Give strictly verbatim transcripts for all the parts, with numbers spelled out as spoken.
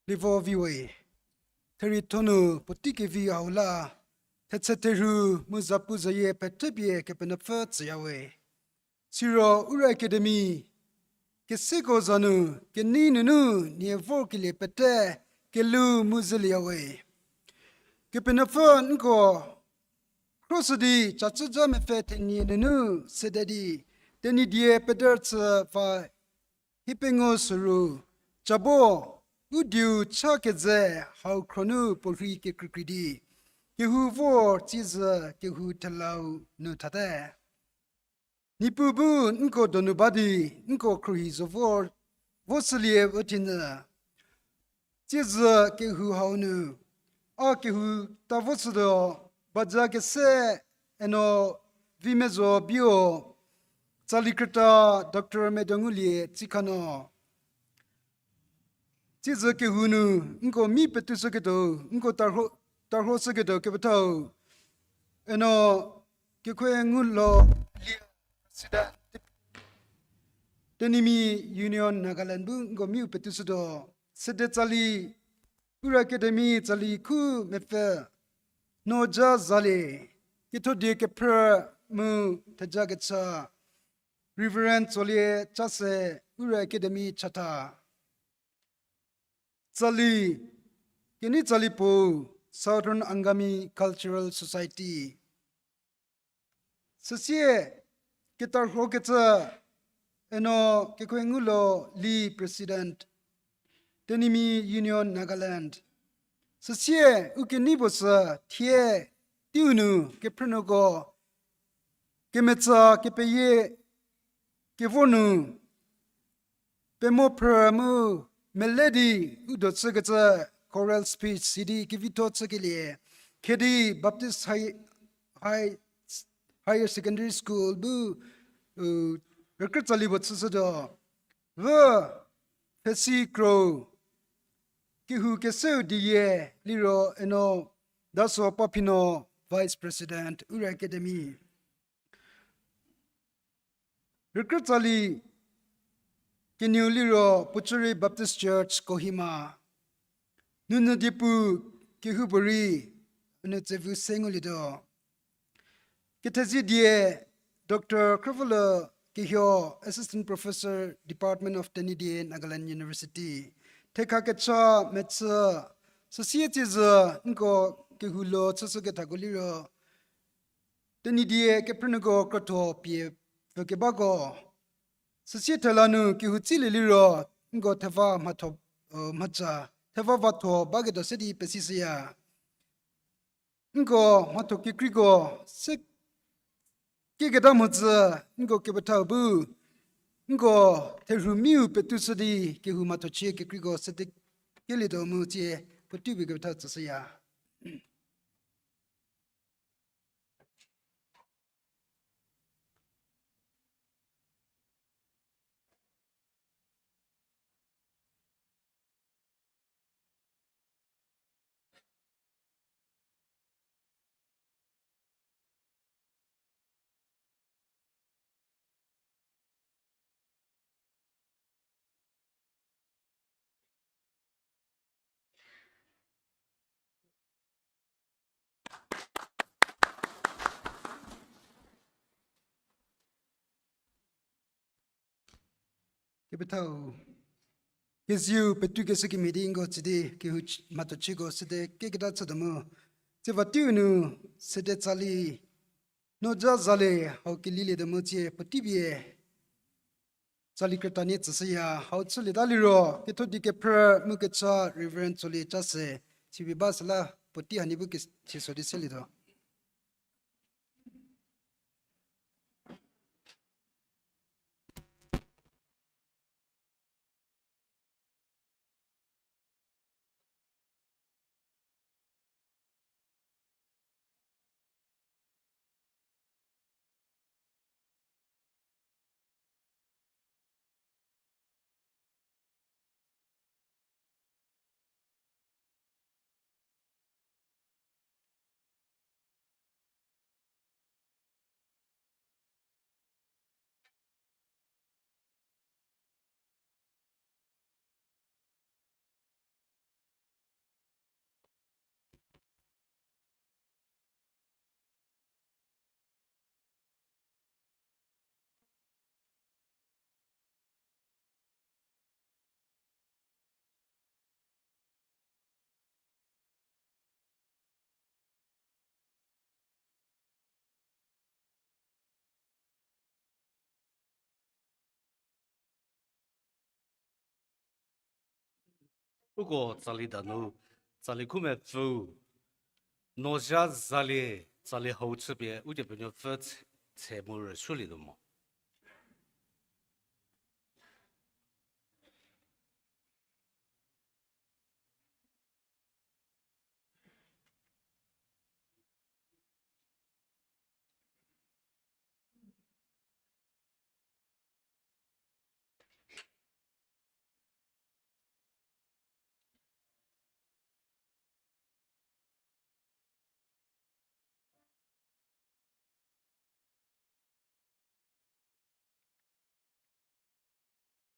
Livo viwe, therietho nu puotei kevi hau la, thetse therhu mu zapu zayie pete pie Kepenuopfü tsüya we. Siro Ura Academy, keseko za nu, kenei nunu nie vorkelie pete, kelhou mu zelieya we. Kepenuopfü nko, khroshü di, cacüja mepfü thenie nunu, sede di, Tenyidie pederüchü va hie pengou süru, cabo, u dieu cha keze hau khronu puorhi kekreikrei di, kehou vor tsiezü kehou thelau nu thate. Niepuu bu nko donu ba di, nko khruohi zo vor, vo sülie vo thienyü. Tsiezü kehou hau nu, a kehou ta vo sütuo, baza kese eno vi mezo bio, tsali krüta Doctor Medongulie Tsikhanuo. Tsiezü kehou nu, nko mi petushüketuo, nko tarho, tarhoshüketuo kepethau, eno Kekhoe Ngulo Lie President, Tenyimi Union Nagaland bu nko miu petushütuo, sede tsali, Ura Academy tsali khu mepfü, Noja Zalie, kethodie kephrü mu theja kecha, Reverend Tsolie Chase, Ura Academy chatha. Tsali, kenei tsali puo, Southern Angami Cultural Society. Süsie, ketarhokecü, eno Kekhoe Ngulo Lie President, Tenyimi Union Nagaland. Süsie, u kenei puo sü thie, teiu nu, kephrünuoko, kemetsa, kepeyie, kevor nu, pemo phrü mu, mele di, u do chükecü, choral speech, sidi kevitho chükelie, Khedi Baptist High, High, Higher Secondary School bu, u, rükrü tsali puo chüshütuo. Vü, phesi kro, kehou keseu diyie, liro eno, Daso Paphino, Vice President, Ura Academy. Rükrü tsali kenieu liro Puchuri Baptist Church Kohima. Nunyü diepu kehoupuorei, unu tsevu se ngulietuo. Kethezie die Doctor Khrüvülu Kehio, Assistant Professor, Department of Tenyidie, Nagaland University. Thekha kecha mechü, süsie tsiezü nko kehou lo chüshükethako liro, Tenyidie kephrünuoko krotho pie pfükebako. Süsie thela nu kehou tsilie liro, nko theva mhatho, mhaca, theva vatho baketuo se di pesishüya. Nko mhatho kekreiko se kieketa mhodzü, nko kepethau bu, nko therhumiu petushü di kehou mhathochie kekreiko sede kelietuo mu tsie puotei pie kepethau tsüshüya. Kepethau, kezieu petu keshü kemhie di nko tsü di kehou mhathochieko sede kieketa chütuo mu, tsie va teiu nu sede tsali, Noja Zalie hau kelilietuo mu tsie puotei pie tsali krütanie tsüshüya. Hau chülieta liro kethodie kephrü mu kecha Reverend Tsolie Chase, sipie ba süla puotei hanie bu kesiso di selietuo. Uko tsali danu, tsali khu mepfüu, nozha zalie, tsali hau chüpie, Ukepenuopfü tshe, tshe mu rüsuolietuo mo.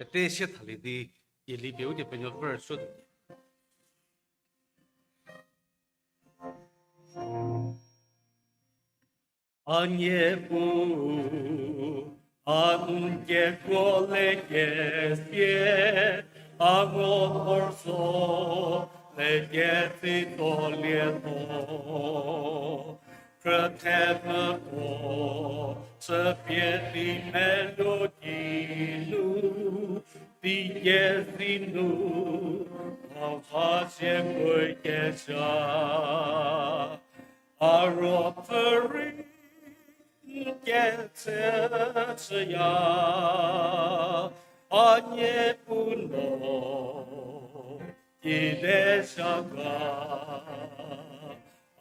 Pete sie thalie di, ieli pie Ukepenuopfü rüsuo. A Niepuu, a n kekuo le kesie, a ngu thorso le ketsitolietuo. Khrüthemüko chüpie di meluo kinu, di kezinu, a va sie kuokezha. A ruopfü rei n ketse chüya, a Niepuu no kide zha ga.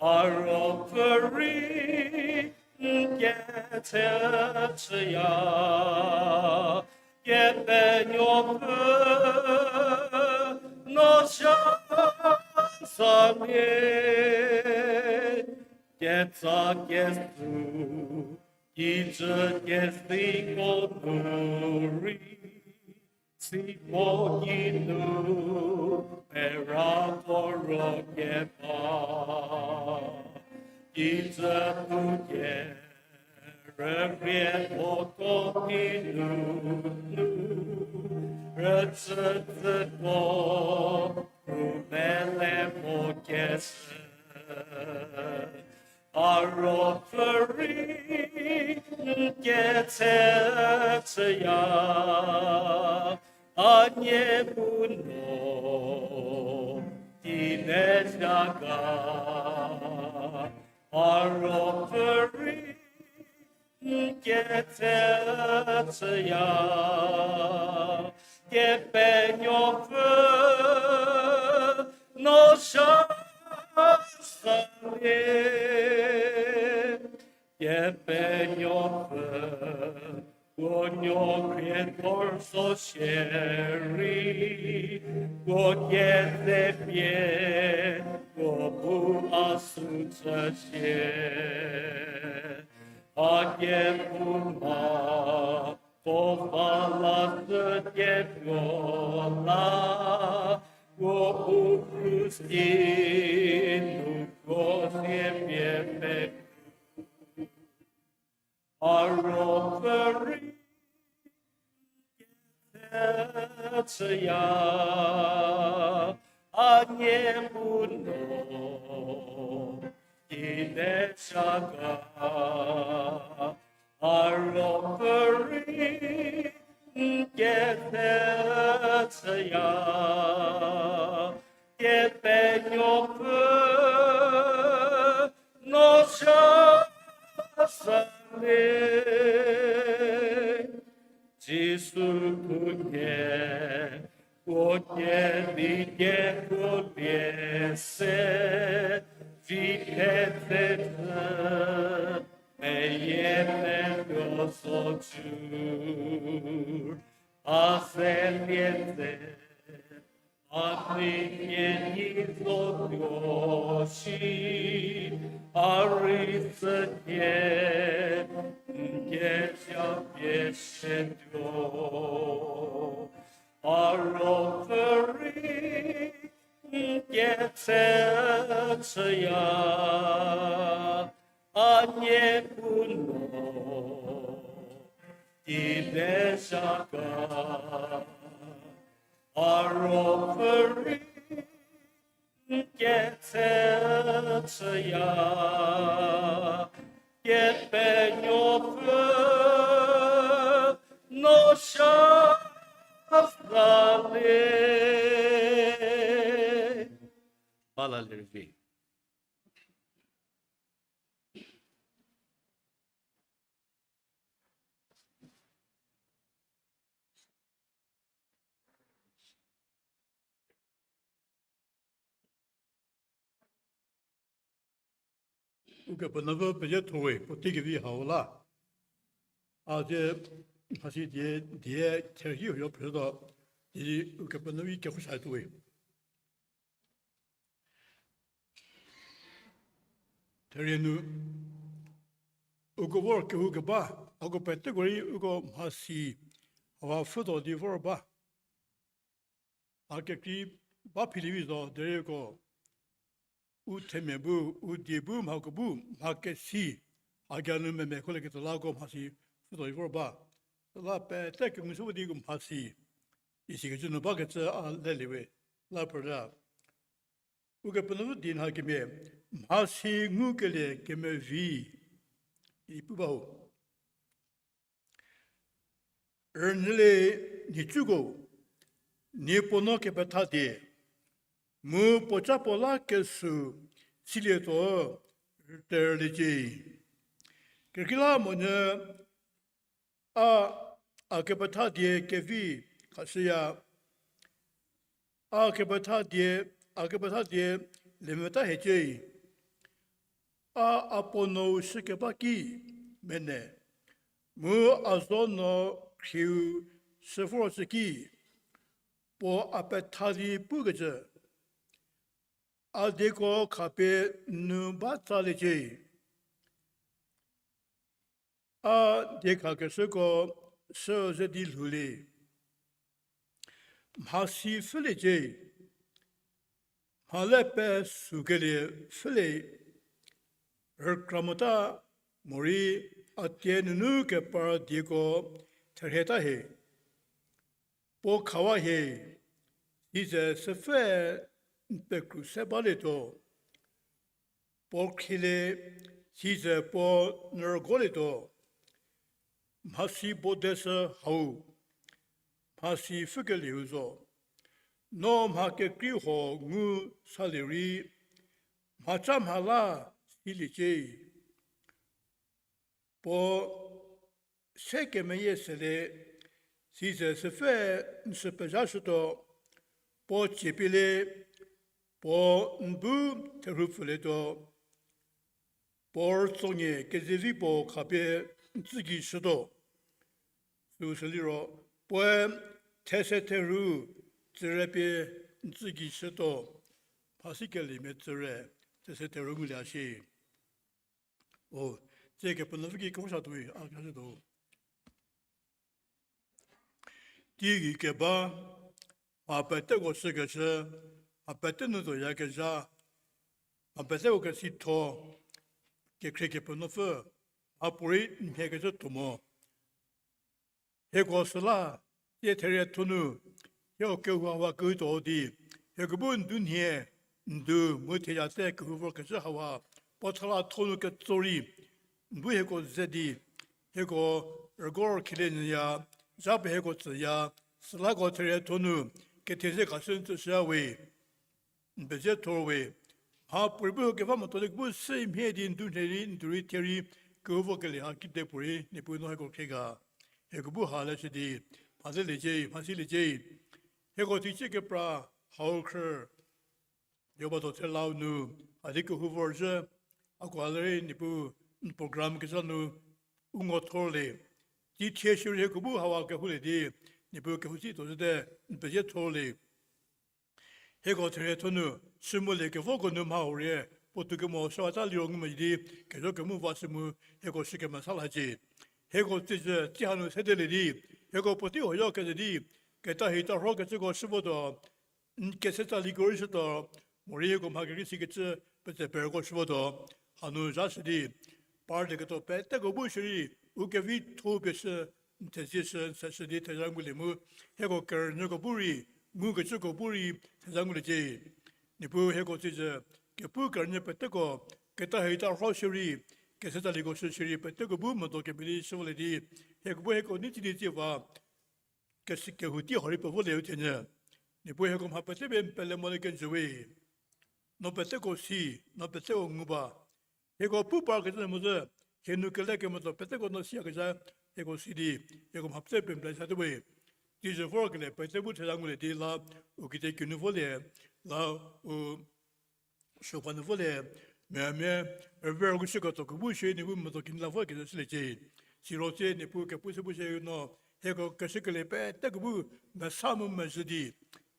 A ruopfü rei n ketse chüya, Kepenuopfü no zha samie, ketsa kesu, kijü kesiko nu rei, siko kinu pera koro keba, kijü puo ke rürie puo ko kinu nu, rütsütsüko, u mele mo keshü. A ruopfü rei n ketse chüya, a Niepuu no kide zha ga. A ruopfü rei n ketse chüya, Kepenuopfü no zha samie, Kepenuopfü, puo nuo khrie thorso shierei, puo keze pie, puo bu a sü chüshie. A kephouma, puo va la sü ketuo la, puo u krus ki nu kuo sie pie pe. A ruopfü rei ketse chüya, a Niepuu no kide zha ga. A ruopfü rei n ketse chüya, Kepenuopfü no zha samie. Jisu khunhie, puo kedi kekuolie se, vi thetse meyie metuo zocu, a selie tse, a nei kenyi zotuo shi, a rei süthie n kezha pie shütuo. A ruopfü rei n ketse chüya, a Niepuu no kide zha ga. A ruopfü rei n ketse chüya, Kepenuopfü no zha samie. ba la lerüvi. Ukepenuopfü pezie thowe, puotei kevi hau la. A zie, hasi die, die, therhi huo phrütuo, di Ukepenuopfü kehou sa tuowe. Therie nu, uko vor kehou keba, uko peteko rei uko mhasi, hawa pfhütuo di vor ba. A kekrei ba philievi zo, derei uko u themia bu, u die bu, mhako bu, mha kesi, a gei nu memia kholie ketuo la uko mhasi pfhütuo di vor ba. Süla pete kengushü di uko mhasi isikecü nu bakecü a lelie we, la phrüta. Ukepenuopfü die nha kemia, mhasi ngukelie kemevi, ipu ba ho. Rünyülie nhicuko, nie puo no kepetha die, mu puoca puo la kesü silietuo rüterliecie. Kekreilamonyü a, a kepetha die kevi khashüya, a kepetha die, a kepetha die lemvüta hiecie. A, a puo nou shükeba ki mene, mu a zo no khrieu shü vorshü ki, puo a petha di pukecü, a dieko khapie n nu ba tsaliecie. A diekhakeshüko sü ze di lhoulie. Mhasi pfhüliecie, mha le pesukelie pfhülie, rükra mota morei a tie nunu kepar dieko therhieta hie. Puo khawa hie, size süpfü n pekru se balietuo. Puo khrilie, size puo n rügolietuo. Mhasi bodeshü hau, mhasi pfhükelieu zo. No mha kekrei huo ngu salie rei, mhaca mha la siliecie. Puo se kemeyie selie, size süpfü n sü pezhashütuo. Puo cie pielie, puo n bu therhu pfülietuo. Puo rütsonyü kezevi puo khapie n tsü gei shütuo. Süu süliro, puoe these therhu tsüre pie n tsü gei shütuo. Mhasikeliemia tsüre, these therhu ngulie shi. O, tsie Kepenuopfü ki kehou sa tuoi, a kehou sa tuo. Teigei keba, mha peteko shükeshü, mha pete nu zoyakezha, mha peteko kesitho, kekhrie Kepenuopfü, mhapuorei n mhie kecü tuo mo. Hieko süla, tie therietho nu, hieko kehou hawa kehoutuo di, hieko bu n du nhie, n du mu thejate kehou vorkecü hawa, puo thala tho nu ketso rei, n bu hieko ze di, hieko rügor khilie nyüya, zha pie hieko tsüya, sülako therietho nu, ketheze khashü n tsüshüya we. N pezie thor we, mhapuorei bu keba motuo di kebu se mhie di n du nhie rei, n du rei thie rei, kehou vokelie ha kidepuorei Niepuu no hieko khrie ga. Hieko bu ha leshü di, mha zeliecie, mha siliecie. Hieko teicie kepra hau khrü, yoba do thelau nu, a di kehou vorzhü, a ko a le rei Niepuu n program kezha nu, u ngo thorlie. Tei thie shierei hieko bu hawa kehoulie di, Niepuu kehou si tuo zhüte, n pezie thorlie. Hieko therietho nu, shü molie kevoko nu mha hurie, puotou kemo shüwata liro ngu mo di, kezho kemu va shü mu, hieko shü kemesa lacie. Hieko tsizü, tei hanu sedelie di, hieko puotei huoyo keze di, keta hi tarho kecüko shü votuo, n kese tsaliko rei shütuo, morei hieko mha kerei sikecü, petse perko shü votuo, hanu zha shü di, parlieketuo peteko bu shierei, u kevitho pie shü, n thezie shü, n seshü di thezha ngulie mu, hieko kerünyüko bu rei, ngukecüko bu rei, thezha nguliecie. Niepuu hieko tsizü, kepu kerünyü peteko, keta hi tarho shierei, kese tsaliko shü shierei peteko bu medo kemhie di shüvolie di, hieko bu hieko nei tsie di tsie va, kesi kehou tei huorei pevolie u thenyü. Niepuu hieko mha pete pie n pele molie kenjü we. no peteko si, no peteko ngu ba. Hieko pu parkecü nu mozü, hie nu kele kemotuo peteko no siyakezha, hieko si di, hieko mha pete pemple sa tuo we. Teizo vorkelie pete bu theza ngulie di la, u kitiekinu volie, la u suopa nu volie, mia mia, rüve rügu shüketuo kebu shie nibu medo kini la vorkezha shüliecie. Siro tsie Niepuu kepu se bu shie no, hieko keshükelie peteko bu mesa mu mezhü di,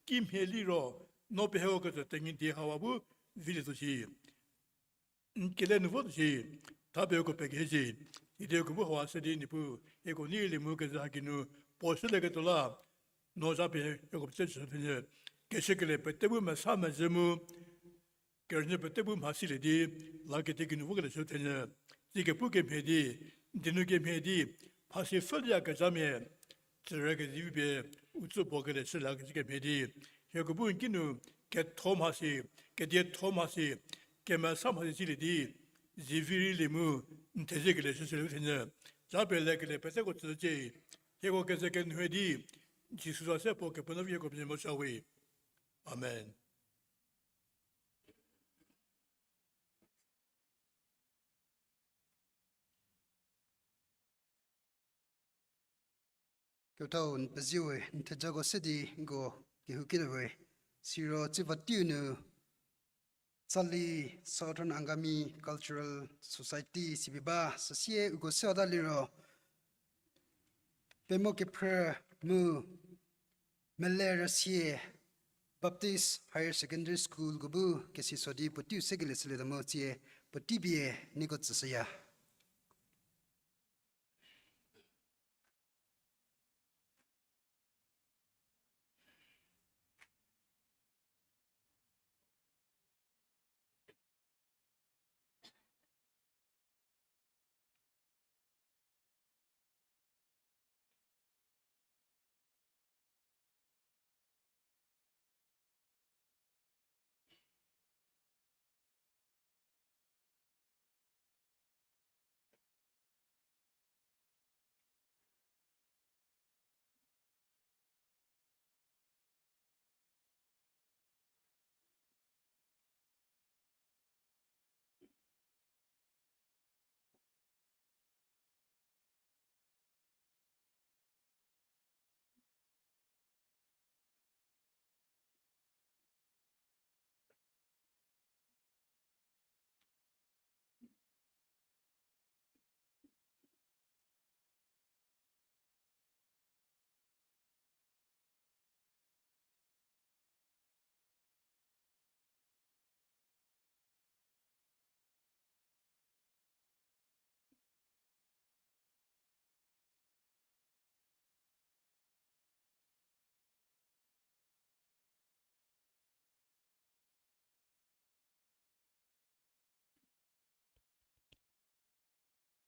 kimhie liro, no pie hieko kecü Tenyidie hawa bu vilietuo shi. N kele nu votuo shi, thapie uko pekehiecie, idi uko bu hawa se di Niepuu, hieko nei lie mu kezhü haki nu, puo shülieketuo la, no zha pie hieko pete chü thenyü, keshükelie pete bu mesa mezhü mu, kerünyü pete bu mhasilie di, la kitiekinu vokelie chü thenyü, tsie kepu kemhie di, n die nu kemhie di, mhasi pfhülieyakezhamia, tsüre kezivi pie, u tsü puo kelie chü la kezi kemhie di, hieko bu n kinu, ketho mhasi, kedietho mhasi, kemesa mhasi silie di, zivi rei lie mu, n thezie kelie chü chülie thenyü, zha pie lekelie peteko tsücie, hieko keze kenhue di, Jisu za se puo Kepenuopfü hieko pie mosha we. Amen. Kepethau n pezie we, n thejako se di nko kehoukelie we, siro tsiva tiu nu tsali Southern Angami Cultural Society sibi ba, süsie uko se ata liro, Pemo kephrü mu Mele Rüsie Baptist Higher Secondary School ko bu kesi so di puoteiu sekelie shülietuo mu tsie puotei pie nieko tsüshüya.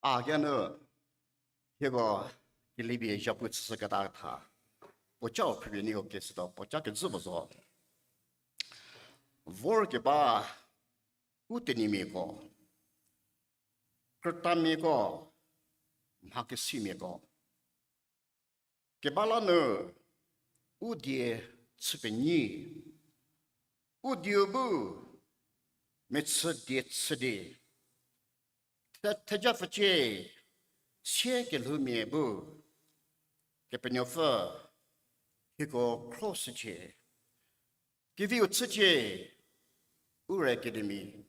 A gei nu, hieko kelipie zhapu chüshüketa tha, puoca-u phrüpie nieko kesütuo puoca kezhü puo zo. Vorkeba u tenyimiako, krütamiako, mhakesimiako, keba la nu u die chü penyi, u dieu bu mechü die chü di, the-, thejapfücie sie kelhoumia bu, Kepenuopfü hieko khroshücie, keviu chücie, Ura Academy.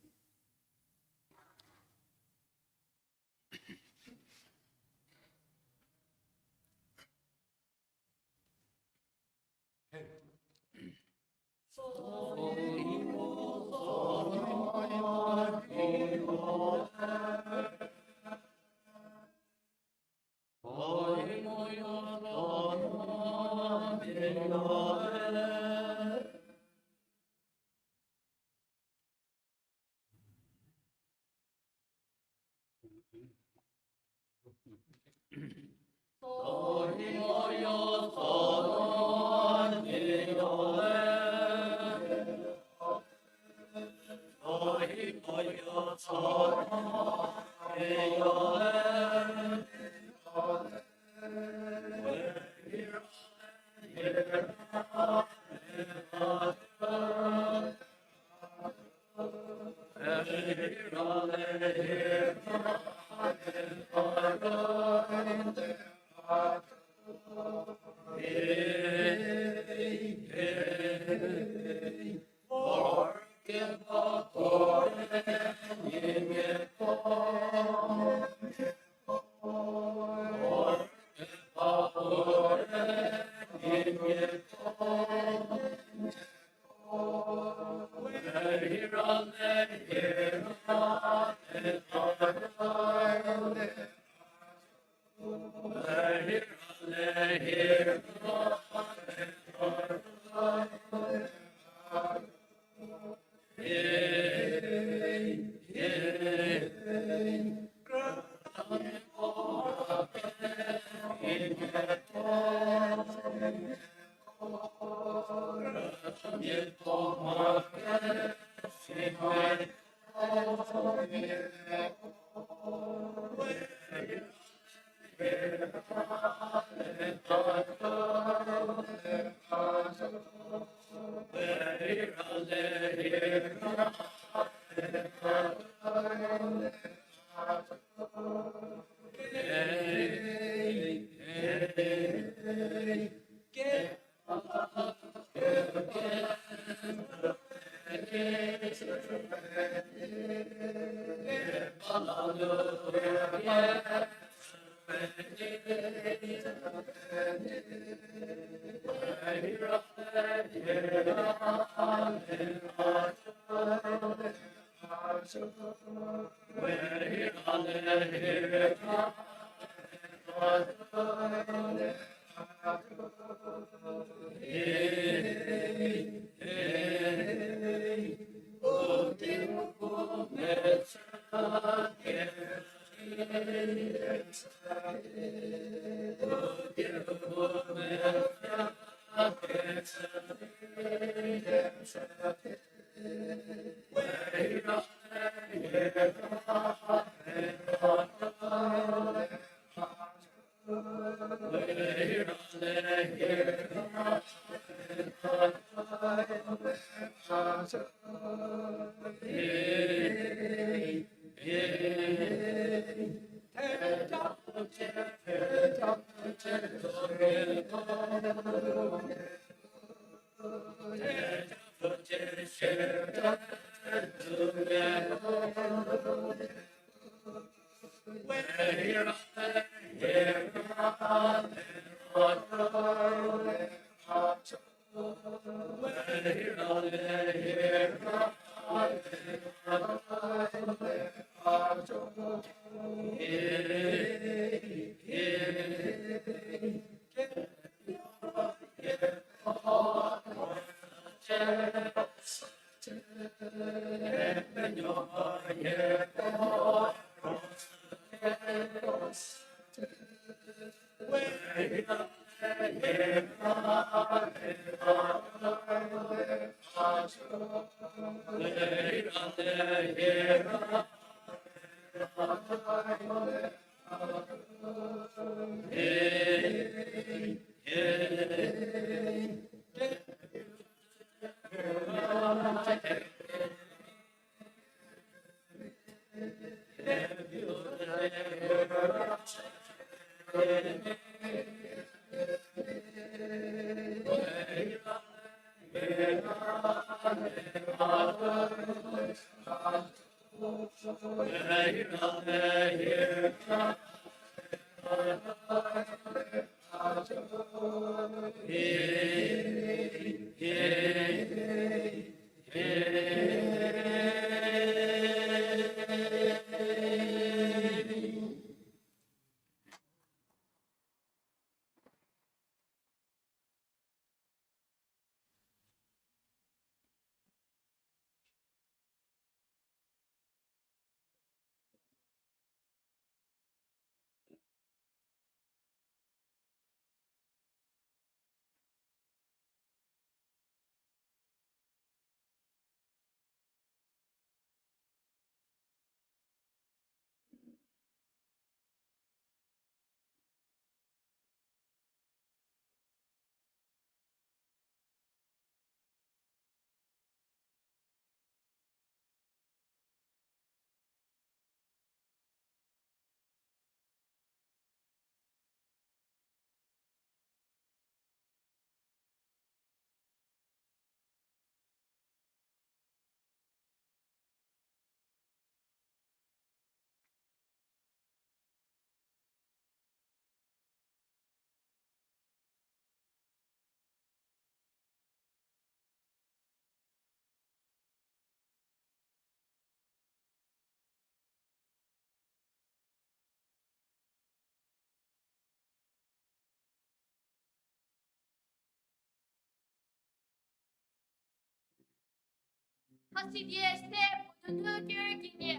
Hasidie se puo nunu kerü kenie,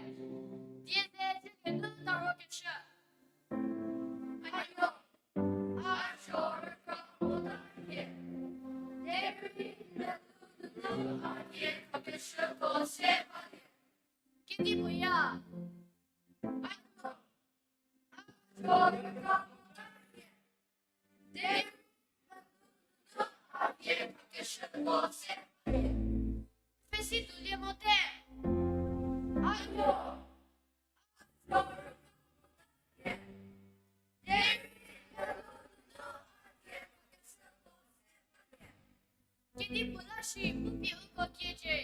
die ze chülie nu taro kechü. Ayo, a zho rükra mota rie, derei melou nunu a die khakeshüko se balie. Kedipuo ya. Ayo, a zho rükra mota rie, derei melou nunu a die khakeshüko se balie. Pesi tulie mote. Ayo. Kedipuo la shi mu pie uko kiecie.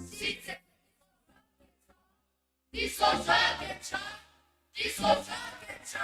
Sitse. Di soja kecha. Di soja kecha.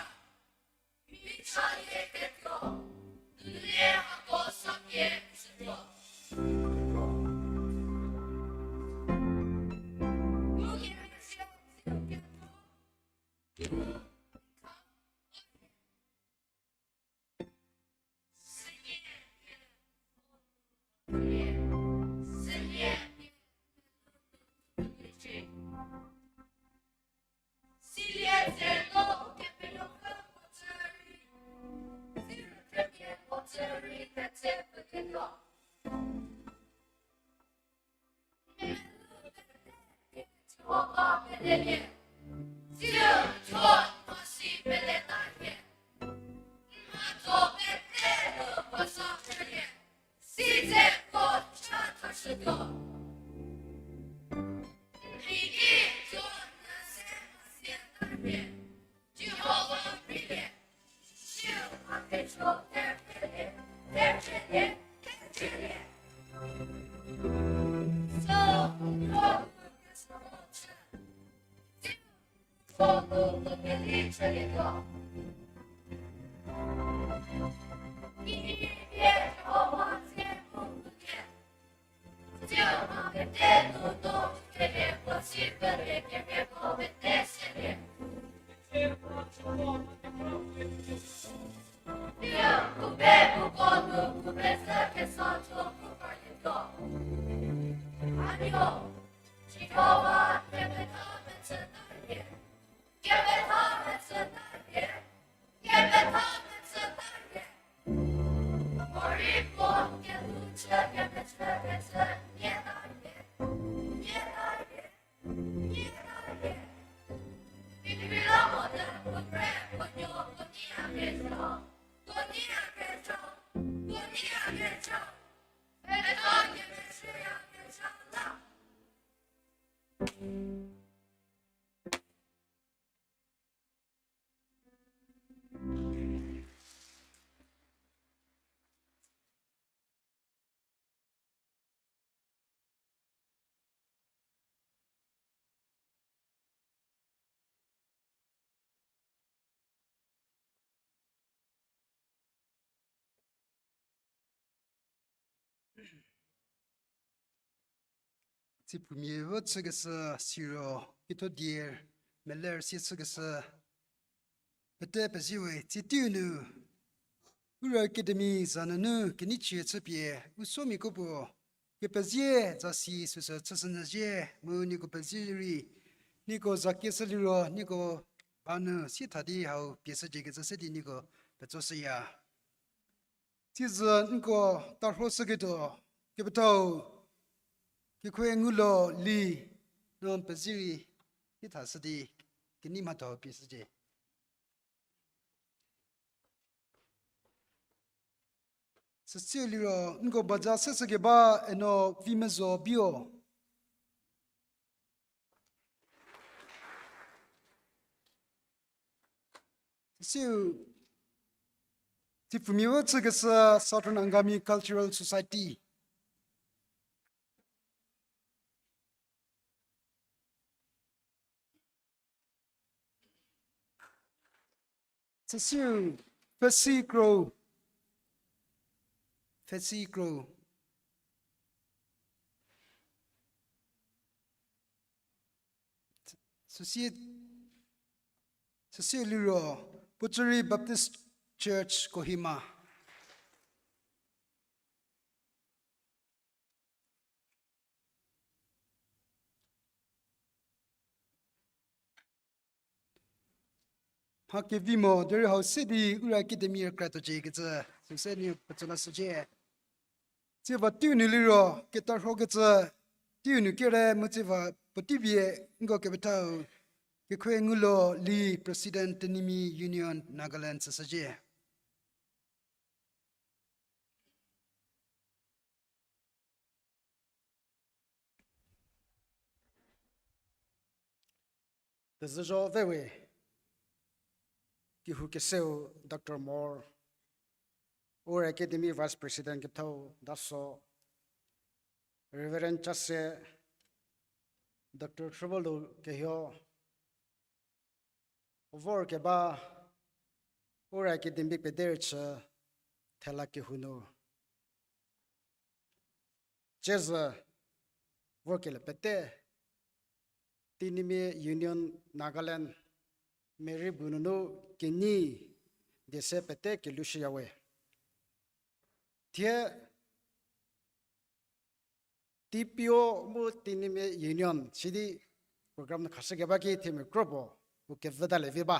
Tsipumia vo chükeshü siro, kitho dier, meler sie chükeshü, pete pezie we, tsitiu nu, Ura Academy za nunu kenichie chüpie, u somiako puo, kepezie zasi süsü chüshünyüzhie, mu nieko pezie rei, nieko za kieshü liro, nieko ba nu sie tha di hau pie shücie kecü se di nieko petsoshüya. Tsizü nko tarhoshüketuo, kepethau, kekhoe ngulo li, no pezie rei, sie thashü di, kenei mhatho pie shücie. Süsie liro, nko baza seshükeba eno Vimezo Bio. Süsie, tsipfumia vo chükeshü Southern Angami Cultural Society. Süsie, Pesi Kro. Pesi Kro. Süsie, süsie liro, Puchuri Baptist Church Kohima. Mha kevi mo, derei hau se di Ura Academy rükra tuocie kecü, süse nieko petsü lashücie. Tsiva teiu nu liro, ketarhokecü, teiu nu kere mu tsiva puotei vie nko kepethau, Kekhue Ngulo Lee, President Tenyimi Union Nagaland süshücie. Tezhü zo vewe, kehou keseu Doctor Mor, Ura Academy Vice President kethau Daso, Reverend Chase, Doctor Trübolu Kehio, vorkeba Ura Academy pederüchü thela kehou nu, cezü vorkelie pete, Tenyimi Union Nagaland meribou nunu kenyi die se pete kelushüyawe. Thie T P O mu Tenyimi Union sidi program nu khashükeba ki themia kro puo u kevütalie vi ba.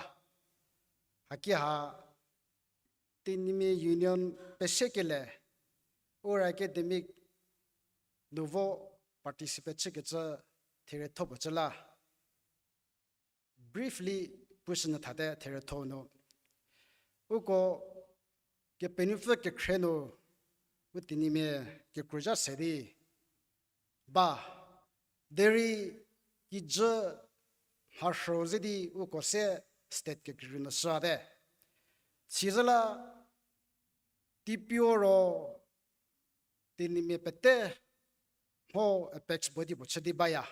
Haki ha Tenyimi Union pesekelie Ura Academy nu vo participate chükecü therietho puo chü la. Briefly pushünyü thate therietho nu. Uko Kepenuopfü kekhrie nu u Tenyimia kekru zha se di ba. Derei kijü mharhü ze di uko se state kekreikrei nu shüte. Sizüla T P O ro Tenyimia pete mho apex body puo chü di baya.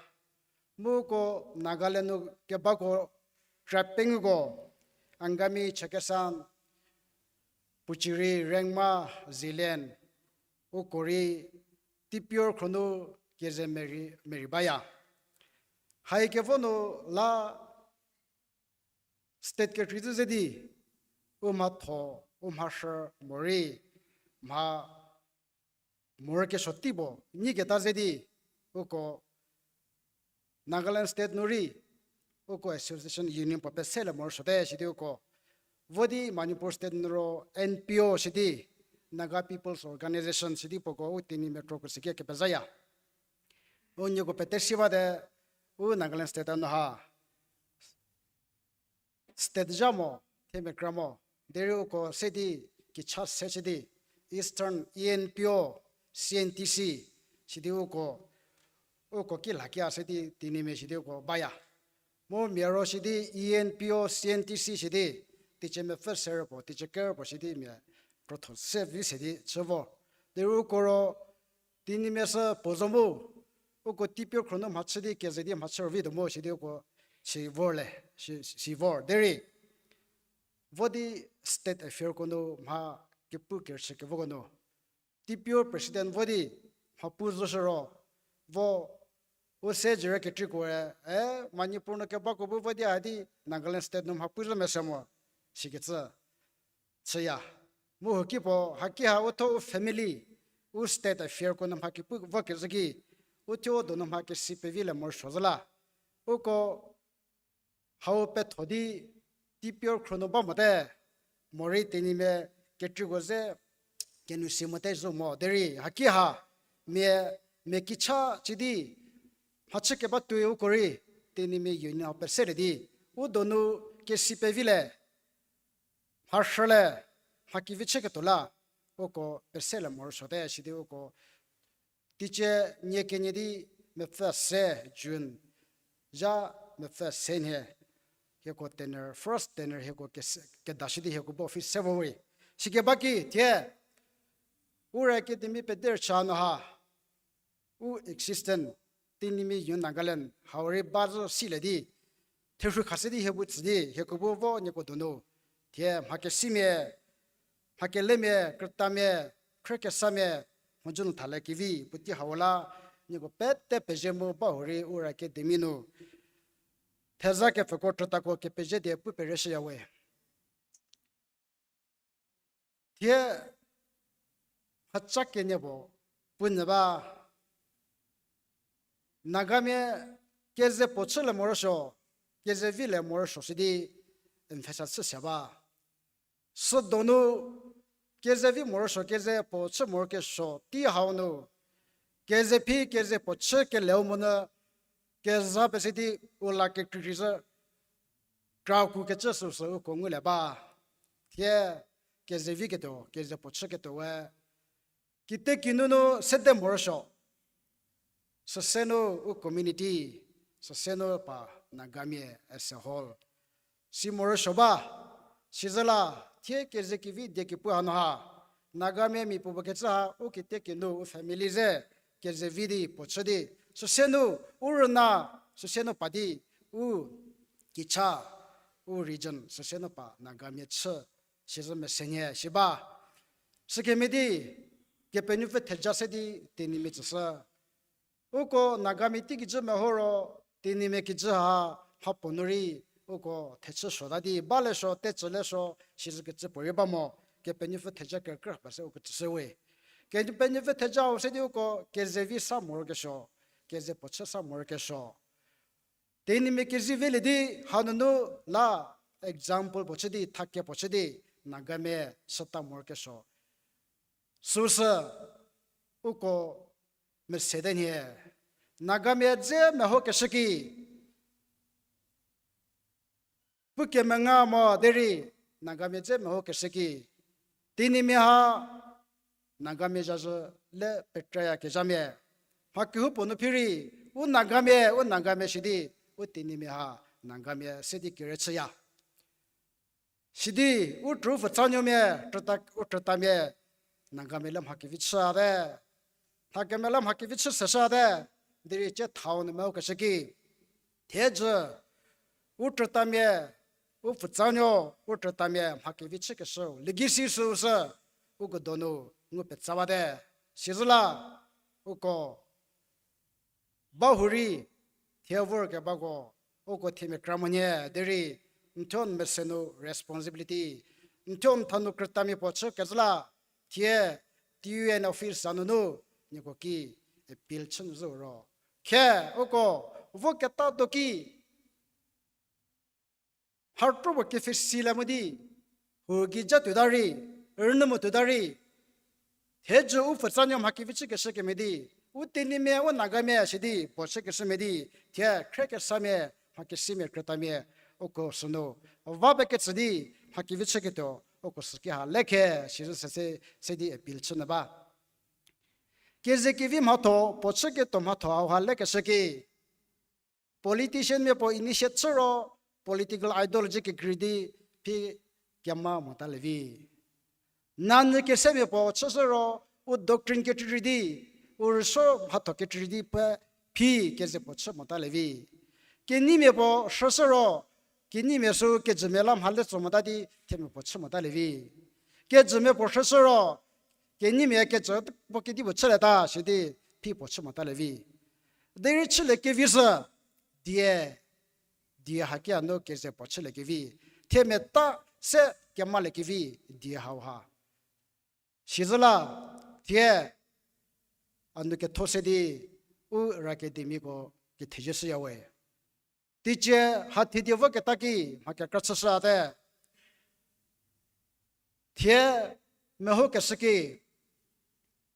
Mu uko Nagaland nu kebako tribe penguko, Angami, Chakhesang, Pochury, Rengma, Zeliang, uko rei T P O khro nu keze merei, merei baya. Haikevo nu la state kekreikrei ze di, u mhatho, u mharhü morei, mha morokesuo tei puo nyiketa ze di, uko Nagaland state nu rei, uko association union puo peselie morosuote sidi uko. Vo di Manipur state nu ro N P O sidi, Naga People's Organisation sidi puoko u Tenyimia kroko süki kepezhaya. U nieko pete si bate, u Nagaland state a nu ha state zha mo, themia kra mo, derei uko se di kicha se si di, Eastern E N P O, C N T C, sidi uko, uko ki lhakia se di Tenyimia sidi uko baya. Mu mia ro sidi E N P O, C N T C sidi, teicie mepfü se ro puo, teicie ker puo sidi mia krotho se vi se di chü vo. Derei uko ro Tenyimia sü puo zo mu, uko T P O khro nu mhachü di keze di mhachü ro vi tuo mu sidi uko si vor le, si, si vor. Derei vo di state affairko nu mha kepu kerüchü kevoko nu, T P O president vo di mha pu zoshü ro, vo u se jüre kekreiko e, e, Manipur nu kebako bu vo di a di Nagaland state nu mha pu zo mese mo, sikecü chüya. Mu huoki puo haki ha u thuo u family, u state affairko nu mha kepu vo kezhü ki, u thuo u donu mha kesi pevilie morosuo zhü la. Uko hau petho di T P O khro nu ba mote, morei Tenyimia kekreiko ze kenu si mote zo mo derei haki ha mia, mia kicha chü di mhachü keba tuoi uko rei Tenyimia union peselie di, u donu kesi pevilie, mharhülie, mha kevi chüketuo la, uko peselie morosuote sidi uko teicie nie kenie di mepfü se June, zha mepfü se nhie, hieko tenor, first tenor hieko kese-, kedashi di hieko bu office se vo we. Sikeba ki thie, Ura Academy pederüchü nu ha, u existence, Tenyimi Union Nagaland hau rei ba zo silie di, therhu khashü di hie bu tsü di hieko bu vo nieko donu thie mha kesimia, mha kelemia, krütamia, khrükesamia, mhodzü nu thalie kevi puotei hau la, nieko pete pezie mu ba hurei Ura Academy nu theza kepfüko krütako kepezie die pu pereshüya we. Thie mhaca kenie puo pu nyü ba, Nagamia keze puo chülie morosuo, keze vilie morosuo sidi, emphasize chü se ba. Sü donu, keze vi morosuo, keze puo chü morokesuo tei hau nu, keze phi, keze puo chü keleu monyü, keza pese di u la kekreikreizhü, kraku kecü süsü uko ngulie ba. Thie keze viketuo, keze puo chüketuo we, kitiekinu nu sede morosuo. Süse nu u community, süse nu pa Nagamia as a whole si morosuo ba. Sizü la, thie keze kevi die kepu hanu ha, Nagamia mia puopuo kecü ha u kitiekinu u family ze keze vi di puo chü di, süse nu u rüna, süse nu pa di u kicha, u region süse nu pa Nagamia chü, sizü mese nhie si ba. Sükemhie di, Kepenuopfü theja se di Tenyimia tsüshü. Uko Nagamia tei kijü meho ro, Tenyimia kijü ha mhapuo nu rei uko thechü suota di ba le suo, tecü le suo, sizü kecü puorei ba mo, Kepenuopfü theja kerükra ba se uko tsüshü we. Kepenuopfü theja u se di uko keze vi sa morokesuo, keze puo chü sa morokesuo. Tenyimia kezivilie di hanunu la example puo chü di, thake puo chü di, Nagamia süta morokesuo. Süsü uko mesete nhie, Nagamia dze mehokeshü ki, pu kemenga mo derei, Nagamia dze mehokeshü ki, Tenyimia ha Nagamia zhazhü le petraya kezhamia, mha kehoupuo nu phi rei, u Nagamia, u Nagamia shi di, u Tenyimia ha Nagamia se di kere chüya. Sidi u rüu pfutsanuomia, krüta, u krütamia, Nagamia le mha kevi chüte. Thakemia le mha kevi chü seshüte, derei cie thau nu mehokeshü ki, thiejü, u krütamia, u pfutsanuo, u krütamia mha kevi chükeshüu legacy süu sü uko donu ngu petsa bate. Sizü la, uko bahurei, thie vorkebako, uko themia kra monyü derei, n thuo n mese nu responsibility, n thuo n thanu krütamia puo chü kezhü la, thie T U N office za nunu, nieko ki appeal chü nu zhü ro, khe, uko voketa do ki, mharüko kepfhesi la mo di, hu gei ja tuota rei, rünyü mo tuota rei, thiejü u pfutsanuo mha kevi chükeshü kemhie di, u Tenyimia, u Nagamia shi di puo chükeshümia di, thie khriekesamia, mha kesimia krütamia, uko sünu va pekecü di, mha kevi chüketuo uko süki ha lekhe, sizü se se di appeal chü nyü ba. Keze kevi mhatho, puo chüketuo mhatho hauha lekeshü ki, politicianmia puo initiate chü ro, political ideology kekrei di phi kema mota le vi. Nanyü kesemia puo chüshü ro, u doctrine kekrei di, u rüsuo mhatho kekrei di pie phi keze puo chü mota le vi. Kenyimia puo rhüshü ro, kenyimia sü kejümia la mha le tso mota di themia puo chü mota le vi. Kejümia puo rhüshü ro, kenyimia kejü puo kedipuo chülieta shi di phi puo chü mota le vi. Derei chülie kevi sü, die, die haki hanu keze puo chülie kevi, themia ta se kemalie kevi, die hauha. Sizü la, thie, a nu ketho se di, u Academyko kethezie shüya we. Teicie ha thie die voketa ki mha kekra chüshüte. Thie mehokeshü ki,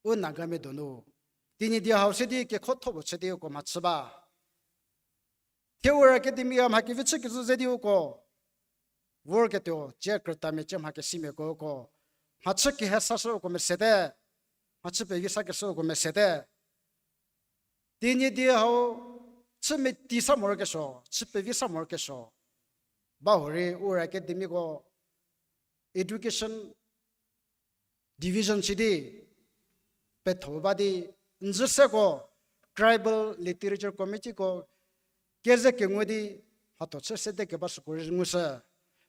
u Nagamia donu, Tenyidie hau se di kekhotho puo chü di uko mhachü ba. Thie u Academy ya mha kevi chükecü ze di uko vorketuo, cie krütamia cie mha kesimiako uko mhachü kehe sashü uko mesete, mhachü pevi sakeshü uko mesete. Tenyidie hau chü meti sa morokesuo, chü pevi sa morokesuo, bahurei u Academyko education division shi di petho ba di, n zü seko Tribal Literature Committeeko keze kengu di mhatho chü sede keba süko rei ngushü.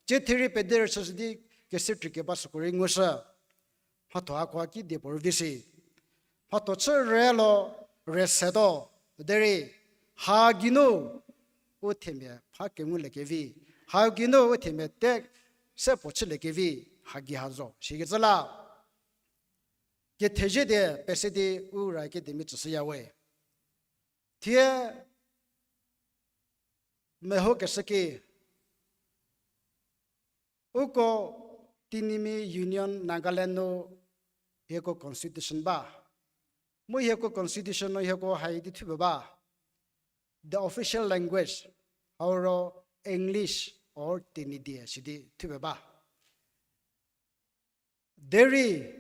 Cie therie pederüchü si di kesekrei keba süko rei ngushü. Mhatho hako ki die puo rüvi shi. Mhatho chü rülo, rüsetuo, derei ha geinu u themia pha kengulie kevi, ha geinu u themia te se puo chülie kevi, ha gei ha zo shikecü la kethezie die pese di u Academy tsüshüya we. Thie mehokeshü ki, Uko Tenyimia Union Nagaland nu hieko constitution ba. Mu hieko constitution nu hieko hai di thupie ba. The official language, hau ro English or Tenyidie sidi thupie ba. Derei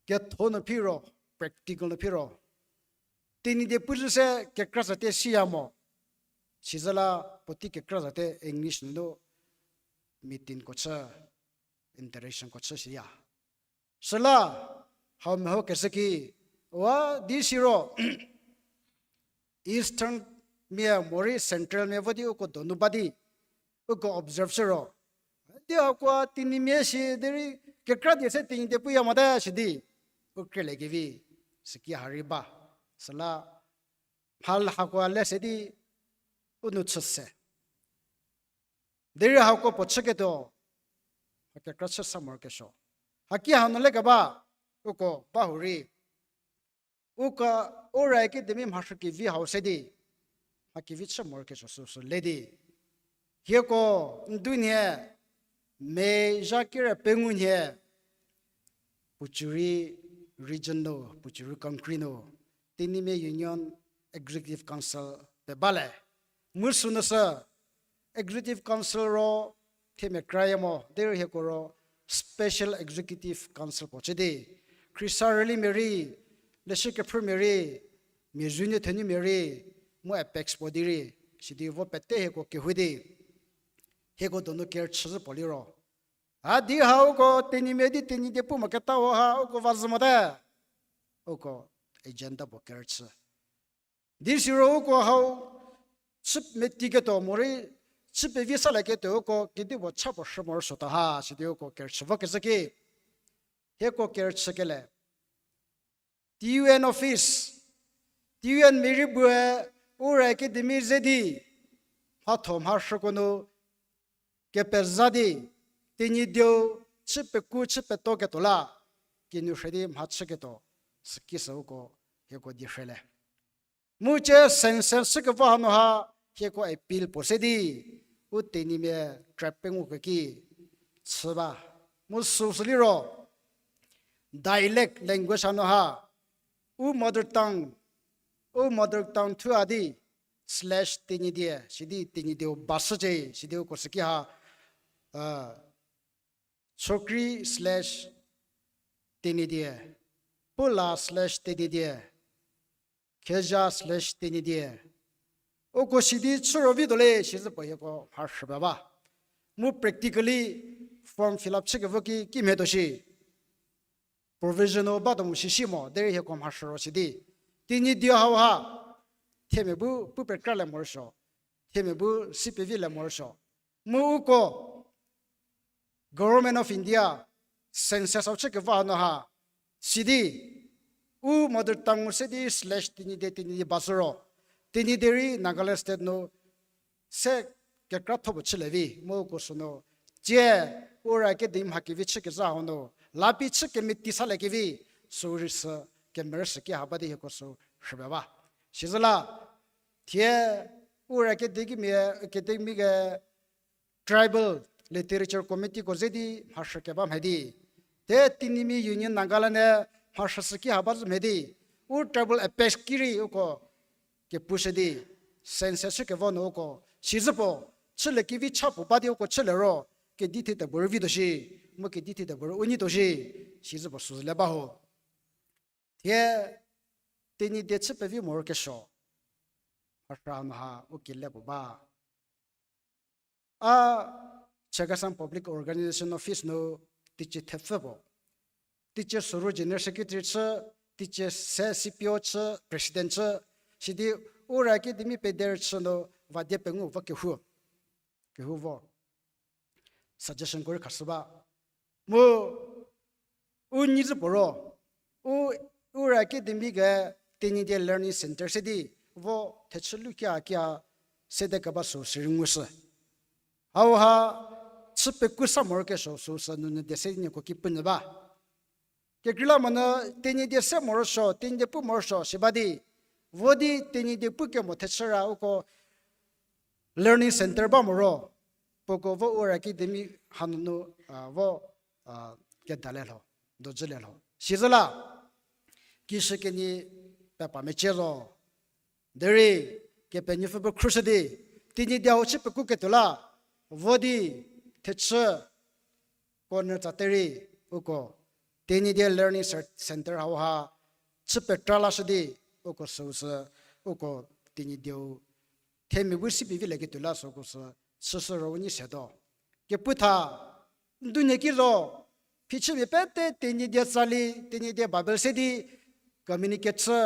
ketho nu phi ro, practical nu phi ro, Tenyidie pu zü se kekra zate siya mo. Sizüla puotei kekra zate English nunu meetingko chü, interactionko chü siya. Süla hau meho keshü ki, wa di siro Eastern mia morei Central mia vo di uko donu ba di, uko observe shü ro, di hakoa Tenyimia si derei kekra die se Tenyidie puya mote sidi u kreliekevi süki ha rei ba. Süla mhal hakoa le se di u nou chü se. Derei hako puo chüketuo, ha kekra chü sa morokesuo. Haki hanu lekeba, uko ba hurei, uko Ura Academy mhashü kevi hau se di mha kevi chü morokesuo süsü le di, hieko ndu nhie, mezha kere pengou nhie, puocurei region nu, puocurei country nu, Tenyimia Union Executive Council pe ba le. Mu sünu sü Executive Council ro themia kraye mo, derei hieko ro Special Executive Council puo chü di, khrisa rülimia rei, leshü kephrümia rei, mia zhünuo thenumia rei, mu apex puo di rei, sidi vo pete hieko kehou di, hieko donu kerüchü zhü puo liro, a di ha uko Tenyimia di Tenyidie pu moketa ho ha uko va zhü mote. Uko agenda puo kerüchü. Di siro uko hau chü metiketuo morei chü pevi salieketuo uko kedipuo cha puo shü morosuota ha sidi uko kerüchü vokezhü ki, hieko kerüchü kele. T U N office, T U N mia rei bue Ura Academy ze di mhatho mhashüko nu kepezha di, Tenyidieu chü peku chü peto ketuo la, kinu rhie di mhachüketuo, süki sü uko hieko die rhie le. Mu cie census chükevo hanu ha, hieko appeal puo se di, u Tenyimia tribe pengou keki chü ba. Mu süsü liro, dialect language hanu ha, u mother tongue, u mother tongue thu a di, slash Tenyidie, sidi Tenyidieu bashücie, sidi uko süki ha, Chokri slash Tenyidie, Pula slash Tenyidie, Khezha slash Tenyidie. Uko sidi chü ro vi tuo le, sizü puo hieko mharhü ba ba. Mu practically form fill up chükevo ki kimhie tuo shi. Provisional ba tuo mu shishi mo, derei hieko mharhü ro sidi. Tenyidie hau ha, themia bu pu pekra le morosuo, themia bu si pevi le morosuo. Mu uko Government of India census hau chükevo hanu ha, sidi, u mother tongue se di slash Tenyidie Tenyidie bashü ro, Tenyidie rei Nagaland State nu se kekratho puo chülie vi, mu uko sünu, tie, Ura Academy mha kevi chükezha hau nu, lapi chü kemeti saliekevi, sü rei sü kemerü süki ha ba di hieko sü rhüpie ba. Sizüla, thie, Ura Academy, Academy ge Tribal Literature Committeeko ze di mharhü keba mhie di. Te Tenyimia Union Nagaland-e mharhü süki ha ba zhü mhie di. U tribal apex ki rei uko kepushü di. Census chükevo nu uko. Sizü puo, chüliekevi cha puo ba di uko chülie ro. Kedi thie tebu rei vi tuo shi. Mu kedi thie tebu rei u nyi tuo shi. Sizü puo süzüle ba ho. Thie, Tenyidie chü pevi morokesuo. Mharhü hanu ha u kile puo ba. A Chakhesang Public Organization Office nu teicie thepfü puo. Teicie süru General Secretary chü, teicie se C P O chü, President chü, sidi Ura Academy peder chü nu va die pengou vo kehou. Kehou vo. Suggestionko rei khashü ba. Mu u nyi zhü puo ro, u, Ura Academy ge Tenyidie Learning Center se di, vo thechü lu kia kia sede keba sü sirei ngushü. Hau ha, chü peku sa morokesuo süsü nunu die se di nieko ki punyü ba. Kekreilamonyü Tenyidie se morosuo, Tenyidie pu morosuo shi ba di, vo di Tenyidie pu kemo thechü ra uko learning center ba moro, puoko vo Ura Academy hanunu, a, vo, a, kedalie lho, dojülie lho. Sizüla, kishükinyi pepa mecie zo. Derei, Kepenuopfü bu khrushü di, Tenyidie hau chü peku ketuo la, vo di, thechü, corner tsaterei, uko, Tenyidie Learning Cer-, Center hauha, chü petra lashü di, uko süu sü, uko Tenyidieu, themia bu si pevilieketuo la süko sü, chüshü ro u nyi setuo. Keputha, ndunhie ki zo, phichümia pete Tenyidie tsali, Tenyidie Bible se di, communicate chü,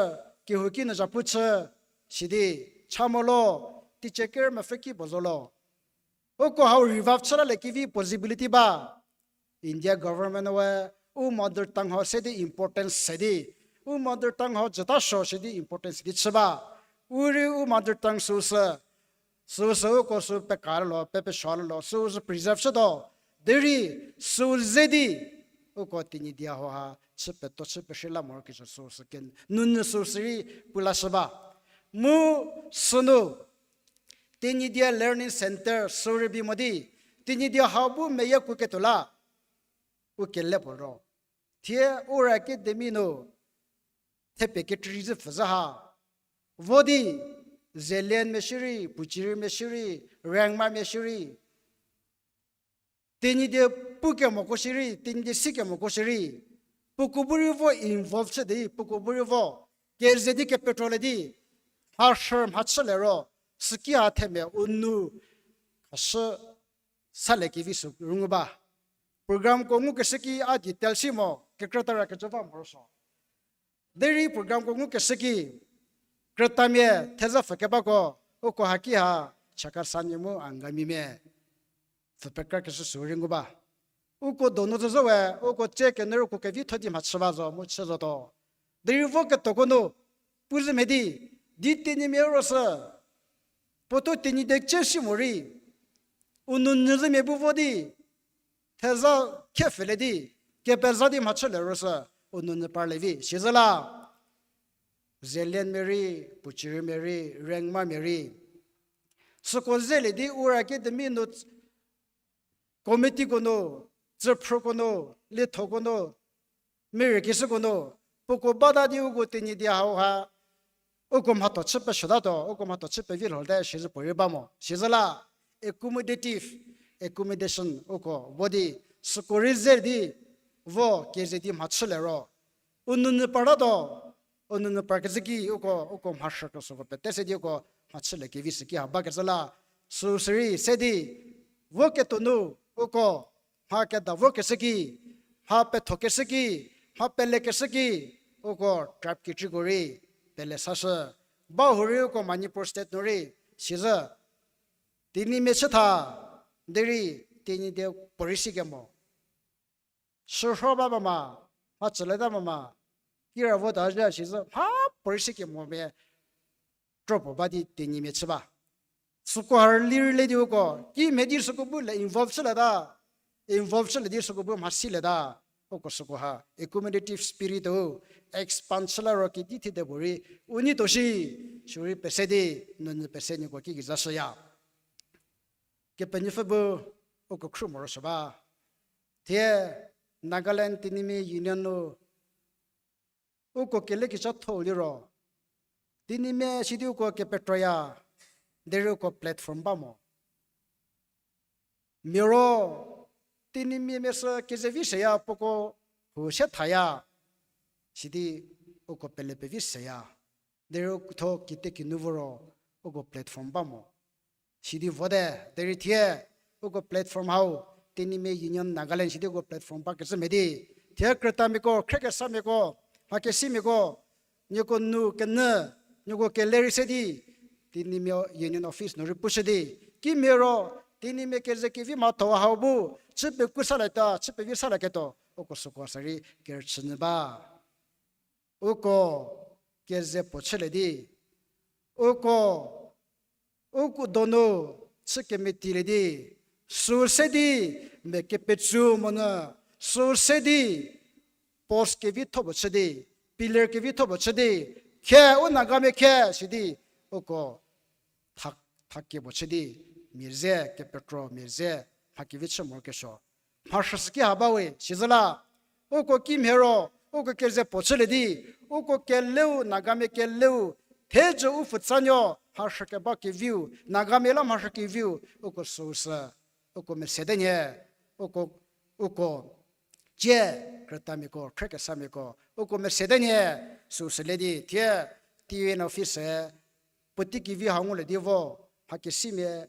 kehouki nu zhapu chü, sidi, cha mo lo, teacher ker mepfü ki puo zo lo. Uko hau revive chü lalie kevi possibility ba. India government we, u mother tongue hau se di importance se di, u mother tongue hau jüta suo se di importance di chü ba. U rei u mother tongue süu sü, süu sü uko sü peka lo, pe pesuo lo, süu sü preserve chütuo. Derei süu ze di, uko Tenyidie hauha chü petuo chü peshü la morokesuo süu sü ken, nunu süu sü rei pu lashü ba. Mu sünu, Tenyidie Learning Center sü rübei mo di, Tenyidie hau bu meyie kuo ketuo la, u kele puo ro. Thie Ura Academy nu, thepie kekrei zhü pfü zhü ha. Vo di, Zelianmia shierei, Puochirimia shierei, Rengmamia shierei. Tenyidie pukemoko shierei, Tenyidie sikemoko shierei. Puoko bu rei vo involve chü di, puoko bu rei vo. Keze di kepetrolie di, mharhü mhachülie ro, süki ha themia u nu khashü salie kevi sü rünyü ba. Programko ngukeshü ki a detail si mo, kekrüta ra kecü ba morosuo. Derei programko ngukeshü ki, krütamia theza pfü kebako, uko haki ha, Chakhesangmia mu Angamimia pfü pekrakeshü sü rei ngu ba. Uko donu zhü zo we, uko tsie kenyü uko kevitho di mhachü ba zo mu chü zotuo. Derei vo ketuoko nu, pu zhü mhie di, di Tenyimia ro sü, puotou Tenyidie cie si morei, u nou nyü zhümia bu vo di, theza khepfülie di, kepeza di mhachülie ro sü, u nou nyü parlie vi, sizü la. Zelianmia rei, Puochirimia rei, Rengmamia rei. Süko zelie di Ura Academy nu committeeko nu, tsüphrüko nu, liethoko nu, mirükeshüko nu, puoko bata di uko Tenyidie hauha, uko mhatho chü pesuotatuo, uko mhatho chü pevi lhote, sizü puorei ba mo. Sizü la, accommodative, accommodation uko vo di, süko rei ze di, vo keze di mhachülie ro. U nou nyü partatuo, u nou nyü parkezhü ki uko, uko mharhükesüko pete se di uko mhachülie kevi süki ha bakecü la, süu sü rei se di, vo ketuo nu, uko, mha keda vokeshü ki, mha pethokeshü ki, mha pelekeshü ki, uko tribe kekreiko rei pele sashü. Bahurei uko Manipur State nu rei, sizü, Tenyimia chütha, derei Tenyidie puorei sikemo. Shürho ba mama, mha tsületa mama, kira vota zhü sizü, mha puorei sikemomia, tropuo ba di Tenyimia chü ba. Süko ha rüli rüle di uko, kimhie di süko bu le involve chülieta, involve chülie di süko bu mha silieta, uko süko ha, accommodative spirit-u, expand chü la ro kedi thede puorei, u neituo shi, sürei pese di, nunu pese nieko ki kezashüya. Kepenuopfü bu, uko khruohi morosuo ba. Thie, Nagaland Tenyimia Union nu, uko kelekecha thou liro, Tenyimia sidi uko kepetroya, derei uko platform ba mo. Miro, Tenyimia mia sü kezevi seya puoko hu se thaya, sidi uko pele pevi seya. Derei uthuo kite kinu voro uko platform ba mo. Sidi vote, derei thie uko platform hau, Tenyimia Union Nagaland sidi uko platform bakecü mhie di. Thie krütamiako, khriekesamiako, mhakesimiako, nieko nu kenyü, nieko kelerei se di, Tenyimia Union Office nu rei pushü di. Kimhie ro, Tenyimia keze kevi mhatho hau bu, chü peku salieta, chü pevi salieketuo, uko süko sürei kerüchü nyü ba. Uko keze puo chülie di, uko, uko donu chü kemetilie di, süu se di, mia kepetsü monyü, süu se di, post kevitho puo chü di, pillar kevitho puo chü di, khe u Nagamia khe sidi, uko tha, thakie puo chü di, mia ze, kepetro mia ze, mha kevi chü morokesuo. Mha shüsü ki ha ba we, sizüla. Uko kimhie ro, uko keze puo chülie di, uko keleu, Nagamia keleu, thejü u pfutsanuo, mha shü keba keviu, Nagamia la mha shü keviu, uko süu sü, uko mese te nie, uko, uko, tie, krütamiako, khrekesamiako, uko mese te nie, süu sü le di, thie, T U N office, puotei kevi ha ngulie di vo, mha kesimia,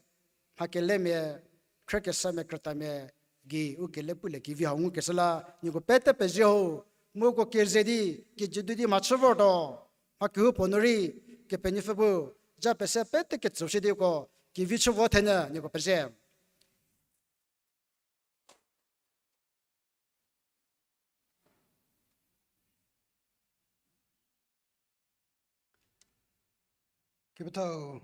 mha kelemia, khrekesamia, krütamia, gei u kele pulie kevi ha ngukeshü la, nieko pete pezie ho, mu uko keze di, kejüdu di mha chü vortuo, mha kehoupuo nu rei, Kepenuopfü bu, ja pese pete ketsüshü di uko, kevi chü vo thenyü, nieko pezie. Kepethau,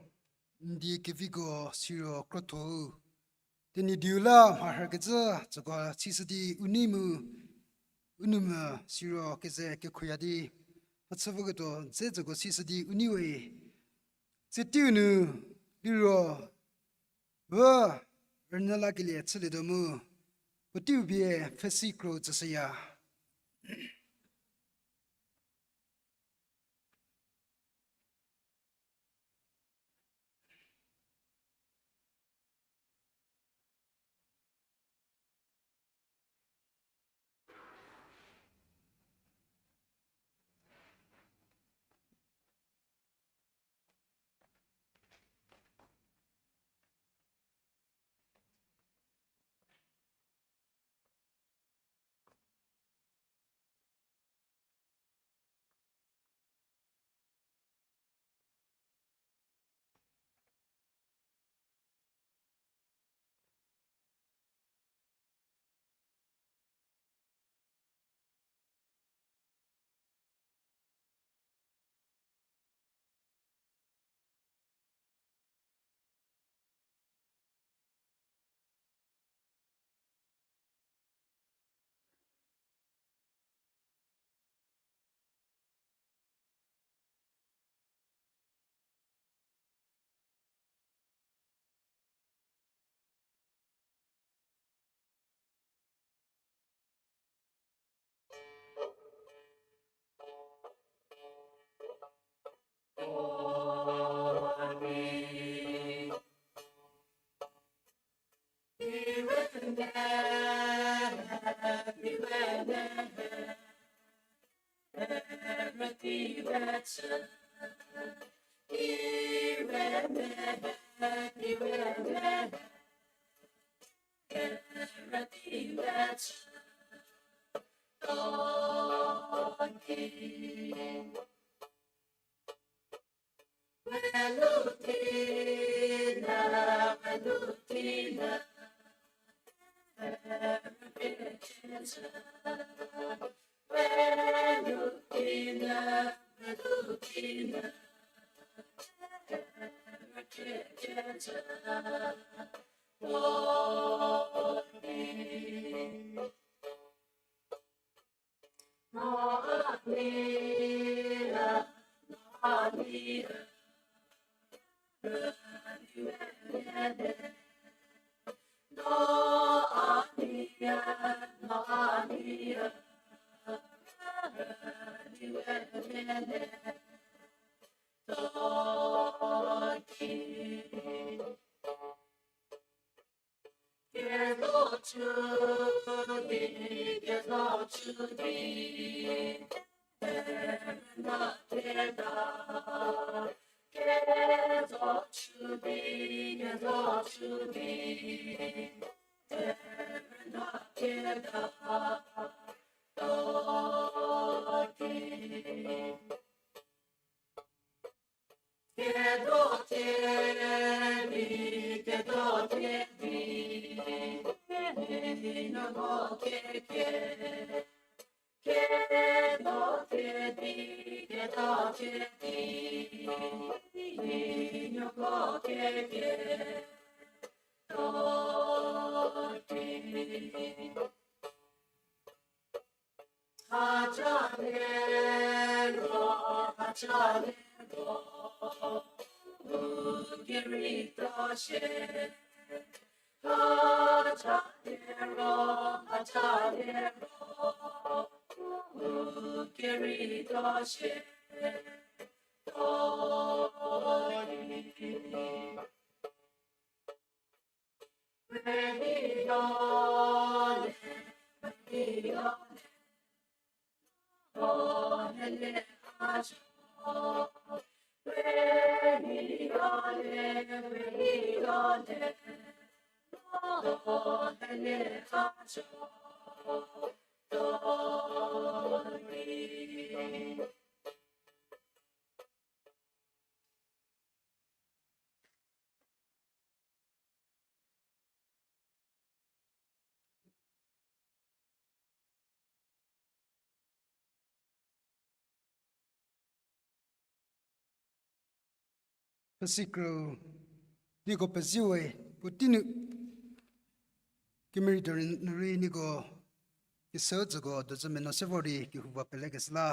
n die keviko siro krotho-u. Tenyidie-u la mharhükecü tsüko sishü di u nei mu, u nou mu siro keze kekhoya di, mhachü voketuo dze tsüko sishü di u nei we. Tsie teiu nu liro, vo, rünyü lakelie chülietuo mu, puoteiu bie pfhesi kro tsüshüya. Pesi krü, nieko pezie we, puotei nu kemerei tuo nu rei nieko kesüu tsüko dozü meno se vor di kehou va pelekeshü la.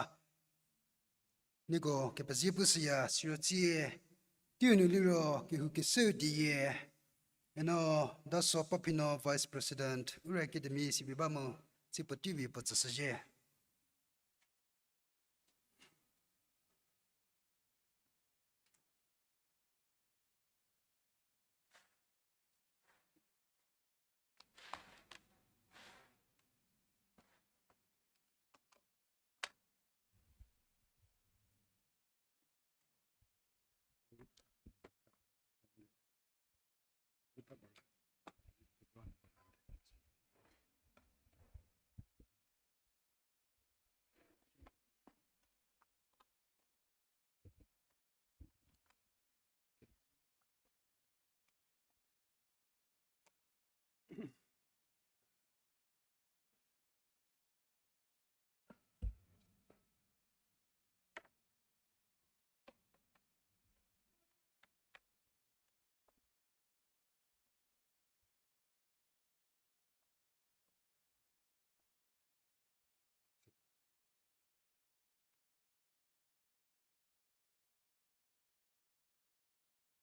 Nieko kepezie pushüya siro tsie, teiu nu liro kehou kesüu die, eno Daso Paphino Vice President, Ura Academy sibi ba mu, tsie puotei vi puo tsüshüzhie.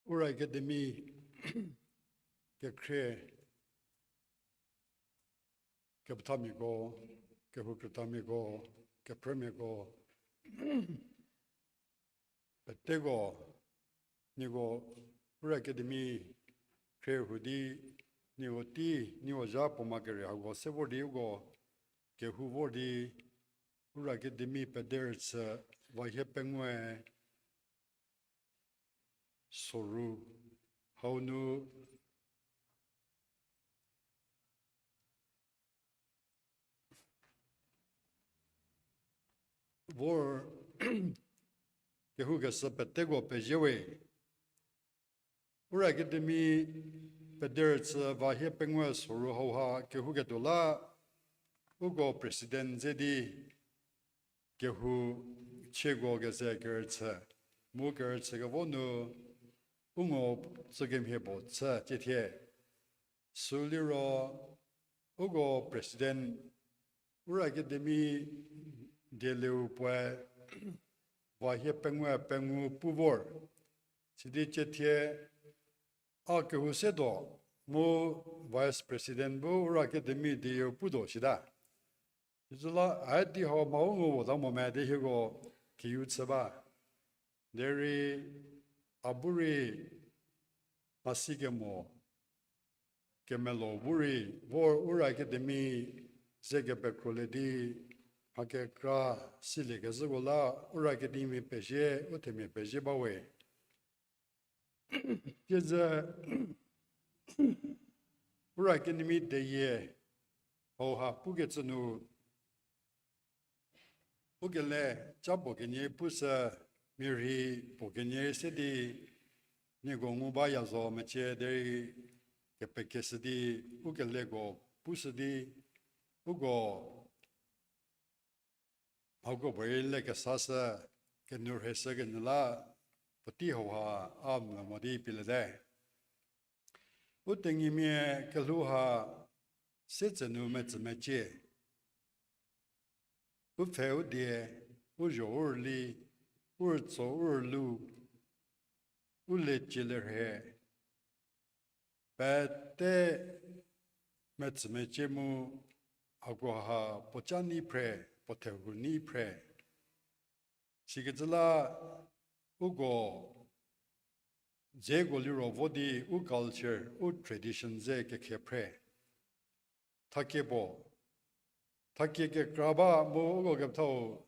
Ura Academy kekhrie, kepethamiako, kehou krütamiako, kephrümiako, peteko, nieko Ura Academy khrie hu di, nieko tei, nieko zha puo ma kere hako se vor di uko kehou vor di, Ura Academy pederüchü va hie pengou soru hau nu vor kehoukeshü peteko pezie we. Ura Academy pederüchü va hie pengou soru hauha kehouketuo la uko president ze di kehou chieko keze kerüchü, mu kerüchü kevo nu u ngo tsükemhie puo chü tiethie. Sü liro uko president Ura Academy dieliu puoe va hie pengou pengou pu vor. Sidi tiethie a kehou se tuo mu vice president bu Ura Academy dieu pu tuo sita. Sizüla a di hau mha u ngu vota mo me di hieko kiu chü ba. Derei a bu rei mhasi kemo kemelo bu rei vor Ura Academy ze kepekrolie di mha kekra silie kezhüko la Ura Academy pezie, u themia pezie ba we. Kezü Ura Academy deyie hauha pukecü nu u kele ca puo kenie pushü, mirhi puo kenie se di nieko ngu baya zo mecie derei kepekeshü di u keleko pushü di uko hako puorei le kesashü, kenu rheshü kenyü la puotei hauha a mo di pieliete. U tenyimia kelhou ha se tsenu metsü mecie. U pfhe u die, u zho u rüli, u rütso u rülu, u le cielie rhe, Pete metsümecie mu hakoha puo ca nei phre, puo thehou nei phre. Sikecü la uko dzeko liro vo di u culture, u tradition ze kekhe phre. Thakie puo, thakie kekra ba mu uko kepethau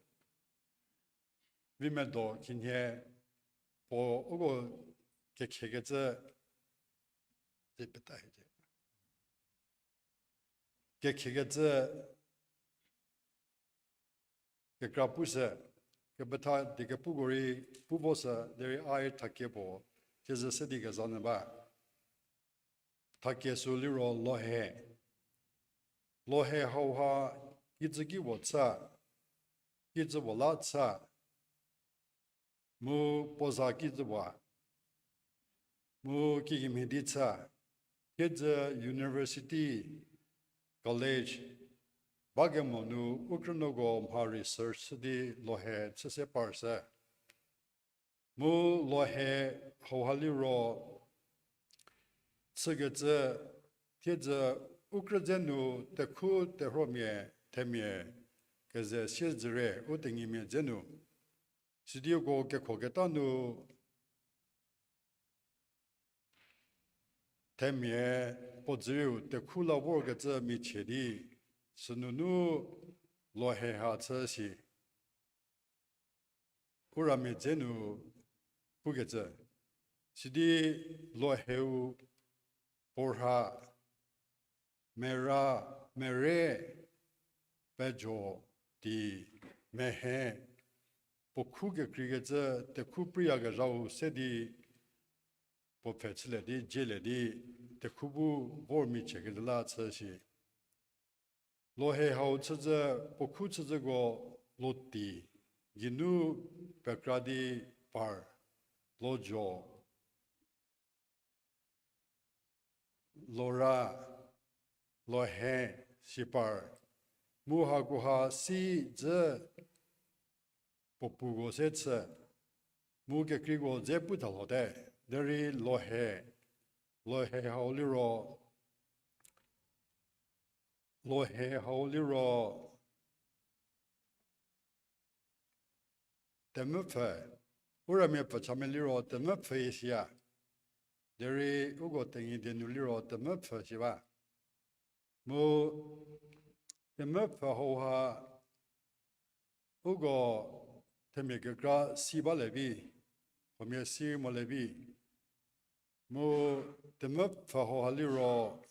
vi medo khinhie puo uko kekhekecü, kekhekecü kekra pushü, kepetha di kepuko rei pu voshü derei ai thakie puo kezü se di kezha nyü ba. Thakie sü liro lohe. Lohe hauha kijü ki puo chü, kijü puo la chü, mu puo za kijü puo, mu kikemhie di chü, thiedzü university, college bakemo nu u krünuoko mha research chü di lohe chü se parshü. Mu lohe hauha liro chükecü thiedzü u krü dze nu tekhu terhuomia themia keze siezüre u tenyimia dze nu. Sidi uko kekhoketa nu themia puo dzürieu tekhu la vorkecü michie di, sünunu lohe ha chü si u ramia dze nu pukecü. Sidi loheu puo rha, mera, mere, pejo, di, mehe, puo khu kekreikecü tekhu priyakezhau se di puo pfhe chülie di, dzielie di, tekhu bu vor michie kedi la chü si. Lohe hau chüzü, puo khu chüzüko loti, geinu pekra di par, lojo, lora, lohe, sipar, mu hakoha si dzü puo puko se chü, mu kekreiko dze pu thalhote, derei lohe, lohe hau liro, lohe hau liro, temvüpfü, u ramia pfü chamia liro temvüpfü isiya. Derei uko Tenyidie nu liro temvüpfü si ba. Mu temvüpfü hauha uko themia kekra si balie vi, huomia si molie vi. Mu temvüpfü hauha liro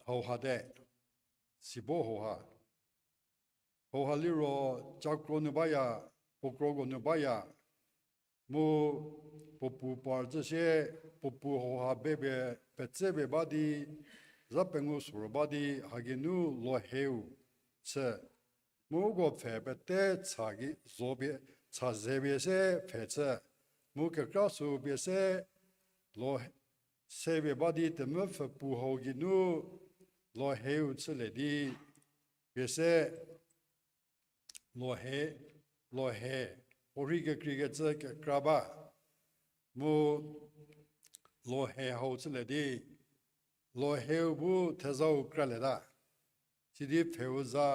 hauha te, sibo hauha. Hauha liro cakro nu baya, puo kroko nu baya. Mu puo pu par zhü sie, puo pu hauha bepie, petse pie ba di, za pengu soro ba di, hageinu loheu chü. Mu uko pfhe pete cha ki zo pie, cha ze pie se pfhe chü. Mu kekra sü pie se lo, se pie ba di temvüpfü pu hau geinu loheu chülie di pie se lohe, lohe, puorhi kekreikecü kekra ba. Mu lohe hau chülie di, loheu bu thezau kralieta. Sidi pfheu za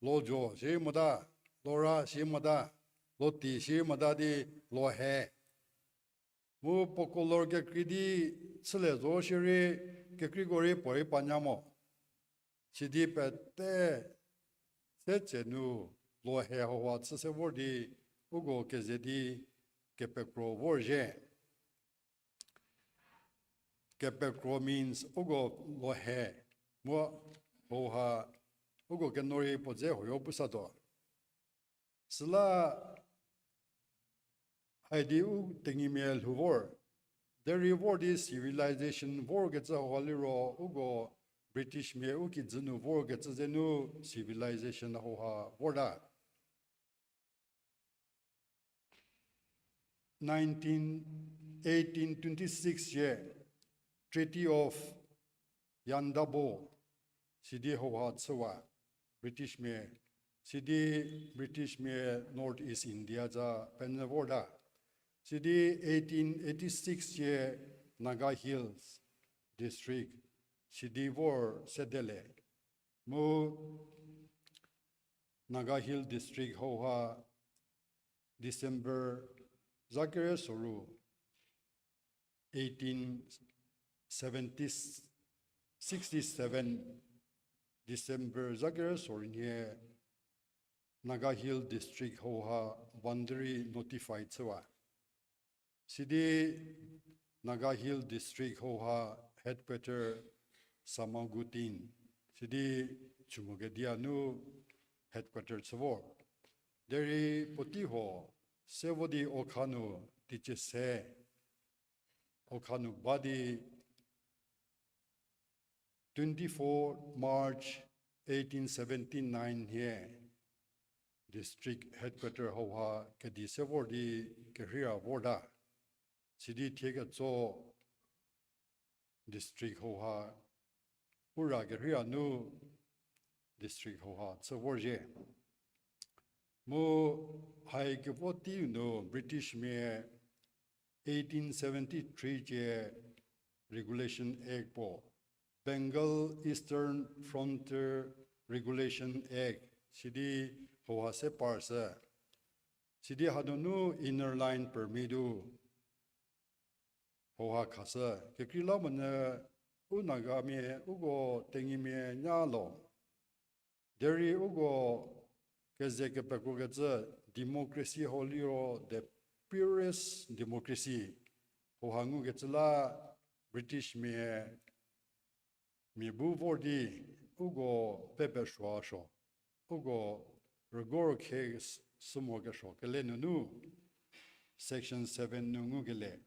lojo shirei mota, lora shirei mota, loti shirei mota di lohe. Mu puo color kekrei di chülie zo shierei, kekreiko rei puorei panya mo. Sidi pete se tse nu lohe hauha chü se vor di uko keze di kepekro vorzhie. Kepekro means uko lohe mu hauha uko keno rei puo dze huoyo pusatuo. Süla haidi u Tenyimia lhou vor, derei vor di civilization vorkecü hauha liro uko Britishmia u kijü nu vorkecü zenu civilization hauha vorta. Nineteen, eighteen twenty-six ye Treaty of Yandabo, sidi hauha chüwa Britishmia, sidi Britishmia North East India za penyü vorta. Sidi eighteen eighty-six ye Naga Hills District sidi vor sedele. Mu Naga Hill District hauha December zakere soru eighteen seventy, sixty-seven, December zakere soru nhie Naga Hill District hauha boundary notify chüwa. Sidi Naga Hill District hauha headquarter Samagutin, sidi Chümoukedima nu headquarter chü vor. Derei puotei huo se vo di Okha nu teicie se, Okha nu ba di twenty-four March eighteen seventy-nine nhie district headquarter hauha kedi se vor di kerheira vorta. Sidi thie ketso district hauha, pura kerheira nu district hauha chü vorzhie. Mu haikevo teiu nu British mia eighteen seventy-three cie Regulation Act puo, Bengal Eastern Frontier Regulation Act sidi hauha se parshü. Sidi hanunu Inner Line Permit-u hauha khashü. Kekreilamonyü u Nagamia, uko Tenyimia nyalo. Derei uko keze kepekrokecü democracy hau liro the purest democracy hauha ngukecü la British mia, mia bu vor di uko pepesuosuo, uko rügorkhe s-, sü mokesuo kele nunu, Section seven nu ngukelie.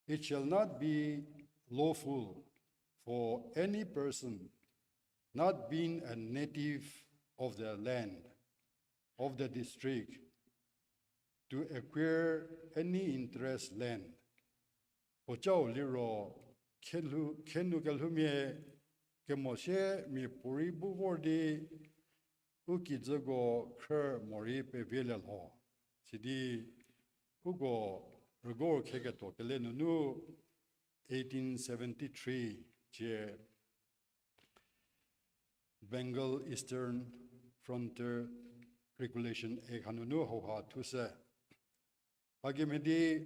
It shall not be lawful for any person not being a native of the land, of the district, to acquire any interest land. Puocau liro, khenu kelhoumia kemo sie mia puorei bu vor di u kijüko khrü morei pevielie lho. Sidi uko rügorkheketuo kele nunu eighteen seventy-three cie Bengal Eastern Frontier Regulation Act hanunu hauha thushü. Hakemhie di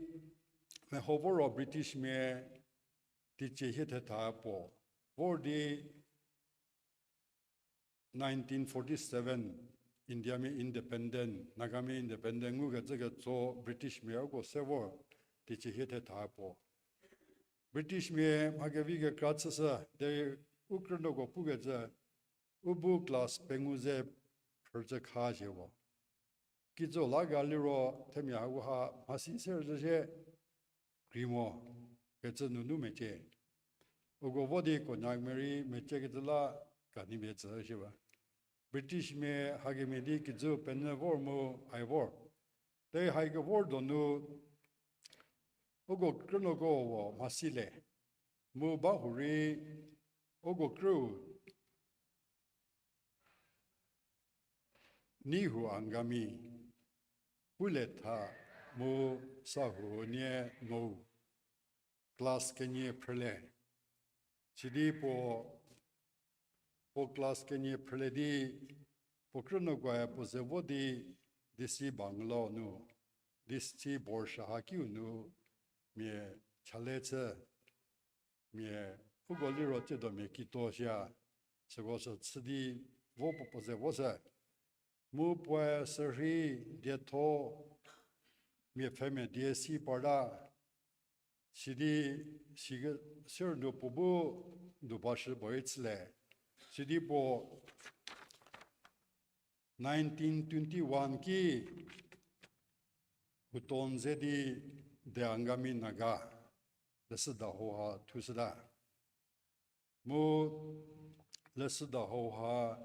meho voro British mia teicie hie thetha puo vor di nineteen forty-seven, Indiamia independent, Nagamia independent ngukecü ketso British mia uko se vor teicie hie thetha puo. British mia mha kevi kekra chüshü derei u krünuoko pukecü u bu class pengou ze phrücü kha shie vo. Kijü la ga liro themia hauha mhasi se rüzhü sie krei mo kecü nunu mecie. Uko vo di Konyakmia rei meciekecü la kanimia tsü shi ba. British mia hakemhie di kijü penyü vor mu hai vor. Derei hai kevor donu uko krünuoko vo mhasi le. Mu ba hurei uko krüu Nihu Angami, Puletha mu Sahu nie nou class kenie phrülie. Sidi puo, puo class kenie phrülie di puo krünuokoe puo ze vo di D C Bungalow nu, D C Borshah hakiu nu mia chale chü, mia uko liro tsiedo mia kituo shia, süko sü chü di vo puo puo ze vo shü. Mu puoe sürhei dietho mia pfhemia die si parta, sidi sike sürnuo puo bu duba shü puorei chülie. Sidi puo nineteen twenty-one ki Huton ze di The Angami Naga leshüda hauha thushüta. Mu leshüda hauha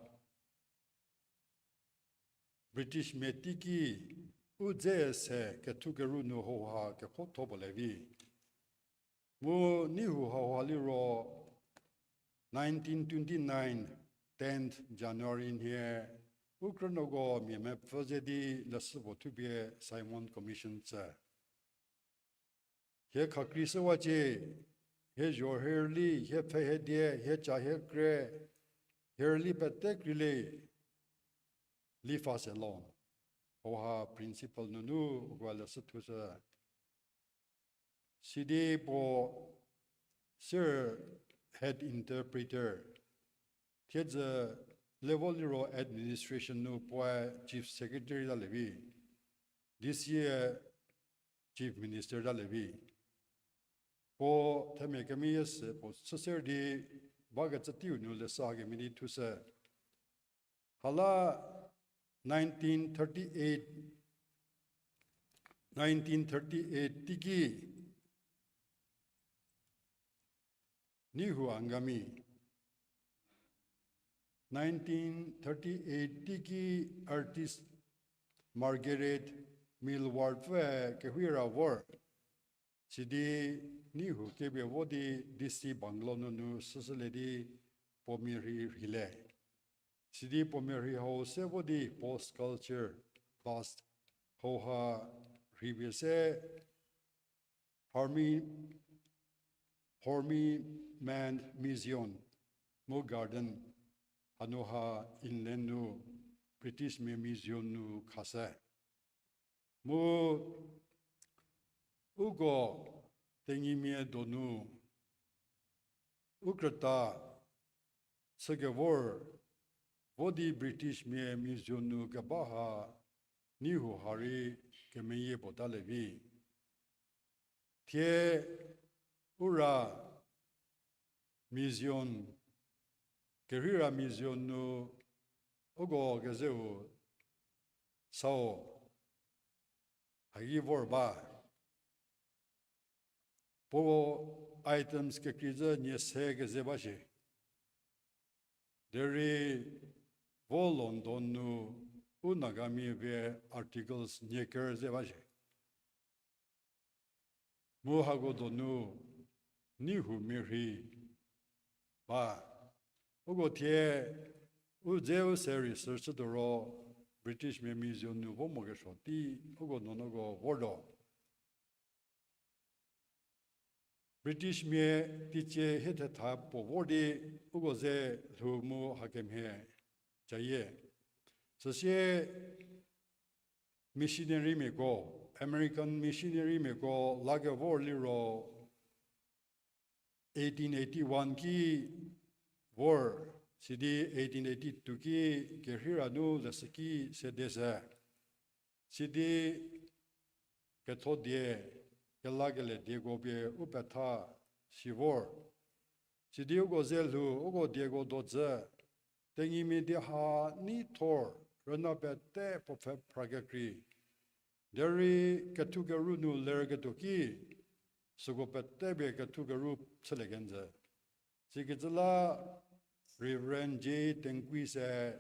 British mia teiki u dze se kethukeru nu hauha kekhotho puo le vi. Mu Nihu hauha liro nineteen twenty-nine, tenth January nhie u krünuoko mia mepfü ze di leshü puo thupie Simon Commission tsü. Thie khakrei shüwacie, hie zho hie rüli, hie pfhe hie die, hie ca hie kre, hie rüli pete kreilie, Lifa Selon. Hauha principal nunu uko leshü thushü. Sidi puo ser head interpreter. Thiedzü level liro administration nu puoe chief secretary talie vi. D C e chief minister talie vi. Puo themia kemeyie se puo chüser di bakecü teiu nu leshü hakemhie di thushü. Hala nineteen thirty-eight, nineteen thirty-eight teiki Nihu Angami, nineteen thirty-eight teiki artist Margaret Milward pfü kerheira vor. Sidi Nihu kepie vo di D C bungalow nunu süsülie di puo mia rhei rheile. Sidi puo mia rhei hau se vo di puo sculpture bust hauha rheipie se Harmony, Harmony Museum mu Garden hanu ha inland nu British mia museum nu khashü. Mu uko Tenyimia donu u krüta chükevor vo di British mia museum nu keba ha Nihu ha rei kemeyie puo talie vi. Thie u ra museum, kerheira museum nu uko kezeu sau haki vor ba. Puo items kekreizü nie se keze ba shie. Derei vo London nu u Nagamia vie articles nie ker ze ba shie. Mu hako donu Nihu mia rhei ba. Uko thie u dze u se research chütuo ro British mia museum nu vo mokesuo tei uko nuonuoko vortuo. British mia teicie hie thetha puo vor di uko ze lhou mu hakemhie cayie. Süsie missionarymiako, American missionarymiako lakevor liro eighteen eighty-one ki vor, sidi eighteen eighty-two ki kerheira nu leshüki sedeshü. Sidi ketho die, kelakelie dieko pie u petha si vor. Sidi uko ze lhou, uko dieko dodzü, Tenyimia die ha neithor rüna pete puo pfhe phra kekrei. Derei kethukeru nu lerketuo ki, süko pete pie kethukeru chülie kenjü. Sikecü la Reverend J Tengkui se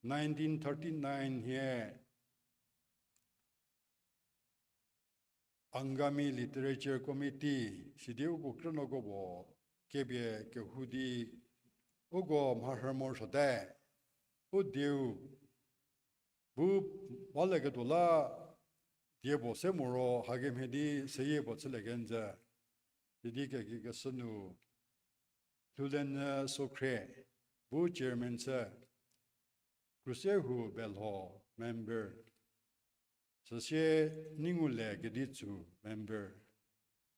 nineteen thirty-nine hie Angami Literature Committee sidi uko krünuoko puo kepie kehou di uko mharhü morosuote, u dieu bu balieketuo la die puo se moro hakemhie di seyie puo chülie kenjü. Sidi kekikeshü nu Lhoulenyü Sokhrie bu chairman chü, Krusehu Belho member, süsie Neingule Keditsu member,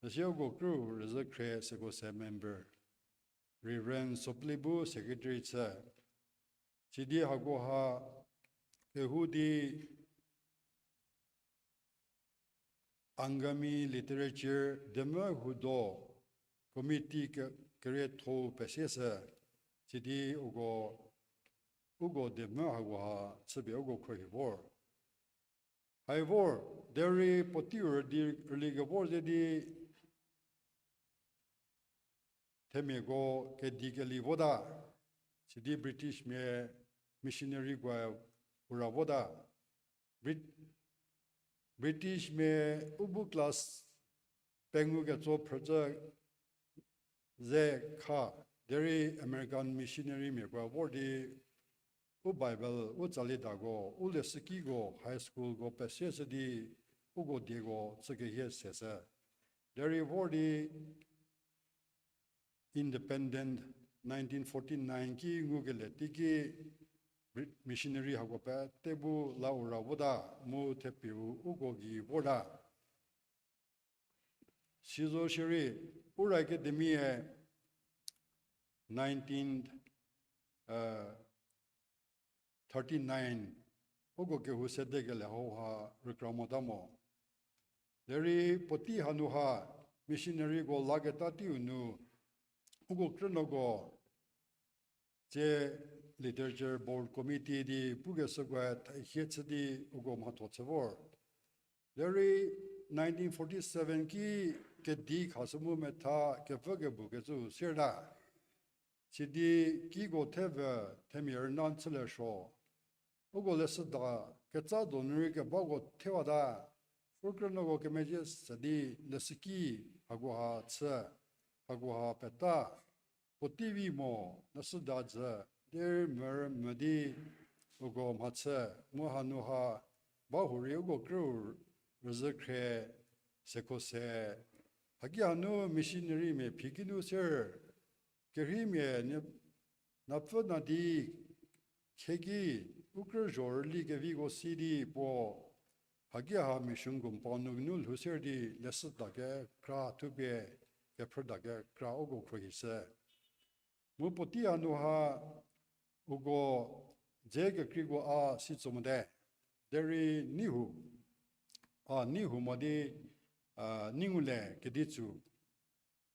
süsie uko krü rüzhü khrie süko se member, Reverend Sopli bu secretary chü. Sidi hakoha kehou di Angami Literature Demvü Hudo Committee ke-, kerietho-u pesieshü, sidi uko, uko demvü hakoha chüpie uko khruohi vor. Hai vor, derei puoteiu rüdi rüli kevor ze di themiako kedi keli vota, sidi British mia missionary koe u ra vota. Brit-, British mia u bu class pengou ketso phrücü ze kha, derei American missionary miakoe vor di u Bible, u tsali dako, u leshükiko, high schoolko pesieshü di uko dieko chükehie seshü. Derei vor di independent nineteen forty-nine ki ngukelie teiki missionary hako pete bu la u ra vota mu thepieu uko gei vorta. Sizo shierei, Ura Academy-e nineteen thirty-nine, uko kehou sedekelie hauha rükra mota mo. Derei puotei hanu ha missionaryko laketa teiu nu, uko krünuoko tsie Literature Board Committee di pukeshükoe thahie chü di uko mhatho chü vor. Derei nineteen forty-seven ki kedi khashü mu metha kevü kebukecü sierta. Sidi kiko thevü themia rüna chülie suo. Uko leshüda ketsa donu rei kebako thewata. U krünuoko kemezhie se di leshüki hakoha chü, hakoha peta. Puotei vi mo, leshüda jü, derei mürü mü di uko mhachü, mu hanu ha ba hurei uko krüu rüzhü khre, seko se. Haki hanu missionarymia phi kinu ser, kerheimia napfü na di khieki u krü zho rüli keviko si di puo, haki ha mission compound nu lhou ser di leshüda kekra thupie kephrüda kekra uko khruohishü. Mu puotei hanu ha uko dze kekreiko a si tso mote. Derei neihu, a neihu mo di, a, nei ngulie kedi tsu.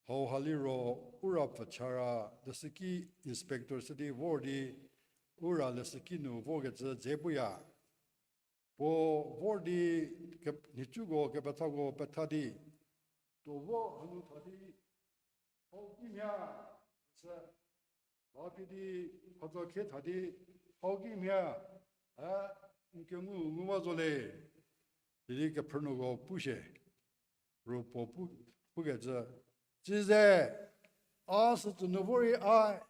Hauha liro Ura pfüchara leshüki inspector sü di vor di, Ura leshüki nu vorkecü dze puya. Puo vor di ke-, nhicuko kepethako petha di, tuo vo hanu tha di, hau kimhie, sü, la phi di, phatso khie tha di, hau kimhie, a, n kengu nguwa zo le, idi kephrünuoko pushie. Ru puo pu, pukecü, cize, a sü tsünu vorei a,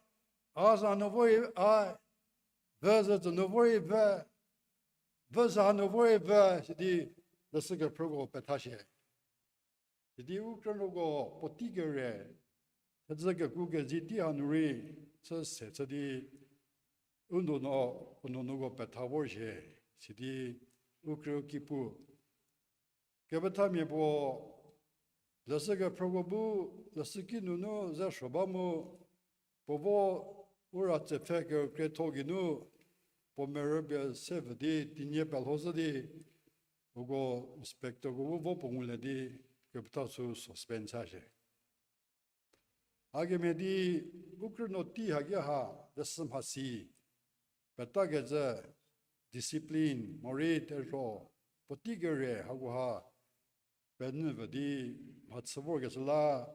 a sü hanu vorei a, vü sü tsünu vorei vü, vü sü hanu vorei vü, sidi leshü kephrüko pethashie. Sidi u krünuoko puotei kere, thedzü keku kezi tei hanu rei, chü se chü di, u nuonuo, u nuonuoko petha vorzhie, sidi u krü ki pu. Kepethamia puo, leshü kephrüko bu, leshüki nunu ze suo ba mu, puo vo Ura tsepfhe kekretho geinu, puo merü pie se vü di, tinie pelho zhü di, uko inspectorko bu vo puo ngulie di, kepetha sü suspend chashie. Hakemhie di u krünuo tei haki ha leshü mhasi, petakecü discipline, morei thezho, puotei kere hakoha, penyü vü di mhachü vorkecü la,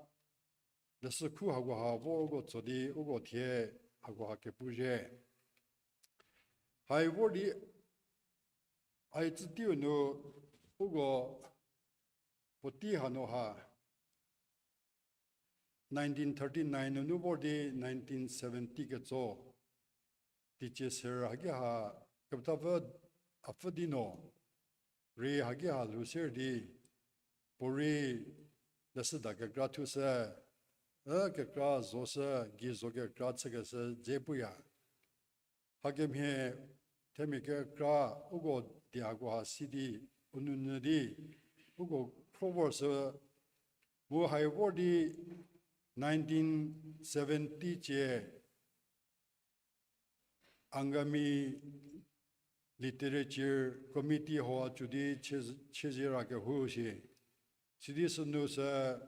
leshü khu hakoha vorko tso di uko thie hakoha kepuzhie. Hai vor di, hai tsü teiu nu uko puotei hanu ha, nineteen thirty-nine nunu vor di nineteen seventy ketso, teicie serü haki ha kepethapfü apfü di no, rei haki ha lhou ser di, puorei leshüda kekra thushü, e kekra zoshü, gei zo kekra chükeshü dze puya. Hakemhie themia kekra uko di hakoha si di, u nounyü di, uko khro vorshü, mu hai vor di nineteen seventy cie Angami Literature Committee hau a cü di chie-, chiezie ra kehou shi. Sidi sünu sü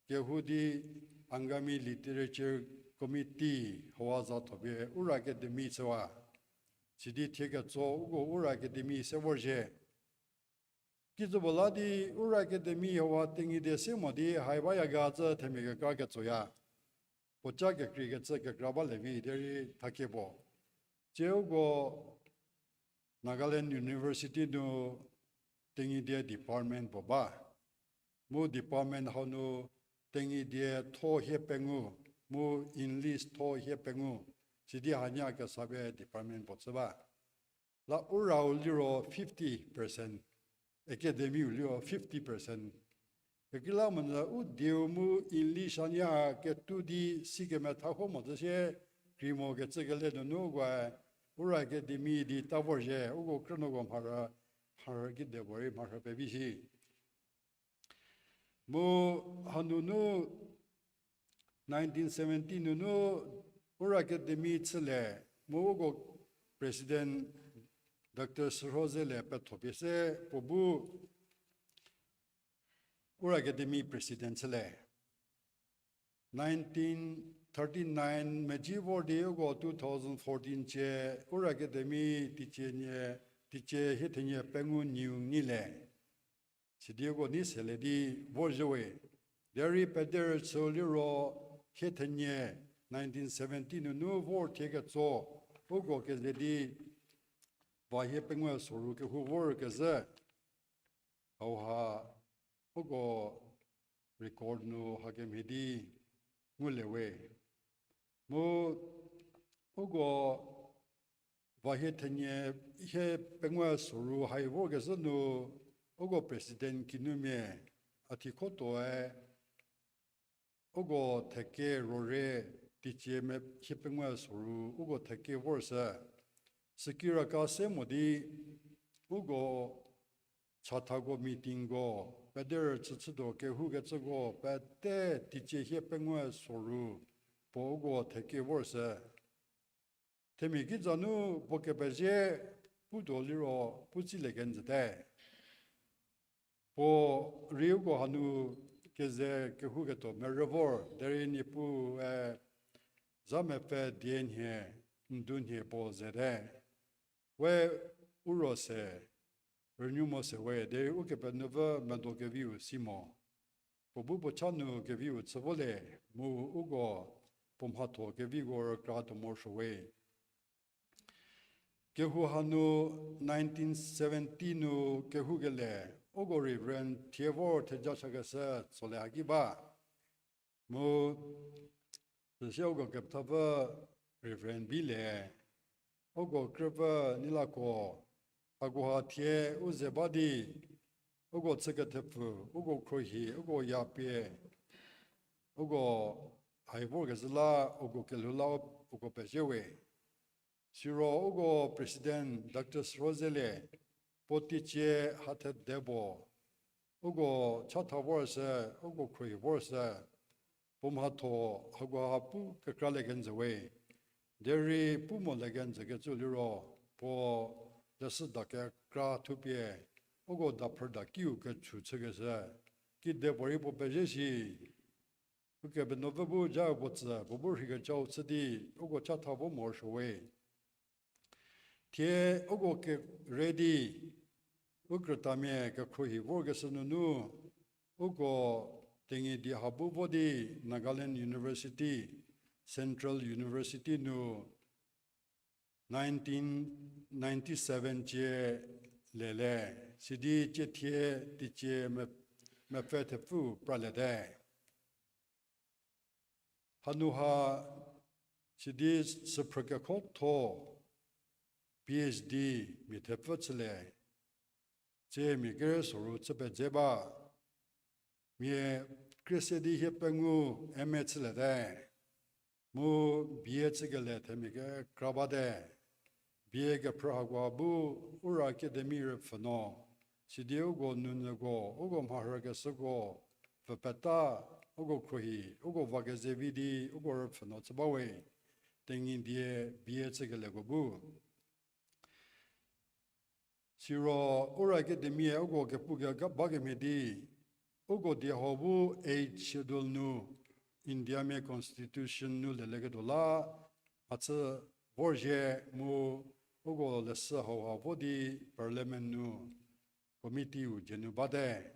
kehou di Angami Literature Committee hau a za thopie Ura Academy chüwa. Sidi thie ketso uko Ura Academy se vorzhie. Kijü puo la di Ura Academy hau a Tenyidie se mo di hai baya ga cü themia kekra ketsoya. Puoca kekreikecü kekra balie vi derei thakie puo. Cie uko Nagaland University nu Tenyidie department puo ba. Mu department hau nu Tenyidie tho hie pengou, mu English tho hie pengou, sidi hanie kesa pie department puo chü ba. La Urau liro fifty percent, academy-u liro fifty percent Kekreilamonyü u dieu mu English a nia ketuo di si kemetha ho mo zhü sie, krei mo kecü kele nunu ukoe Ura Academy di ta vorzhie, uko krünuoko mharü, mharü kedipuorei mharü pevi shi. Mu hanunu nineteen seventy nunu Ura Academy chülie, mu uko President Doctor Sürhozelie pethopie se puo bu Ura Academy President chülie. Nineteen thirty-nine mezi vor di uko two thousand fourteen cie Ura Academy teicie nie, teicie hie thenie pengou nyieu nyilie. Sidi uko nei selie di vorzhüwe. Derei pederüchü liro hie thenie nineteen seventy nunu vor thie ketso uko keze di va hie pengou soru kehou vorkezhü hauha uko record nu hakemhie di ngulie we. Mu uko va hie thenie hie pengou soru hai vorkezhü nu uko President kinumia a thikhotoe uko theke rore teicie me hie pengou soru uko theke vorshü. Sükiraka se mo di uko chathako meetingko pederüchü chütuo kehoukecüko pete teicie hie pengou soru puo uko theke vorshü. Themia kiza nu puo kepezie putuo liro pu tsilie kenjüte. Puo rei uko hanu keze kehouketuo merü vor derei Niepuue za mepfü die nhie, ndu nhie puo zete. We u ro se, rünuo mo se we derei Ukepenuopfü medo keviu si mo. Puo bu puo cha nu keviu chü volie, mu uko puo mhatho keviko rükra tuo morosuo we. Kehou hanu nineteen seventy nu kehoukelie, uko Reverend thie vor theja chakeshü tsolie haki ba. Mu süsie uko kepethapfü Reverend Bilie, uko krüpfü Nilako, hakoha thie u ze ba di, uko chü kethepfü, uko khruohi, uko yapie, uko hai vorkezhü la, uko kelhou la uko pezie we. Siro uko President Doctor Srozelie, puo teicie hathede puo, uko chatha vorshü, uko khruohi vorshü, puo mhatho hakoha pu kekralie kenjü we. Derei pu molie kenjü kecü liro, puo leshüda kekra thupie, uko daphrüda kiu kechu chükeshü, kidepuorei puo pezie shi. Ukepenuopfü bu ja puo tsü, puo bu rheikecau chü di, uko chatha vo morosuo we. Thie uko kere di, u krütamia kekhruohi vorkeshü nunu, uko Tenyidie ha bu vo di Nagaland University, Central University nu nineteen ninety-seven cie lele, sidi cie thie teicie me-, mepfü thepfu praliete. Hanu ha sidi süphrü kekhotho PhD mia thepfü chülie, tsie mia kere soru chü pedze ba, mia krie se di hie pengou M A chüliete. Mu B A chükelie themia kekra bate. B A kephrü hakoha bu Ura Academy rüpfhünuo, sidi uko nunyüko, uko mharhükeshüko, pfü peta, uko khruohi, uko va kezevi di uko rüpfhünuo chü bawe. Tenyidie B A chükelieko bu. Siro Ura Academy-e uko kepu keba kemhie di, uko die hau bu Eighth Schedule nu, Indiamia Constitution nu leleketuo la, mhachü vorzhie mu uko leshü hauha vo di Parliament nu committee-u dzie nu bate,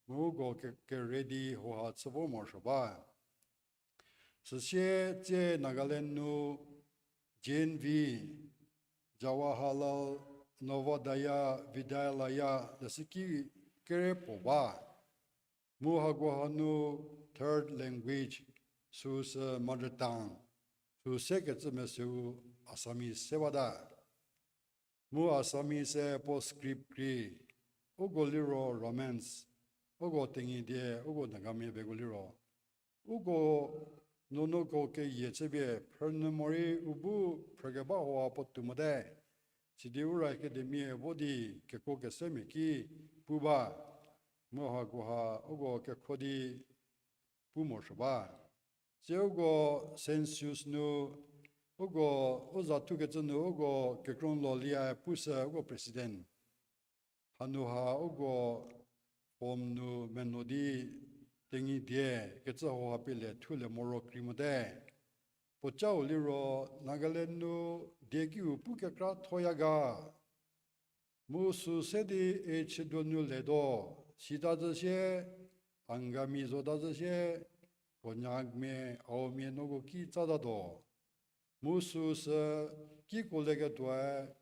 mu uko ke-, kere di hauha chü vo morosuo ba. Süsie tsie Nagaland nu J N V, Jawaharlal Navodaya Vidyalaya leshüki kere puo ba. Mu hakoha nu third language, süsü mother tongue, süse kecü mesüu Assamese se bata. Mu Assamese se puo script krei, uko liro Romance, uko Tenyidie, uko Nagamia beko liro, uko nuonuoko keyie chüpie phrünyü morei u bu phrükeba hau puotou mote. Sidi Ura Academy vo di kekuo kesemia ki pu ba, mu hakoha uko kekhro di pu morosuo ba. Sie uko census nu, uko u za thukecü nu uko kekro lo lia pushü uko president. Hanu ha uko form nu meno di Tenyidie kecü hau ha pele thulie moro krei mote. Puocau liro Nagaland nu die kiu pu kekra thoya ga. Mu sü se di Eighth Schedule nu letuo, sita zü sie, Angami zota zü sie, Konyakmia, Aomia nuoko ki tsatatuo. Mu süsü kiko leketuoe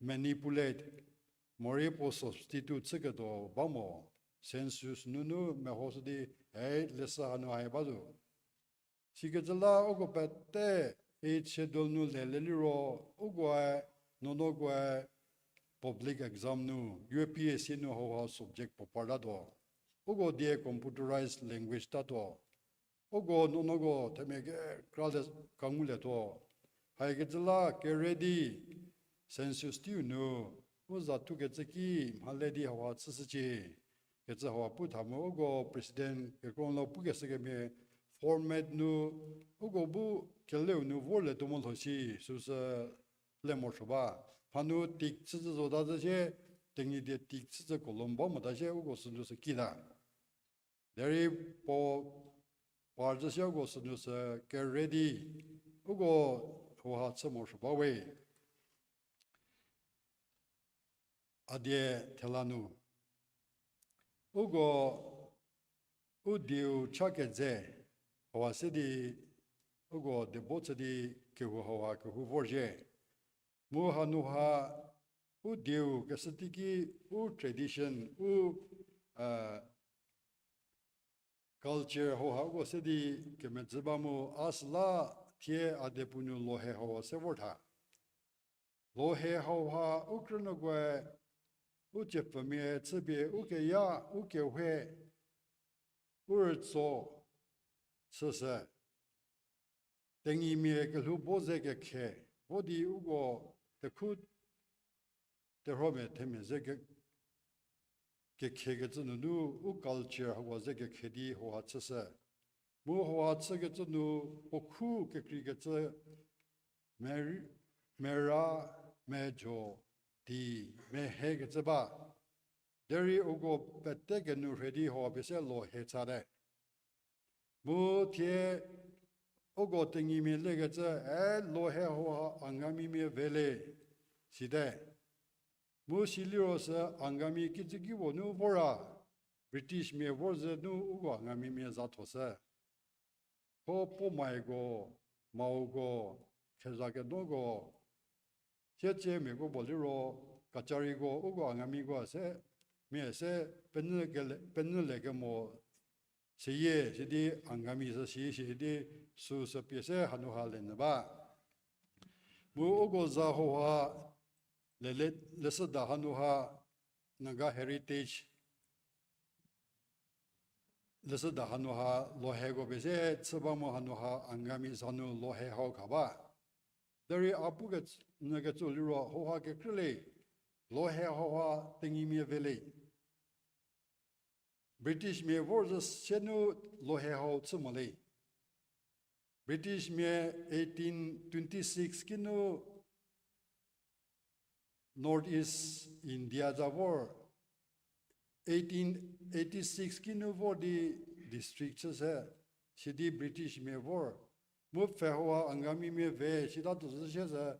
manipulate, morei puo substitute chüketuo ba mo, census nunu mehoshü di, e, leshü hanu hai ba zo. Sikecü la uko pete Eighth Schedule nu lele liro, ukoe, nuonuokoe public exam nu, U P S C nu hauha subject puo partatuo. Uko die computerized language tatuo. Uko nuonuoko themia kekra le kangulie tuo. Haikecü la kere di census teiu nu, u za thukecü ki mhale di hauha chüshücie. Kecü hauha pu tha mu uko president kekro lo pukeshü kemhie format nu, uko bu keleu nu vorlie tuo mo lho shi, süsü le morosuo ba. Hanu tick chüzü zota zü sie, Tenyidie tick chüzü column ba mota sie uko sünu sü kita. Derei puo par zü sie uko sünu sü kere di, uko hauha chü morosuo ba we. A die thela nu, uko u dieu cha keze hauha se di, uko diebo chü di kehou hauha kehou vorzhie. Mu hanu ha u dieu keshü teiki u tradition, u culture hauha uko se di kemedzü ba mu a süla thie a diepu nu lohe hauha se vor tha. Lohe hauha u krünuokoe u tsiepfümia chüpie u keya, u kehou, u rütso chüshü. Tenyimia kelhou bo ze kekhe, vo di uko tekhu terhuomia themia ze ke, kekhekecü nunu u culture hauha ze kekhe di hauha chüshü. Mu hauha chükecü nu puo khu kekreikecü mer-, mera, mejo, di, mehekecü ba. Derei uko pete kenu rhe di hauha pie se lohe chate. Mu thie uko Tenyimia lekecü, e, lohe hauha Angamimia vele, site. Mu siliro sü Angami kicüki puo nu vora, Britishmia vor zü nu uko Angamimia za thoshü. Ho Pomaiko, Maoko, Khezhakenuoko, sietsemiako puo liro, Kachariko, uko Angamiko se, mia se, penyü kele-, penyülie kemo, seyie, sidi Angami sü si, sidi süsü pie se hanu ha lenyü ba. Mu uko za hauha, lele-, leshüda hanu ha, Naga Heritage, leshüda hanu ha loheko pie se chü ba mu hanu ha Angami za nu lohe hau kha ba. Derei a pu ke-, nyü kecü liro hauha kekrü le, lohe hauha Tenyimia vele. Britishmia vor zü sie nu lohe hau chü mo le. Britishmia eighteen twenty-six kinu North East India za vor, eighteen eighty-six kinu vor di district chü se, sidi Britishmia vor. Mu pfhe hauha Angamimia ve sita tuo zü sie zü,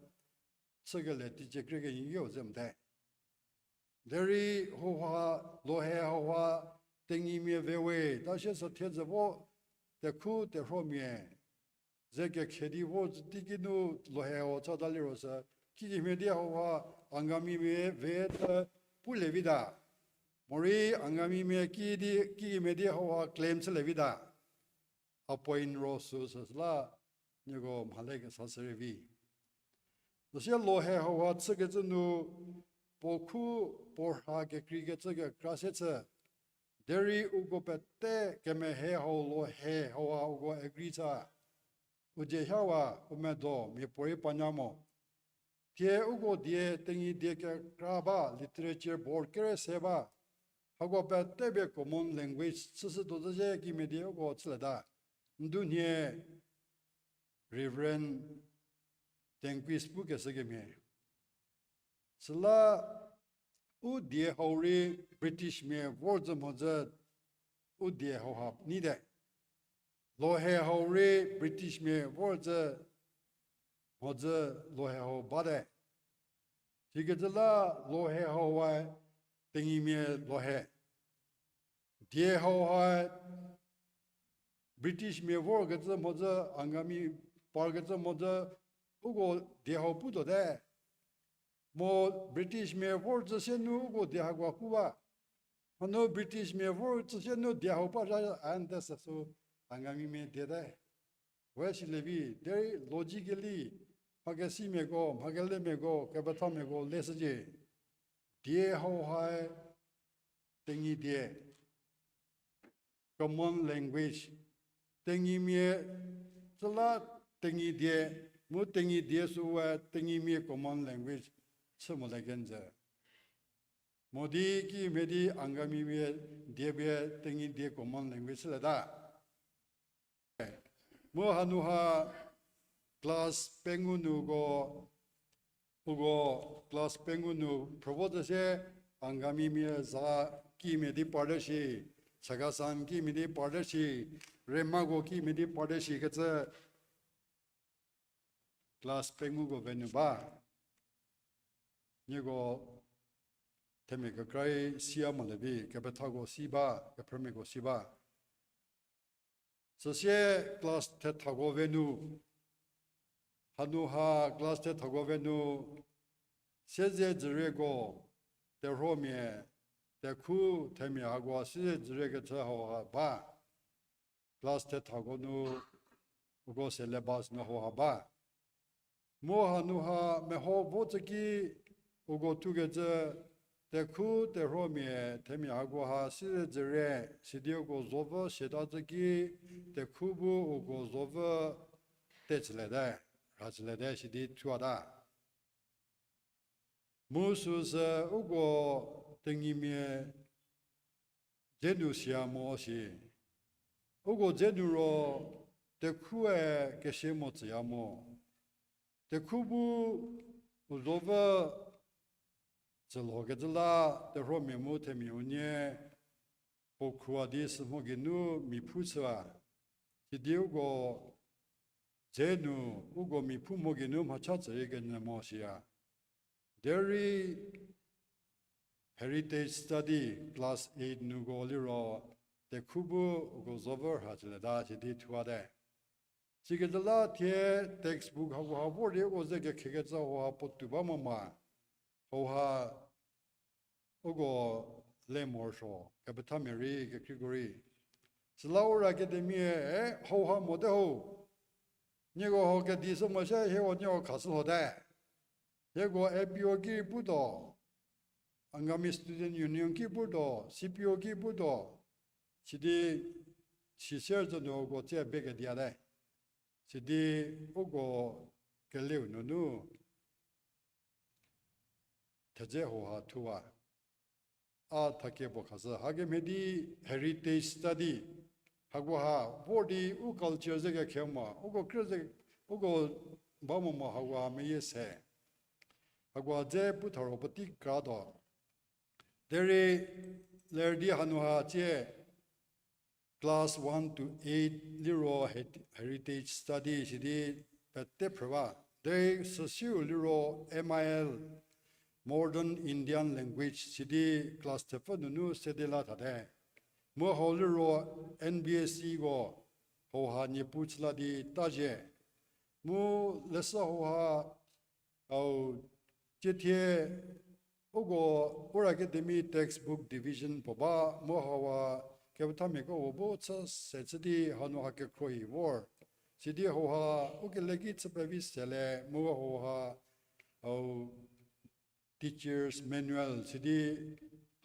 chükele teicie krie kenyü kiu ze mote. Derei hauha, lohe hauha, Tenyimia ve we, ta sie sü thiedzü vo, tekhu terhuomia ze kekhe di vo zü teiki nu lohe hau chata liro sü, kikemhie di hauha Angamimia ve ta pulie vita. Morei Angamimia ki di, kikemhie di hauha claim chülie vita. Appoint ro süsü süla, nieko mhale kesa shürei vi. Süsie lohe hauha chükecü nu, puo khu, puo rha kekreikecü kekra se chü, Derei uko pete kemehe hau lohe hau a uko agree cha. U dzie hawa u medo mia puorei panya mo. Thie uko die Tenyidie kekra ba, literature board kere se ba. Hako pete pie common language chüshü tuo zhüzie kimia di uko chülieta. Ndunhie Reverend Tenquist pukeshü kemhie. Süla u die hau rei British mia vor zhü mhodzü u die hau ha neite. Lohe hau rei British mia vor zhü mhodzü lohe hau bate. Sikecü la lohe hau ha Tenyimia lohe. Die hau ha British mia vorkecü mhodzü Angami parkecü mhodzü uko die hau putuote. Mo British mia vor zhü sie nu uko die hako pu ba. Hanu British mia vor zhü sie nu die hau pa zha a nte se sü Angamimia diete. We silie vi, derei logically, mhakesimiako, mhakelemiako, kepethamiako leshücie. Die hau ha Tenyidie, common language. Tenyimia tsüla Tenyidie, mu Tenyidie süwe Tenyimia common language chü molie kenjü. Mo di kimhie di Angamimia die pie Tenyidie common language chülieta. Mu hanu ha class pengou nuko, uko class pengou nu phrüvo zhü sie Angamimia za kimia di parte shi, Chakhesang kimia di parte shi, Remako kimia di parte shikecü class pengouko venu ba. Nieko themia kekra-i siya molie vi, kepethako si ba, kephrümiako si ba. Süsie class thethako venu, hanu ha class thethako venu, siezedzürieko, terhuomia, tekhu themia hako siezedzüriekecü hau ha ba. Class thethako nu uko syllabus nu hau ha ba. Mu hanu ha meho vo tsü ki uko thukecü tekhu terhuomia themia hako ha siezedzürie sidi uko zovü siata tsü ki tekhu bu uko zovü tetsüliete, rhatsüliete sidi thuata. Mu süsü uko Tenyimia dzenu siya mo si. Uko dzenu ro tekhue kesie mo tsüya mo. Tekhu bu u zovü tsülhokecü la terhuomia mu themia unie puo khua di sü mho geinu miphu chüwa. Sidi uko dzenu uko miphu mho geinu mhacha tsürie kenyü mo siya. Derei heritage study class eight nuko liro tekhu bu uko zovü rhatsülieta sidi thuate. Sikecü la thie textbook hako ha vor di uko ze kekhekecü hau ha puotou ba mo ma, hau ha uko le morosuo, kepethamia rei kekreiko rei. Süla Ura Academy-e hau ha mote ho. Nieko hau kedi sü mo sie hieko nieko khashü lhote. Hieko A P O ki putuo, Angami Student Union ki putuo, C P O ki putuo, sidi sisier zo nu uko tsie be kediate. Sidi uko keleu nunu thedze hau ha thuwa. A thakie puo khashü hakemhie di heritage study, hako ha vor di u culture ze kekhe mo, uko kre ze, uko ba mo mo hako ha meyie se. Hako ha dze pu tharo puotei kratuo. Derei ler di hanu ha tsie class one to eight liro heritage study sidi pete phrü ba. Derei süsiu liro M I L, Modern Indian Language sidi class thepfü nunu sede la thate. Mu hau liro N B S E ko hau ha niepu chü la di ta zhie. Mu leshü hau ha, au, tiethie uko Ura Academy textbook division puo ba mu hau ha kepethamiako bu chü se chü di hanu ha kekhruohi vor. Sidi hau ha u kele ki chü pevi sele mu hau ha, au, teacher's manual sidi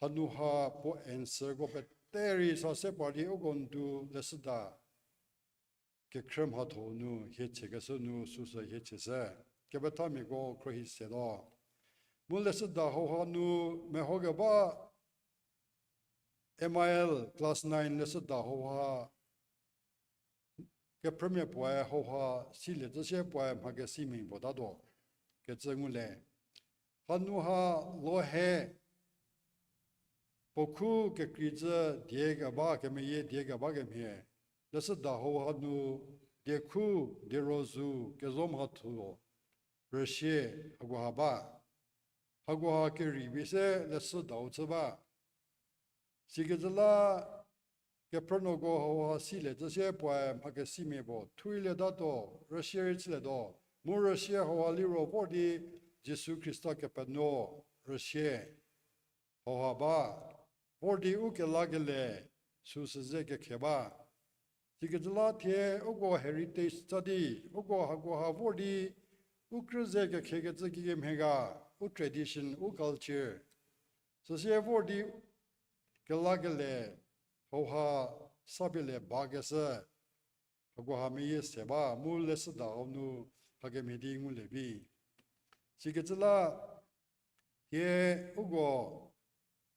hanu ha puo answerko pe pete rei sa se par di uko ndu leshüda kekhrü mhatho nu hie chükeshü nu süsü hie chüshü. Kepethamiako khruohi se lo. Mu leshüda hauha nu mehokeba M I L class nine leshüda hauha kephrümia puoe hauha silie zhü sie puoe mha kesimia puo tatuo kecü ngulie. Hanu ha lohe puo khu kekreicü die keba kemeyie die keba kemhie, leshüda hauha nu diekhu, dierozu, kezo mhatho, rüsie, hakoha ba. Hakoha kerei pie se leshüdau chü ba. Sikecü la kephrünuoko hauha silie zhü sie puoe mha kesimia puo thuilie tatuo, rüsie rei chülietuo, mu rüsie hauha liro vor di Jisu Khrista Kepenuo rüsie hauha ba, vor di u kelakele süsü ze kekhe ba. Sikecü la thie uko heritage study, uko hakoha vor di u krü ze kekhe kecü kikemhie ga, u tradition, u culture. Süsie vor di kelakele hauha sapielie bakeshü, hakoha meyie se ba mu leshüda hau nu hakemhie di ngulie vi. Sikecü la thie uko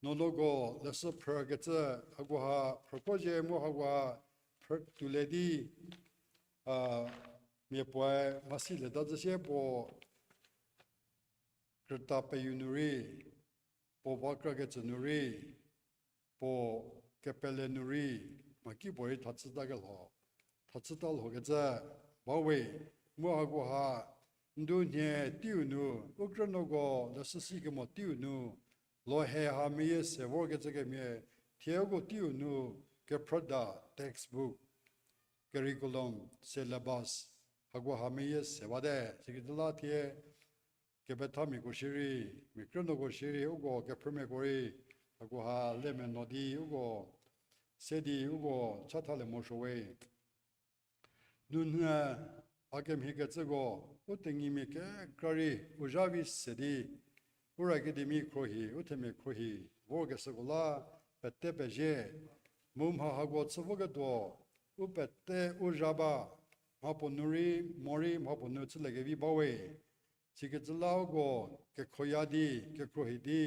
nuonuoko leshü phrükecü hakoha phrüko zhie mu hakoha phrü tuolie di, a, mia puoe mhasilieta zhü sie puo krüta peyu nu rei, puo va krakecü nu rei, puo kepele nu rei, mhakipuorei thachüta kelho, thachüta lhokecü bawe, mu hakoha ndu nhie teiu nu, u krünuoko leshü si kemo teiu nu, lohe ha meyie se vorkecü kemhie, thie uko teiu nu kephrüda textbook, curriculum, syllabus, hakoha meyie se bate, sikecü la thie kepethamiako shierei, mia krünuoko shierei, uko kephrümiako rei, hakoha le menuo di uko se di uko chathalie morosuo we. Nunu a kemhiekecüko, u tenyimia kekra rei u zha vi se di, Ura Academy khruohi, u themia khruohi vorkeshüko la pete pezie, mu mha hako chü voketuo, u pete u zha ba, mhapuo nu rei morei mhapuo nu chüliekevi bawe. Sikecü la uko kekhoya di, kekhruohi di,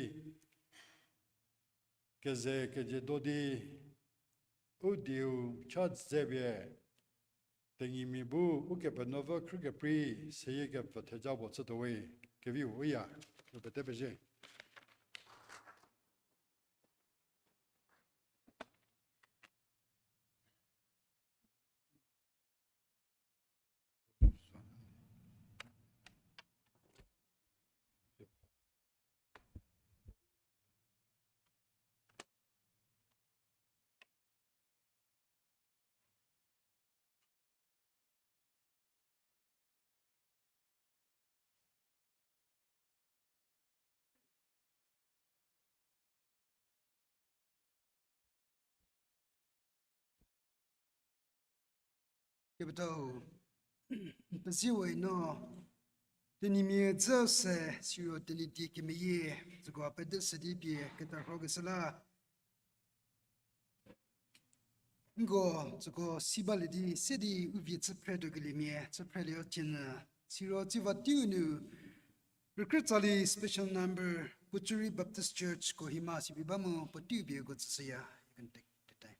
keze kejedo di, u dieu cha dze pie, tenyimia bu Ukepenuopfü khrükeprei seyie kepfü theja puo chütuo we, keviu u ya, u pete pezie. Kepethau, n pezie we no, tenyimia dzü se siro Tenyidie kemeyie, tsüko a pete se di pie ketarhokeshü la. Nko, tsüko si balie di, se di u vie chü phre tuokeliemia, chü phrelie o cienyü, siro tsiva teiu nu, rükrü tsali special number, Puchuri Baptist Church, Kohima, sipie ba mu, puo teiu pie uko tsüshüya. You can take the time.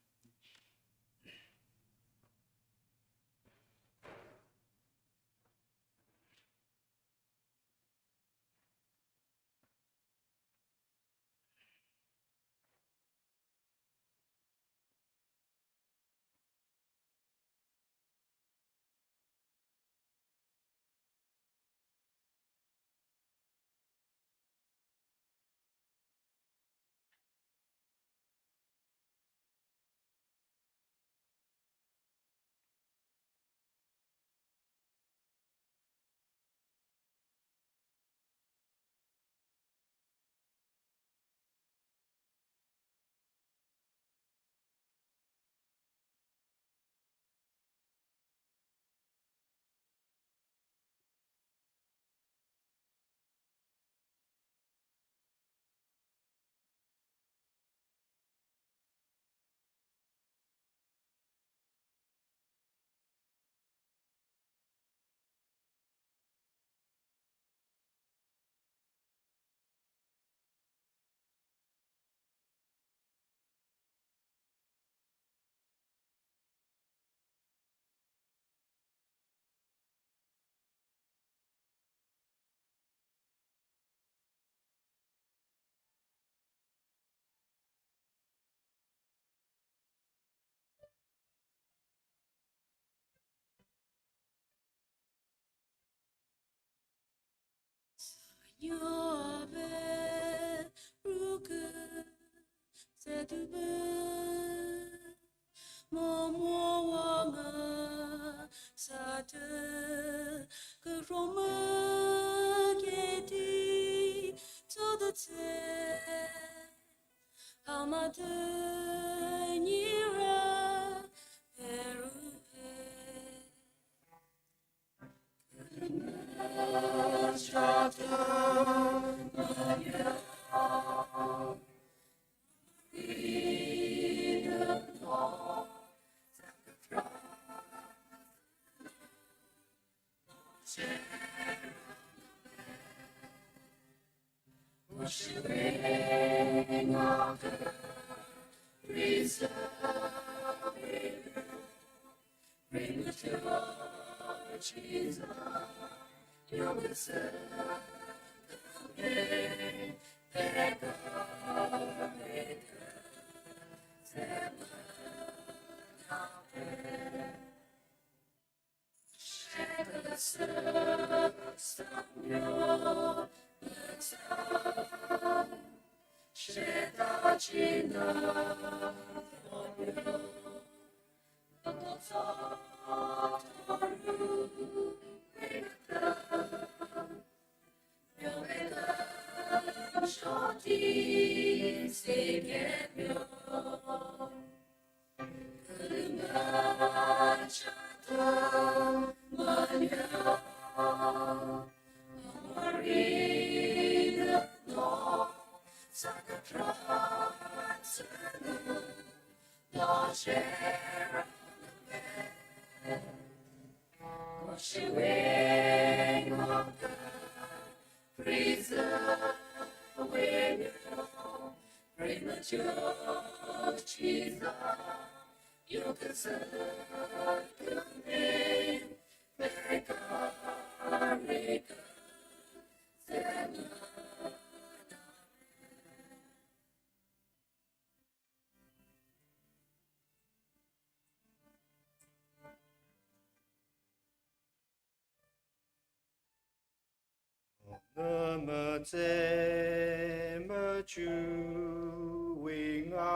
Yoabe ruku tse tube, momo wanga sate, kerome kedi tso de tse, hamate nyira peru e. Nü metsei mecü wi nga,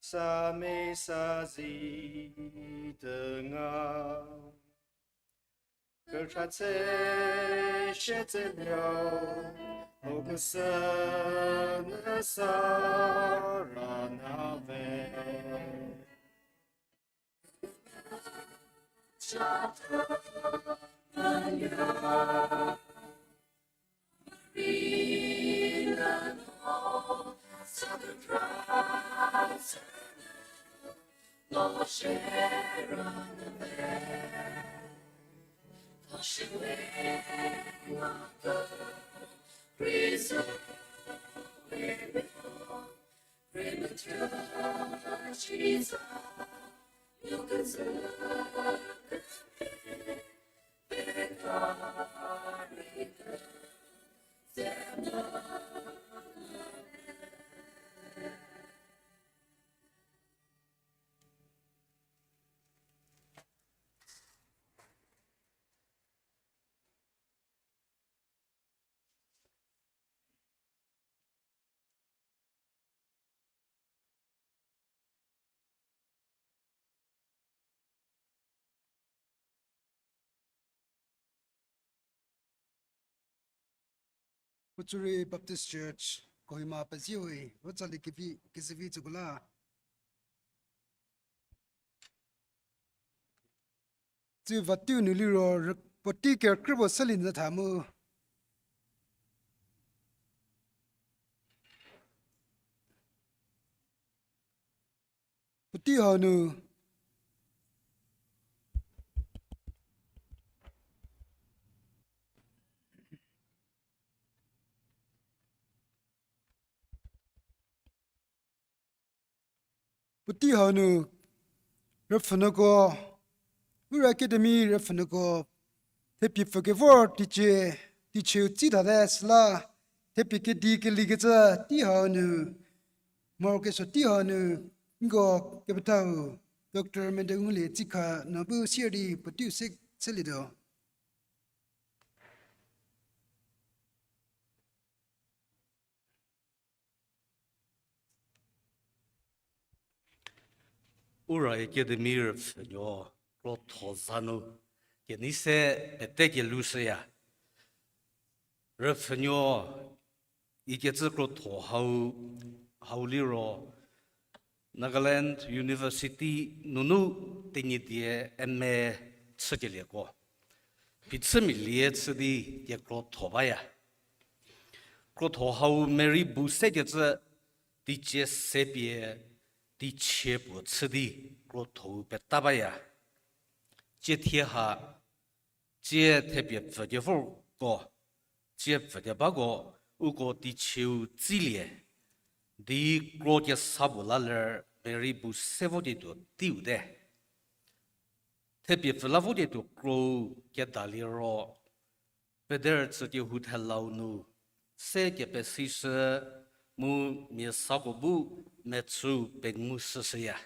sa mesa zi te nga. Kechatse shetselieu, o kesü nü sa ra na ve. Puchuri Baptist Church, Kohima pezie we, vo tsali kevi, kezivi tsüko la. Tsi vatiu nu liro, re-, puotei kerükrübo seli nyü tha mu. Puotei hau nu. Puotei hau nu, rüpfhünuoko, Ura Academy rüpfhünuoko, thepie pfü kevor teicie, teicie u tsi thate süla, thepie kedi kelikecü tei hau nu, morokesuo tei hau nu, nko kepethau, Doctor Mendewungulie Tsikha no bu sier di puotei se, selietuo. Ura Academy rüpfhünuo krotho za nu kenei se pete kelou shüya. Rüpfhünuo ikecü krotho hau, hau liro Nagaland University nunu Tenyidie M A chükelieko phichümia lie chü di kekrotho baya. Krotho hau merei bu sekecü teicie se pie teicie puo chü di krotho-u peta baya. Tsie thie ha, tsie thepie pfü kevor ko, tsie pfü kebako, uko teichieu tsilie di kro kesa puo la ler merei bu se voketuo teiu te. Thepie pfü la voketuo kro-u kedaliro, pederütsü kehou thelau nu se kepesishü mu mia sako bu mechü pengu shüshüya.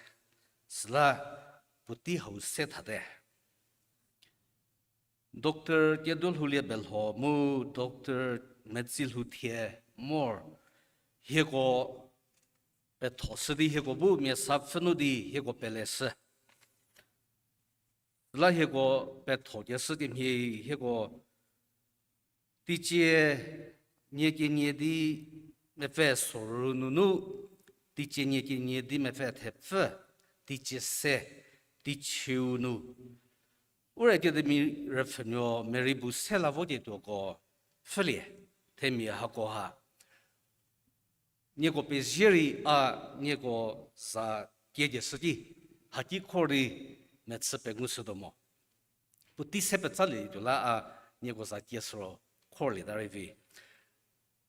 Süla puotei hau se thate. Doctor Kedolhoulie Belho mu Doctor Metsilhou Thie mor hieko pethoshü di hieko bu mia sa pfhü nu di hieko peleshü. Süla hieko pethokeshü kemhie hieko teicie nie kenie di mepfü sorou nunu, teicie nie kenie di mepfü thepfü, teicie se, teichieu nu Ura Academy rüpfhünuo merei bu se la voketuoko pfhülie, themia hako ha nieko pezie rei a nieko za kiekeshü ki, haki khor di mechü pengushütuo mo. Puotei se petsalietuo la a nieko za kieshü ro khorlieta rei vi.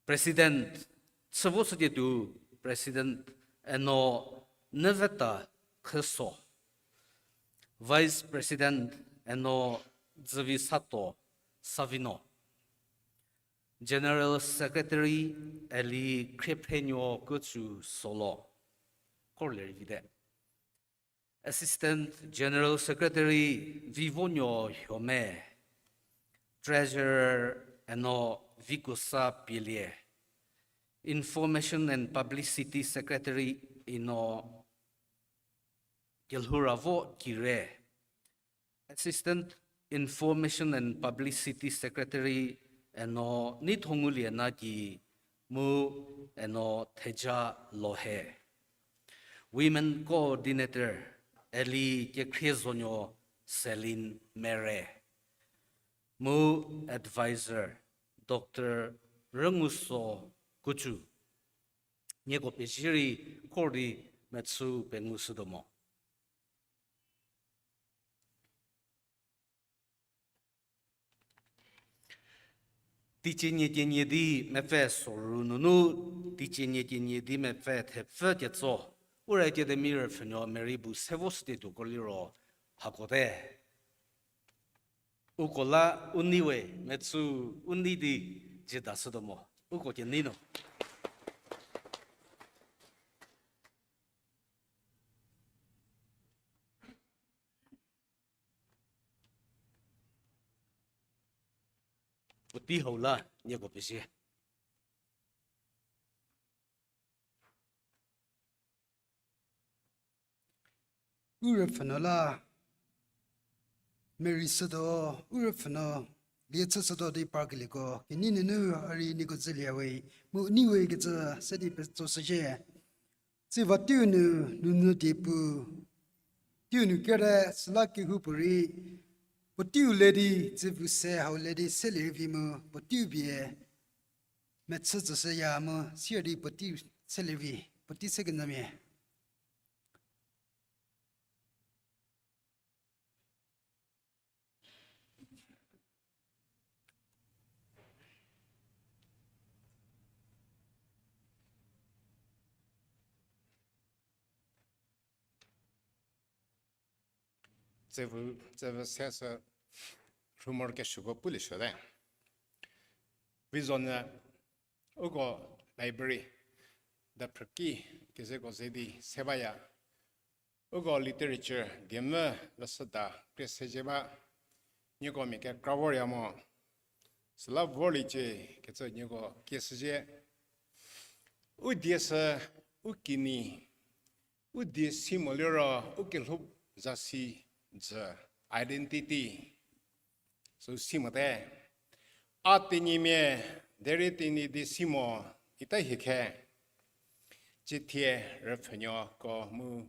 President chü voshüketuo, President Eno Neveta Khüso, Vice President Eno Dzüvisato Savino, General Secretary Eli Khriephrienuo Kütsu Solo, khorlie rei vite. Assistant General Secretary Vivonuo Hyome, Treasurer Eno Vikusa Pielie, Information and Publicity Secretary Eno Kelhouravo Kire, Assistant Information and Publicity Secretary Eno Neithongulie Nagi mu Eno Theja Lohe, Women Coordinator Eli Kekhriezonuo Celine Mere, mu Advisor Doctor Rünguso Kucu, nieko pezie rei khor di mechü pengushütuo mo. Teicie nie kenie di mepfü sorou nunu, teicie nie kenie di mepfü thepfü ketso, Ura Academy rüpfhünuo merei bu se voshüketuoko liro hakote. Uko la u nei we, mechü u nei di dzie dashütuo mo. Uko kenei nu puotei hau la nieko pezie. U rüpfhünuo la merei shütuo, u rüpfhünuo lie chüshütuo di parkelieko kenei nunu a rei nieko dzülie we, mu nei we kecü se di petsoshücie. Tsiva teiu nu, nunu diepu teiu nu kere süla kehoupuorei puoteiu le di, tsivu se hau le di selie rei vi mu puoteiu pie mechü tsüshüya mu sier di puoteiu selie vi, puotei se kenyümia. Tsüvü, tsüvü se sü rhumor kesuoko pulie suote. Vizo nyü uko library daphrüki kezeko ze di se baya. Uko literature diemvü leshüda krie sezhie ba, nieko mia kekra vorya mo. Süla vorliecie kecü nieko kieshüzhie. U die sü u kinyi U die si mo liro, u kelhou zasi jü, identity. Sü si mote. A Tenyimia, derei Tenyidie si mo, ita hie khe. Ciethie rüpfhünuoko mu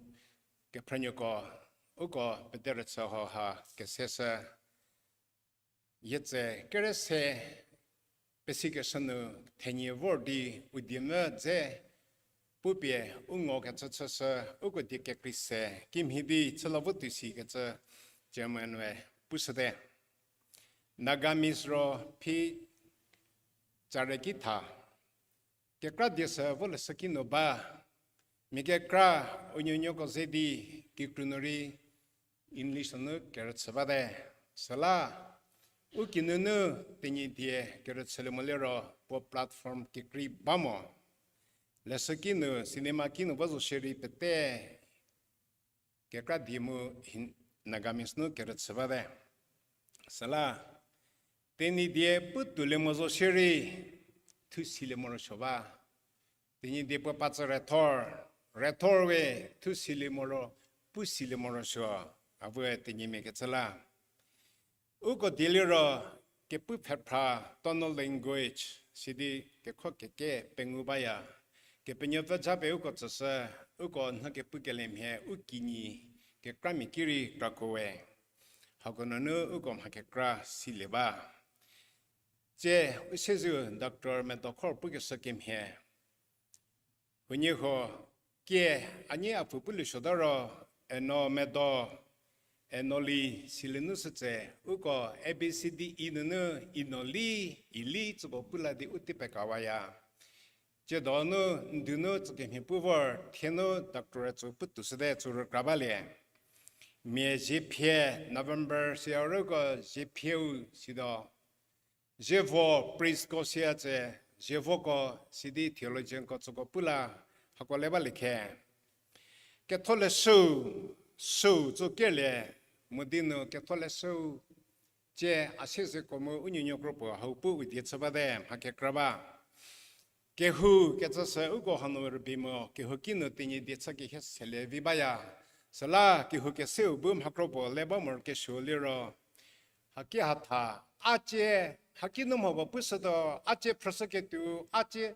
kephrünuoko, uko pederüchü hau ha keseshü. Yietse kere se pesikeshü nu thenyi vor di u diemvü dze pupie u ngokecü chüshü, uko die kekrei se kimhie di chüla vo tuo sikecü chairman-e pushüte. Nagamese ro phi tsare ki tha. Kekra die sü vo leshüki nu ba. Mia kekra u nuonuoko ze di kikru nu rei English nunu kerüchü bate. Süla u kinunu Tenyidie kerüchülie mo liro puo platform kekrei ba mo. Leshüki nu, cinema ki nu ba zo shierei pete kekra die mu Hin-, Nagamese nu kerüchü bate. Süla Tenyidie pu tuolie mo zo shierei thusilie morosuo ba. Tenyidie puo pa tsü rethor, rethor we thusilie moro, pusilie morosuo, a vue Tenyimia kecü la. Uko die liro kepu pfhephra, tonal language, sidi kekho keke pengou baya. Kepenuopfü japie uko tsüshü, uko nhü kepu kelemhie u kinyi kekramia ki rei krakoe. Hako nunu uko mha kekra silie ba. Tsie, u siezeu Doctor Medo Khor pukeshü kemhie. Huoniehuo, kie, a nyi a pfü pulie suota ro, eno medo, eno li, silie nu sü tse, uko A B C D E nunu, ino li, i li, tsüko pu la di u tei pekawaya. Tsie donu, n dunu tsükemhie pu vor, thie nu doctor tsü pu tuoshüte tsü rükra balie. Mia ziephie, November sia rüko ziephie-u sido. Zievo priestko sia tse, zievoko sidi theologianko tsüko pu la, hako le balie khe. Ketholeshüu, süu tsü kerlie, mo di nu ketholeshüu, tsie a siezeko mu u nuonuo kropuo hau pu u die chü bate, mha kekra ba. Kehou kecü sü uko hanu rübei mo, kehou ki nu Tenyidie chü kehie selie vi baya. Süla kehou keseu bu mha kropuo le ba morokesuo liro. Haki hatha, a tsie, haki nu mhopuo pushütuo, a tsie phrüshüketuo, a tsie,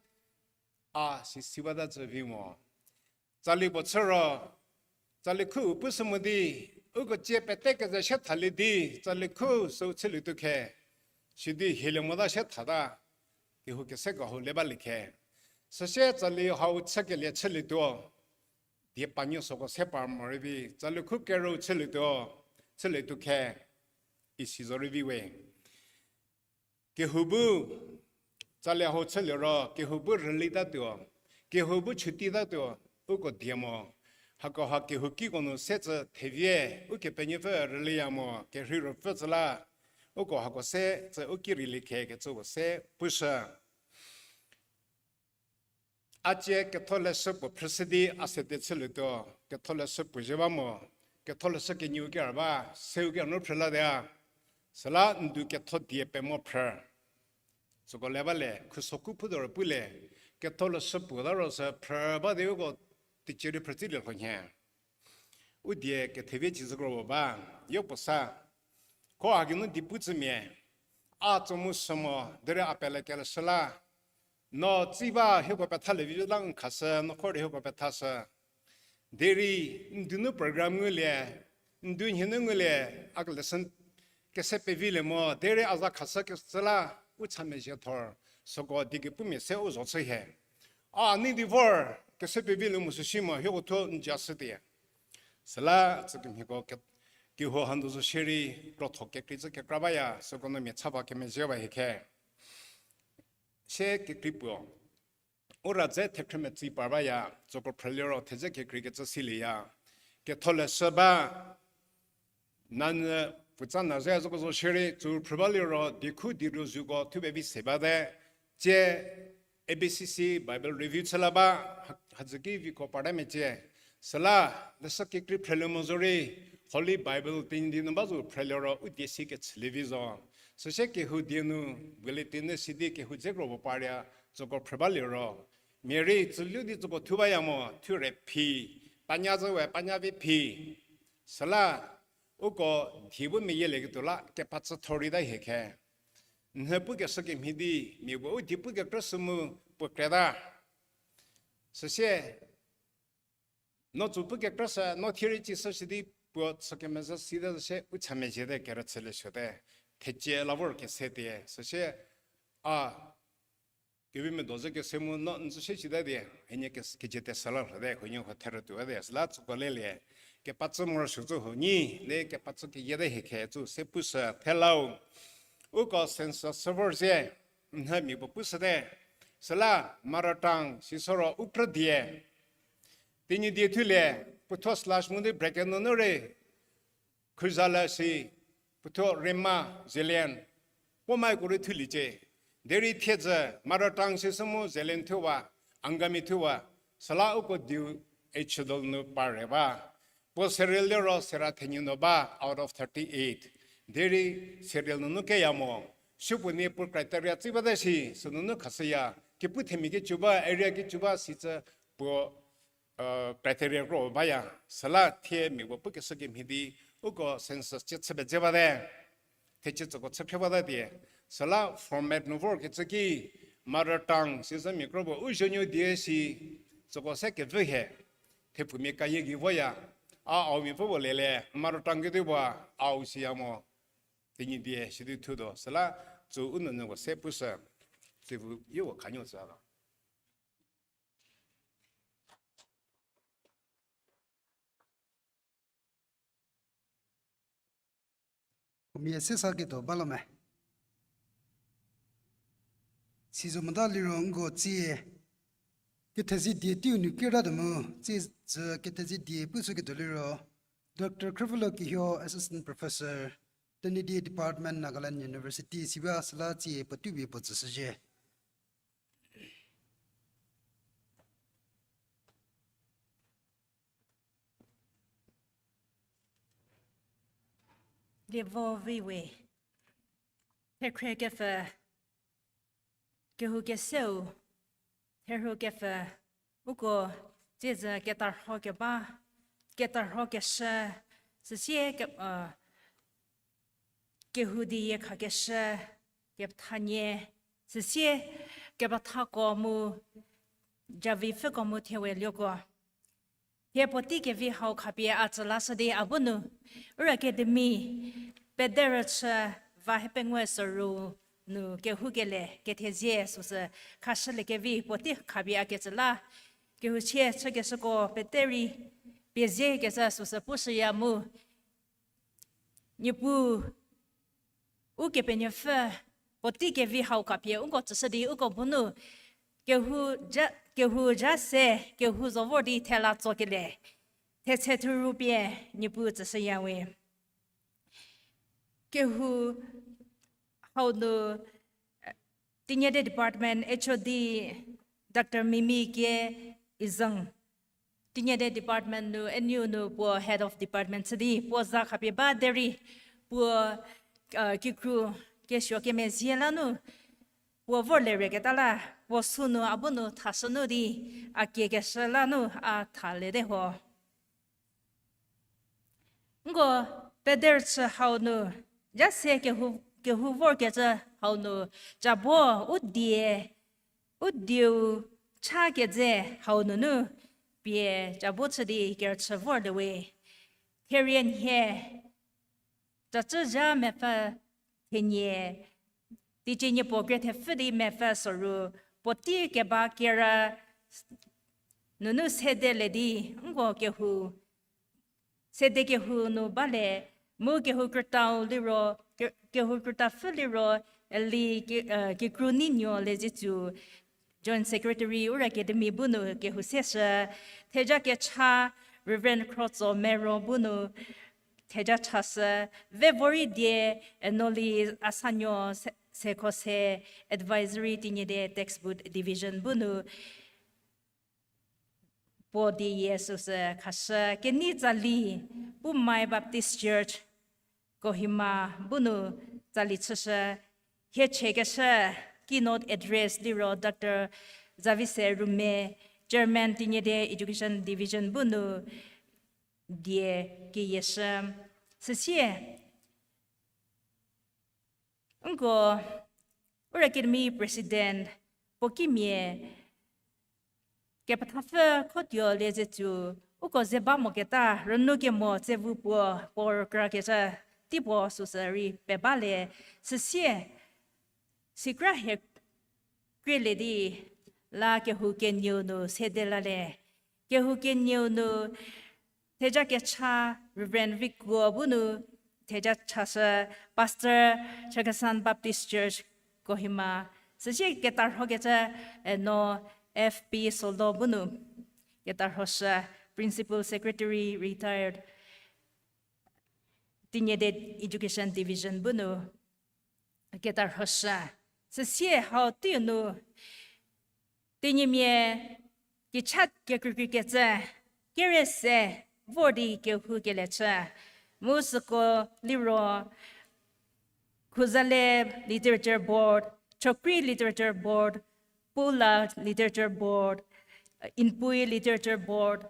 a si si bata tsü vi mo. Tsali puo chü ro, tsali khu pushü mo di, uko tsie pete keze sie thalie di, tsali khu süu chülietuo khe, sidi hielie mota sie thata, kehou keseko hau le balie khe. Süsie tsali hau chükelie chülietuo, die panuo süko se par morei vi, tsali khu kerou chülietuo, chülietuo khe, isi zo rei vi we. Kehou bu, tsali hau chülie ro, kehou bu rülitatuo, kehou bu chütitatuo, uko die mo. Hakoha kehou kiko nu se tsü thevie, Ukepenuopfü rüliya mo, kerhei ruopfü tsü la, uko hako se tsü u ki rülie khe kecüko se pushü. A tsie ketholeshü puo phrüshü di a sede chülietuo, ketholeshü puo zhie ba mo, ketholeshü kenieu kera ba, seu kenu phrü la dia. Süla n du ketho die pemo phrü. Süko le balie, khuso khu phutuo ro pulie, ketholeshü puo ta ro sü phrü ba di uko teicie rei phrü tsilie lho nhie. U die kethevie cizükro puo ba, yo puo sa. Kho a geinu di pu tsümia, a tso mu sü mo, derei a pele keleshü la. No tsi ba hieko pethalie vi la n khashü, no kho rei hieko pethashü. Derei n du nu program ngulie, n du nhie nu ngulie, a lesson kese pevilie mo, derei a za khashü kecü la, u cha mezhie thor, süko di kepumia se u zho chü hie. A nei di vor, kese pevilie mo süsi mo, hieko thuo n ja shütie. Süla tsükemhieko ke-, kehou hanu zo shierei, krotho kekrei tsü kekra baya, süko nu mia cha ba kemezhie ba hie khe. Sie kekrei puo. U ra dze thekhrü metsi par baya, tsüko phrüliro thedze kekrei kecü silieya. Ketholeshü ba, nanyü putsa na ze zoko zo shierei, tsü phrü baliro, diekhu diru zuko thupie vi se bate, tsie A B C C Bible Review chü la ba, ha-, hadzü ki viko parta mecie. Süla, leshü kekrei phrülie mo zorei, Holy Bible Tenyidie nu ba zo phrüliro, u die si kechülie vi zo. Süsie kehou die nu, bulletin nu sidi kehou dze kro puo paria, tsüko phrü baliro. Mia rei, tsülu di tsüko thu baya mo, thu re phi, panya zü we panya vi phi. Süla uko di bu meyie lieketuo la kepacü thorei ta hie khe. Nhü pukeshü kemhie di, mia puo u di pukekrü sü mu puo kreta. Süsie, no tsü pukekrü sü, no thie rei ci sü shi di puo chü kemezhü si de se u cha mezhie de kerüchülie suo te. Thecie la vor kese tie. Süsie, a, kevi medo zü kese mu no n zü se shi de die, henie ke, kejie te sala lhü de, huoniehuo therü tuo de, süla tsüko lelie. Kepacü morosuo tsü huo nyi, le kepacü keyie de hie khe tsü se pushü, thelau. Uko census sü vor zie, nhü mia puo pushü de. Süla mother tongue, sisoro u krü die. Tenyidie thulie, puothuo slash mu di bracket nunu rei, khuzala si, puothuo rei ma, Zelian, puo maiko rei thuliecie. Derei thiedzü, mother tongue sisü mu Zelian thuwa, Angami thuwa, süla uko diu echüdol nu par re ba. Puo serial liro sera thenyi nu ba, out of thirty-eight. Derei serial nunu keya mo. Supuo nie puo criteria tsi bate shi, sünunu khashüya. Kepu themia kecü ba, area kecü ba, sicü puo criteria kro baya, süla thie mia puo pukeshü kemhie di, uko census cie chü peze bate, thecie tsüko chü phre bata die, süla format nu vorkecü ki, mother tongue, sisü mia kro puo u zonuo die si, tsüko se kevü hie, thepfumia kayie gei voya, a aomia pfü puo lele, mother tongue kedipuo, ao siya mo, Tenyidie sidi thutuo, süla tsü u nunu puo se pushü, tsüvu yo puo khanuo tsü a. Huomia se saketuo balo me. Sizo mota liro nko tsie kethezie die teiu nu kira de mu, tsie tsü kethezie die pushüketuo liro, Doctor Khrüvülo Kehio, Assistant Professor, Tenyidie Department, Nagaland University, siba süla tsie puotei pie puo tsüshüzhie. Lievo viwe, thekhrie kepfü, kehou keseu, therhu kepfü, uko tsiezü ketarho keba, ketarho keshü, süsie ke, kehou di yie khakeshü, kepethanie, süsie kepethako mu, javi pfüko mu thie we lioko. Thie puotei kevi hau khapie a tsü lashü di a bu nu, Ura Academy, pederüchü va hepengou soru nu kehoukelie kethezie süsü khashüliekevi puotei khapie a ketsü la, kehouchie chükeshüko pete rei pie zie kecü süsü pushüya mu, Niepuu, Ukepenuopfü, puotei kevi hau khapie uko tsüshü di uko bu nu, kehou ja, kehou ja se, kehou zo vor di thela tsokelie, thetse thuru pie Niepuu tsüshüya we. Kehou hau nu, Tenyidie Department H O D Doctor Mimi Kie Izang, Tenyidie Department nu, N U nu puo Head of Department chü di puo za khapie ba derei puo, kikru kesuo kemezhie la nu, puo vorlie reketa la, puo sünu a bu nu thashü nu di, a kiekeshü la nu a thaliete ho. Nko pederüchü hau nu, ja se kehou, kehou vorkecü hau nu, cabo u die, u dieu cha keze hau nunu, pie cabo chü di kerüchü vorlie we. Therienhie, cacü zha mepfü thenie, teicie niepuo krie thepfü di mepfü soru, puotei keba kera nunu sedelie di, nko kehou, sede kehou nu bale, mu kehou krütau liro, ke, kehou krütapfü liro, Eli ke, kikru neinuo Lezitsu, Joint Secretary Ura Academy bu nu kehou seshü, theja kecha Reverend Khrotso Mero bu nu theja chashü, Vevorei die, Enoli Asanuo Se, Sekhose, Advisory Tenyidie Textbook Division bu nu puo die yie süsü khashü, kenei tsali, Pumai Baptist Church, Kohima bu nu tsali chüshü, hie chiekeshü, keynote address liro Doctor Zavise Rume, Chairman Tenyidie Education Division bu nu die keyie shü. Süsie, nko Ura Academy President puo kimia kepethapfü Khotuo Liezetsu, uko ze ba moketa rünou kemo tsevu puo, puo rükrakecü tei puo süsü rei pe ba le. Süsie, sikra hie krielie di la kehou kenieu nu sede la le. Kehou kenieu nu theja kecha Reverend Vikuo bu nu theja chashü, Pastor, Chakhesang Baptist Church, Kohima. Süsie ketarhokecü, eno F P Solo bu nu ketarhoshü, Principal Secretary, retired, Tenyidie Education Division bu nu ketarhoshü. Süsie hau teiu nu Tenyimia kicha kekreikreikecü kere se vor di kehou kelie chü. Mu süko liro Khuzale Literature Board, Chokri Literature Board, Pula Literature Board, Inpui Literature Board,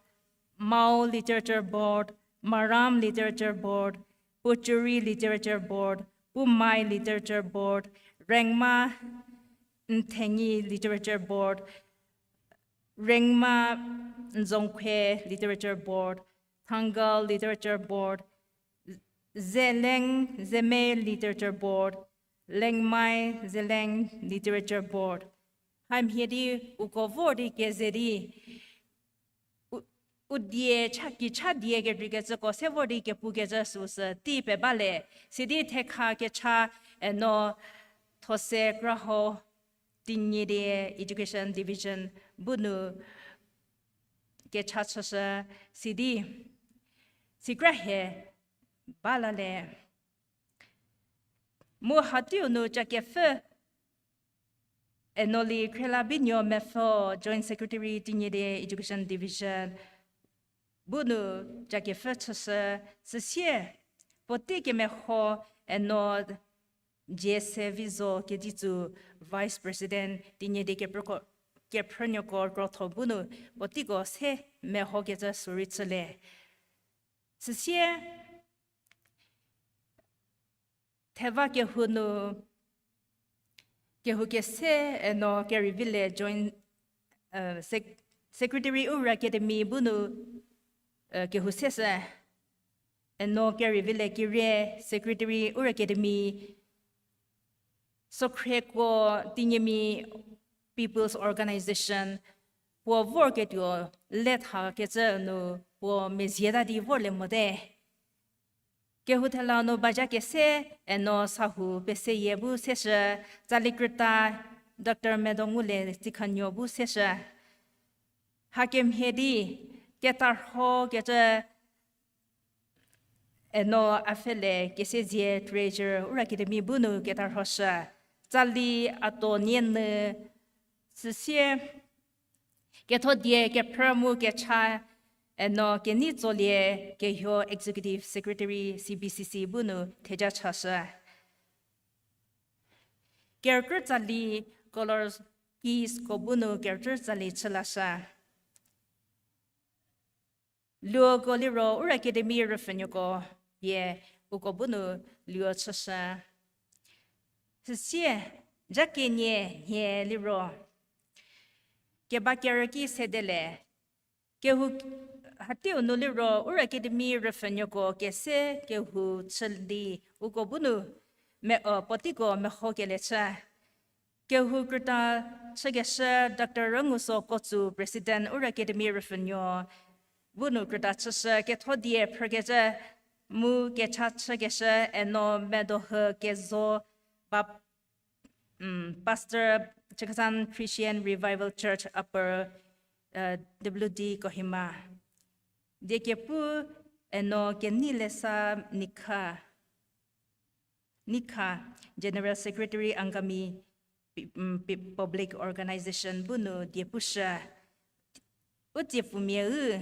Mao Literature Board, Maram Literature Board, Pochuri Literature Board, Pumai Literature Board, Rengma Nthengi Literature Board, Rengma Nzongkhwe Literature Board, Thangal Literature Board, Zeleng Zemei Literature Board, Lengmai Zeleng Literature Board. Hamhie di uko vor di keze di, u, u die cha, kicha die kekreikecüko se vor di kepukecü süsü tei pe ba le. Sidi thekha kecha, eno Those Kraho, Tenyidie Education Division bu nu kecha chüshü, sidi sikra hie ba la le. Mu hateiu nu Chakepfü Enoli Khrela Binuo Mepfo, Joint Secretary Tenyidie Education Division bu nu Chakepfü chüshü, süsie puotei kemeho eno Jese Vizo Keditsu, Vice President Tenyidie Kephrüko, Kephrünuoko Krotho bu nu puoteiko se mehokecü sürei chülie. Süsie theva kehou nu, kehou kese eno Kerüvile Joint, Secretary Ura Academy bu nu kehou seshü, eno Kerüvile Kire Secretary Ura Academy, Sokhreko Tenyimi People's Organization, puo vorketuo lethakecü nu puo mezieta di vorlie mote. Kehou thela nu baja kese eno Sahou Peseyie bu seshü, tsali krüta Doctor Medongule Tsikhanuo bu seshü. Hakemhie di ketarhokecü eno Afele Kesezie Treasurer Ura Academy bu nu ketarhoshü, tsali Ato Nienü, süsie kethodie kephrü mu kecha eno Kenei Tsolie Kehuo Executive Secretary C B C C bu nu theja chashü. Kerükrü tsali Colors Kids ko bu nu kerükrü tsali chülashü. Luoko liro Ura Academy rüpfhünuoko pie uko bu nu luo chüshü. Süsie, ja kenie nhie liro keba kerü ki sedele. Kehou, hateiu nu liro Ura Academy rüpfhünuoko kese kehou chü di uko bu nu me, puoteiko mehokelie chü. Kehou krüta chükeshü Doctor Rünguso Kotsu, President Ura Academy rüpfhünuo bu nu krüta chüshü, kethodie phrükecü mu kecha chükeshü eno Medohü Kezo, Pastor, Chakhesang Christian Revival Church Upper, W D Kohima. Diekepu eno Kenei Lesa Nikha, Nikha, General Secretary Angami Public Organization bu nu die pushü. U tsiepfumia u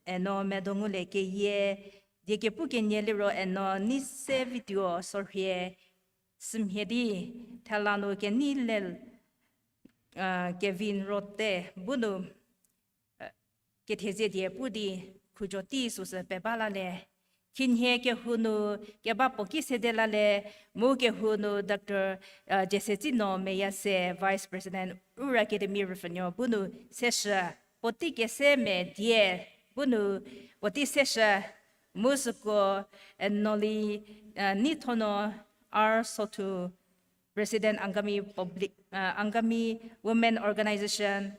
eno Medongule Keyie, diekepu kenie liro eno Neisevituo Sorhie, sümhie di thela nu Kenei Lel, Kevin Rote bu nu kethezie die pu di khujo tei süsü peba la le. Khinhie kehou nu keba puo ki sede la le, mu kehou nu Doctor, uh, Jesetsino Meyase, Vice President, Ura Academy rüpfhünuo bu nu seshü, puotei kese me die bu nu puotei seshü, mu süko, eh, Noli, eh, Nithono R Sothu, President Angami Public, eh, Angami Women Organization,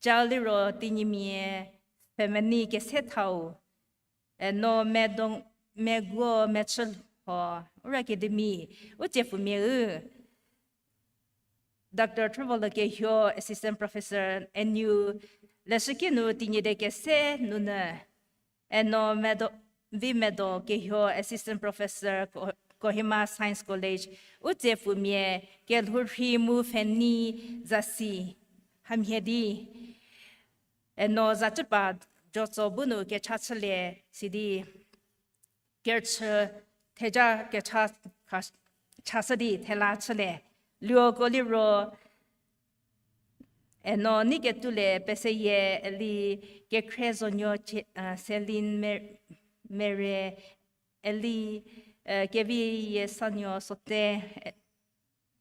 Charlie ro Tinyimia, Family kese thau, eh, no medong, meguo mechü ho, Ura Academy, u tsiepfumia u, Doctor Thurvolo Kehio, Assistant Professor, N U, leshüki nu Tinyide kese nunu, eno Medo, Vi Medo Kehio, Assistant Professor, Ko-, Kohima Science College, u tsiepfumia kelhou rhi mu pfhenei zasi hamhie di, eno zachüpa jotso bu nu kecha chülie sidi, kerüchü theja kecha kha-, chashü di thela chülie. Luoko liro, eno Niketulie Peseyie, eli Kekhrie Zonuo Che-, uh, Celine Mer-, Mere, eli, uh, Keviye Sanuo Sote, e-,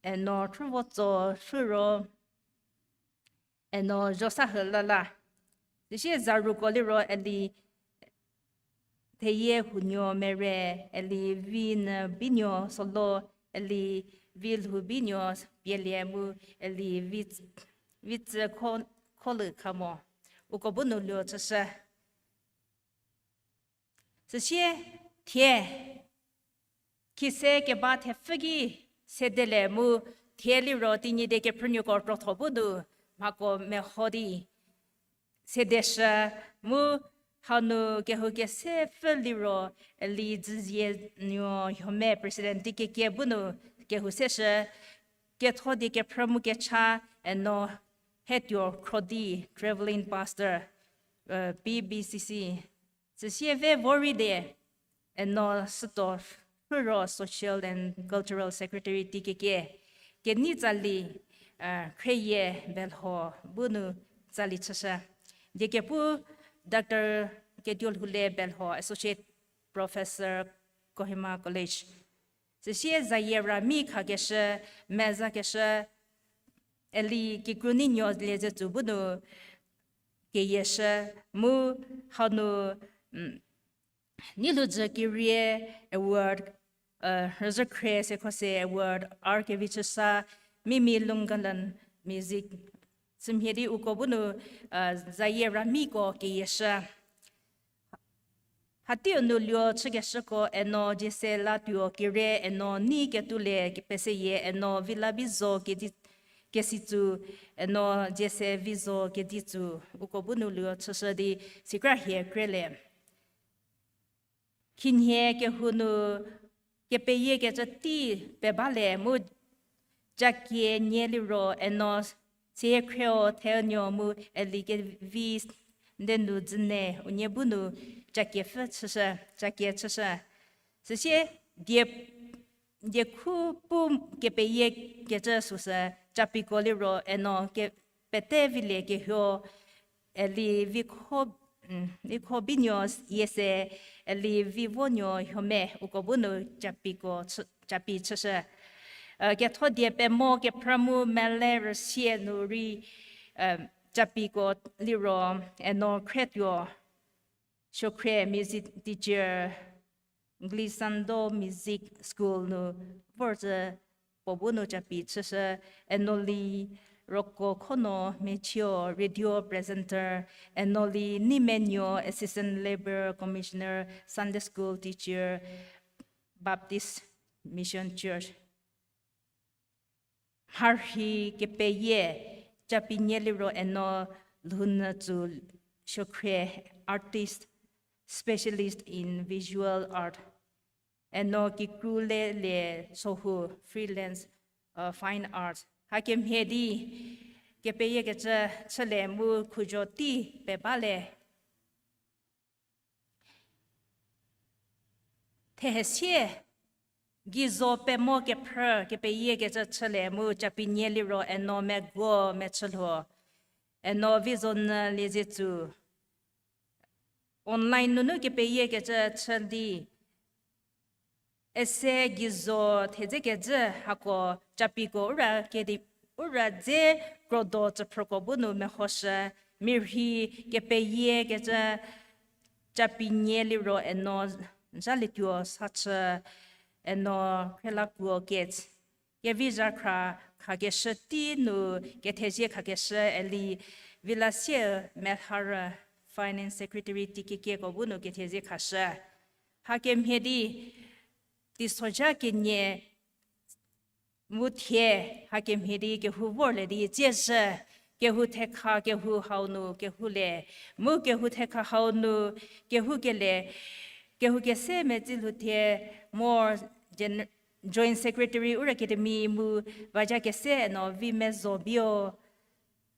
eno Thurvotso Shüro, eno Zosahü Lala. Süsie zaruko liro eli Theyie Hunuo Mere, eli Vinyü Binuo Solo, eli Vilhou Binuo Pielie mu eli Vi-, Vitsü Kho-, Kholü Khamo. Uko bu nu luo chüshü. Süsie thie, khise keba thepfü ki sedele mu thie liro Tinyide kephrünuoko krotho bu nu mhako meho di sedeshü mu hanu kehou kese pfü liro eli Dzüzie Nuo Hiome President T K K bu nu kehou seshü, ketho die kephrü mu kecha eno Hetuo Khrodi, Traveling Pastor, uh, P B C C. Süsie ve vorei de, eno Süto Rhuro, Social and Cultural Secretary T K K, kenei tsali, uh, Khrieyie Belho bu nu tsali chüshü. Die kepu Doctor Ketuolhoule Belho, Associate Professor, Kohima College. Süsie zayie rami khakeshü, mezakeshü, eli Kikru Neinuo Liezetsü bu nu keyieshü, mu hanu, mm, Nilhouzhü Kirie Award, uh, Rüzhükhrie Sekhose Award, R K Vichüsa, Mimi Lungalen Music, sümhie di uko bu nu, uh, zayie ramiko keyieshü. Hateiu nu luo chükeshüko eno Jese Latuo Kire, eno Niketulie Peseyie, eno Vila Bizo Kedi-, Kesitsu, eno Jese Vizo Keditsu, uko bu nu luo chüshü di sikra hie krelie. Khinhie kehou nu kepeyiekecü tei pebalie mu cakie nie liro eno Siekhrieu Thenuo mu eli Kevi Ndenu Dzüne unie bu nu cakiepfü chüshü, cakie chüshü. Süsie die, diekhu pu kepeyiekecü süsü capiko liro eno ke, pete Vilie Kehuo, eli Vikho, mm, Vikho Binuo Yiese, eli Vivonuo Hiome, uko bu nu capiko chü-, capi chüshü. Uh, ketho die pemo kephrü mu mele rüsie nu rei, uh, capiko liro eno Khrietuo Shokhrie music teacher, Glissando Music School nu vorzhü puo bu nu capi chüshü, eno li Roko Khono Mechio radio presenter, eno li Neimenuo Assistant Labour Commissioner, Sunday School teacher, Baptist Mission Church. Mharhi kepeyie capi nie liro eno Lhounyütsu Shokhrie, artist, specialist in visual art. Eno Kikrulelie Sohu, freelance, uh, fine arts. Hakemhie di kepeyiekecü chülie mu khujo tei pebalie. Thehesie, geizo pemo kephrü kepeyiekecü chülie mu capi nie liro eno Meguo Mechülho, eno Vizonyü Liezietsu, online nunu kepeyiekecü chü di, ese geizo thedze kejü hako Capiko ura kedi, ura dze krodo tsüphrüko bu nu mehoshü, mirhi kepeyiekecü Capi nie liro eno zhalietuo sachü, eno Khrelakuo Gates, Kevi zhakhra khakeshü tei nu kethezie khakeshü Eli Villassier Metharü, Finance Secretary T K K ko bu nu kethezie khashü. Hakemhie di, teisozha kenie mu thie, hakemhie di kehou vorlie di tsiezhü, kehou thekha kehou hau nu kehoulie, mu kehou thekha hau nu kehoukelie, kehou kese Metsilhouthie Mour Gen-, Joint Secretary Ura Academy mu vaja kese eno Vimezobio.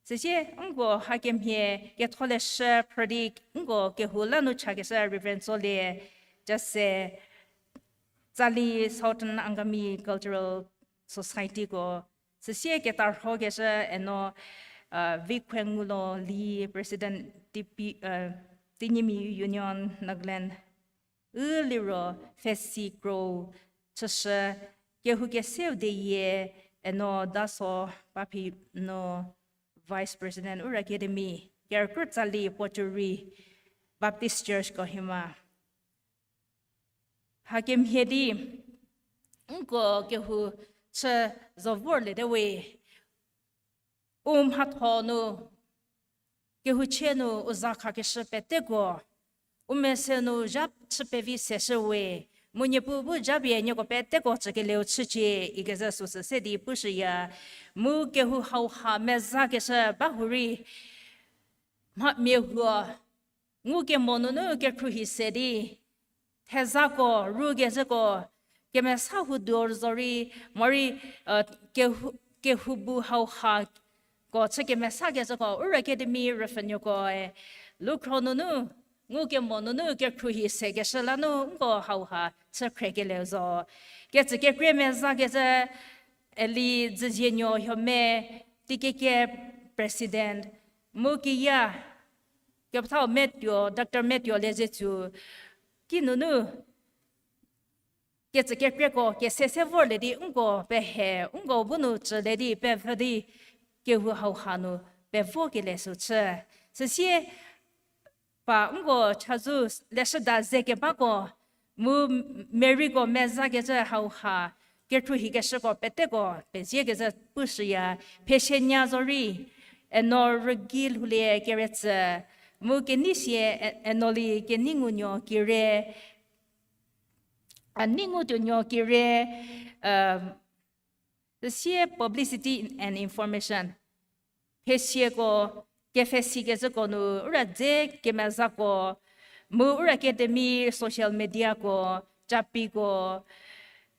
Süsie nko hakemhie ketholeshü phrü di nko kehou la nu chakeshü Reverend Tsolie Jase, tsali Southern Angami Cultural Society ko, süsie ketarhokeshü eno, uh, Vikhuengulo Lee, President T P, uh, Tenyimi Union Nagaland, u liro Fesi Kro chüshü, kehou keseu deyie eno Daso Papino, Vice President Ura Academy, kerkru tsali Pochuri Baptist Church Kohima. Hakemhie di nko kehou chü zo vorliete we. U mhatho nu, kehouchie nu u za khakeshü peteko, u mese nu zha chü pevi seshü we, mu Niepuu bu japie nieko peteko tsükelieu chücie, ikecü süsü se di pushüya, mu kehou hauha mezakeshü ba hurei, mha mia huo, ngukemo nunu kekhruohi se di, thezako, rukecüko, kemesa huo duo zorei, morei, uh, kehou, kehou bu hauha ko chü kemesakecüko, Ura Academy rüpfhünuokoe, lukhro nunu, ngukemo nunu kekhruohi sekeshü la nu nko hauha chü khriekelieu zo. Kecükekrie mezakecü, Eli Dzüzienuo Hiome, T K K President, mu kiya, kepethau Metuo, Doctor Metuo Liezetsu, kinunu, kecükekrieko kese se vorlie di nko pehe, nko bu nu tsülie di pevü di kehou hauha nu pevokelie sü chü. Süsie pa nko chazou leshüda ze kebako, mu Maryko mezakecü hauha, kekhruohikeshüko peteko peziekecü pushüya, Phesienya zorei, eno Rügei Lhoulie Keretsü, mu kenei sie e-, eno Li Keneingunuo Kire, a, Neingutuonuo Kire, um, süsie Publicity and Information. Phesieko, kephesikecüko nu, ura dze kemezako, mu Ura Academy social mediako, Capiko,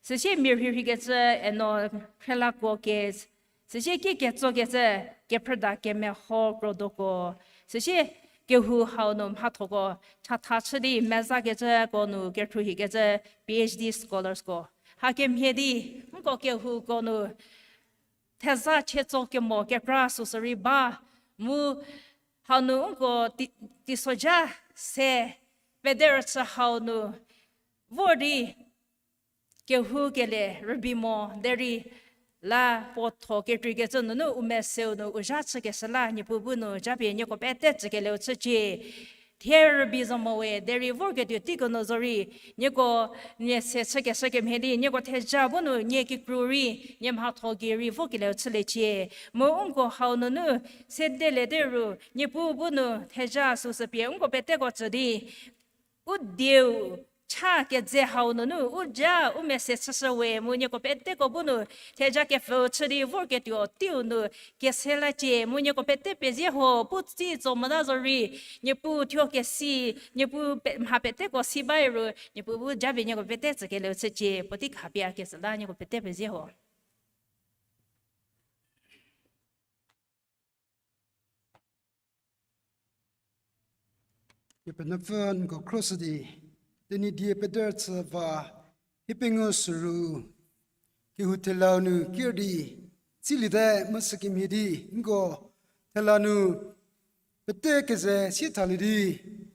süsie mirhirhikecü eno Khrelakuo Gates, süsie ki ketsokecü kephrüda kemeho krodoko, süsie kehou hau nu mhathoko chatha chü di mezakecüko nu kekhruohikecü P H D scholarsko. Hakemhie di, nko kehouko nu theza chietso kemo kekra süsü rei ba, mu hau nu nko tei-, teisozha se pederüchü hau nu vor di kehoukelie rübei mo derei la puo tho kekreikecü nunu u meseu nu u zha chükeshü la Niepuu bu nu japie nieko pete tsükelieu chücie. Thie rübei zo mo we derei vorketuo teiko nu zorei, nieko nie se chükeshü kemhie di nieko theja bu nu nie kikru rei nie mhatho gei rei vokelieu chüliecie. Mu nko hau nunu sedeliete ru Niepuu bu nu theja süsü pie nko peteko tsü di u dieu cha kedze hau nunu u ja u mese chüshü we mu nieko peteko bu nu theja kepfüu chü di vorketuo teiu nu kese lacie mu nieko pete pezie ho, pu tsi tso mota zorei, Niepuu thuo kesi, Niepuu pe-, mha peteko si ba ru Niepuu bu japie nieko pete tsükelieu chücie, puotei khapie a ketsü la nieko pete pezie ho. Kepenuopfü n ko khroshü di, Tenyidie pederüchü va, hie pengou süru, kehou thelau nu ker di, tsiliete mu sükemhie di, nko thela nu pete keze sie thalie di,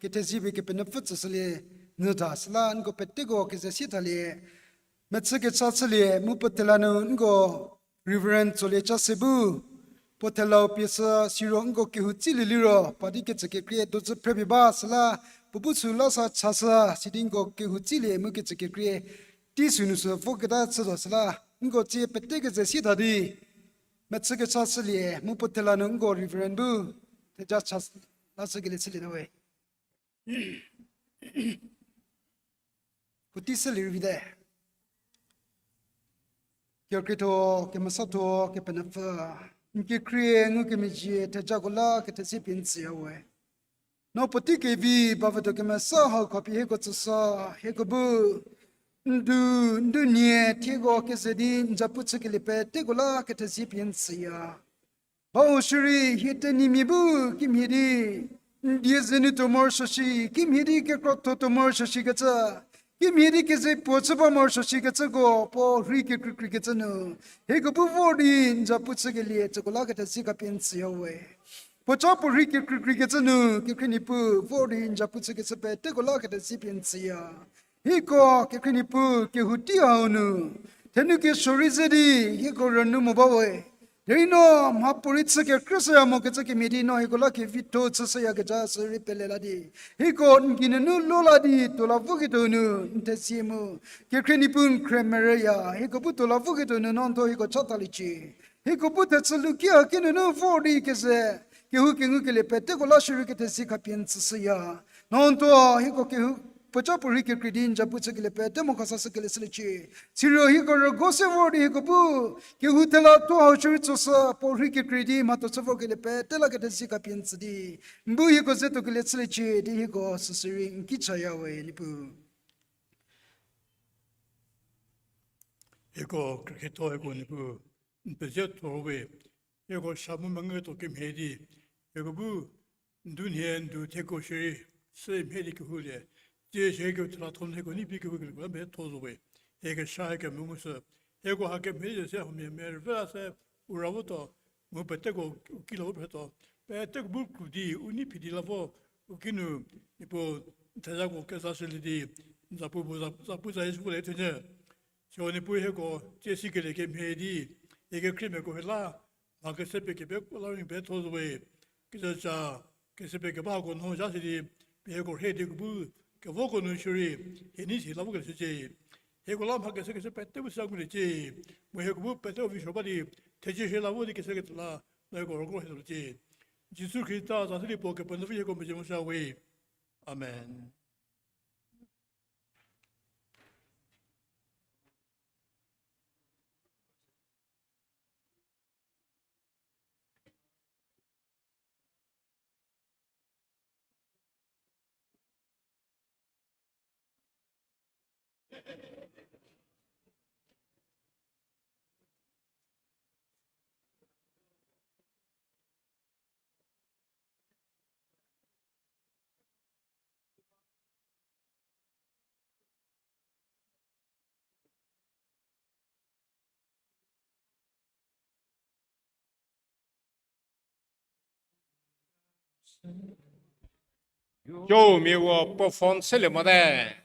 kethezie pie Kepenuopfü tsüshülie nyü tha, süla nko peteko keze sie thalie. Mechü kecha chülie mu puo thela nu nko Reverend Tsolie Chase bu puo thelau pie sü siro nko kehou tsilie liro, padi kecü kekrie dozü phre pie ba süla, puo bu sü la sa chashü, sidi nko kehou tsilie mu kecü kekrie tei sünu sü voketa chütuo süla, nko tsie pete keze sie tha di, mechü kecha chülie mu puo thela nu nko Reverend bu theja cha la chükelie chülie na we. Puotei se lirei vite. Kerükrietho, kemesatho, Kepenuopfü, n kekhrie ngukemezhie thejako la kethezie pie n tsüya we. No puotei kevi bavüdo kemesa hau khapie hieko tsüshü, hieko bu ndu, ndu nie thieko keze di n zapu chükelie peteko la kethezie pie n tsüya. Bau shierei hie tenyimia bu kimhie di n die ze nu tuo morosuo shi, kimhie di kekrotho tuo morosuo shikecü, kimhie di keze puo chü ba morosuo shikecüko puo rhei kekreikreikecü nu, hieko bu vor di n zapu chükelie tsüko la kethezie khapie n tsüya we. Puoca puo rhei kekreikreikecü nu kekhrie Niepuu vor di n zapu chükecü peteko la kethezie pie n tsüya. Hieko kekhrie Niepuu kehou tei hau nu, thenu kesuo rei ze di hieko rünu mo ba we. Derei no mhapuorei chü kekrüshüya mokecü kemhie di no hieko la kevitho chüshüyakezha sürei pele la di, hieko n geinunu lo la di tuo la voketuo nu n thezie mu, kekhrie Niepuu n khrie merüya, hieko bu tuo la voketuo nu no n thuo hieko chathaliecie. Hieko bu thechü luki haki nunu vor di keze kehou kengukelie peteko la shierei kethezie khapie n tsüshüya. No n thuo hieko kehou puoca puo rhei kekrei di n zapu chükelie pete mo khasashükelie chüliecie. Siro hieko rügo se vor di hieko bu kehou thela thuo hau shierei tsoshü puo rhei kekrei di mhatho chü vorkelie pete la kethezie khapie n tsü di, n bu hieko ze tuokelie chüliecie di hieko süsürei n ki chaya we Niepuu. Hieko khriketho hieko Niepuu, n pezie thor we, hieko sha mu menguketuo kemhie di, hieko bu ndu nhie ndu thieko shierei, sü mhie di kehoulie, tsie shierei kehou thela thuo nu hieko nei pie kehoukelie la mhie tho zo we, hieko sha hieko mengu sü, hieko hakemhie di se huomia merüve la se, u ra votuo, mu peteko u ki la vo phrütuo, peteko bu kru di u nei phi di la vo, u ki nu, Niepuu, n thejako kezashülie di, n zapu bu za, zapu za Jisu le thunyü. Siro Niepuu hieko tsie sikelie kemhie di, hie kekhriemiako hie la, mha kese pie kepekro la rei petho zo we, kezücha, kese pie keba hako no zha si di, pie hieko rhei di kebu, kevoko nu shierei, hie nei si la vokelie shücie. Hieko la mha kese kese pete bu sa nguliecie, mu hieko bu pete u vi suo ba di, thezie shie la vo di kese ketuo la, no hieko rüko hie tuoliecie. Jisu Khrista za se di puo Kepenuopfü hieko mezhie mo sha we. Amen. Yo, mia wo perform selie mote.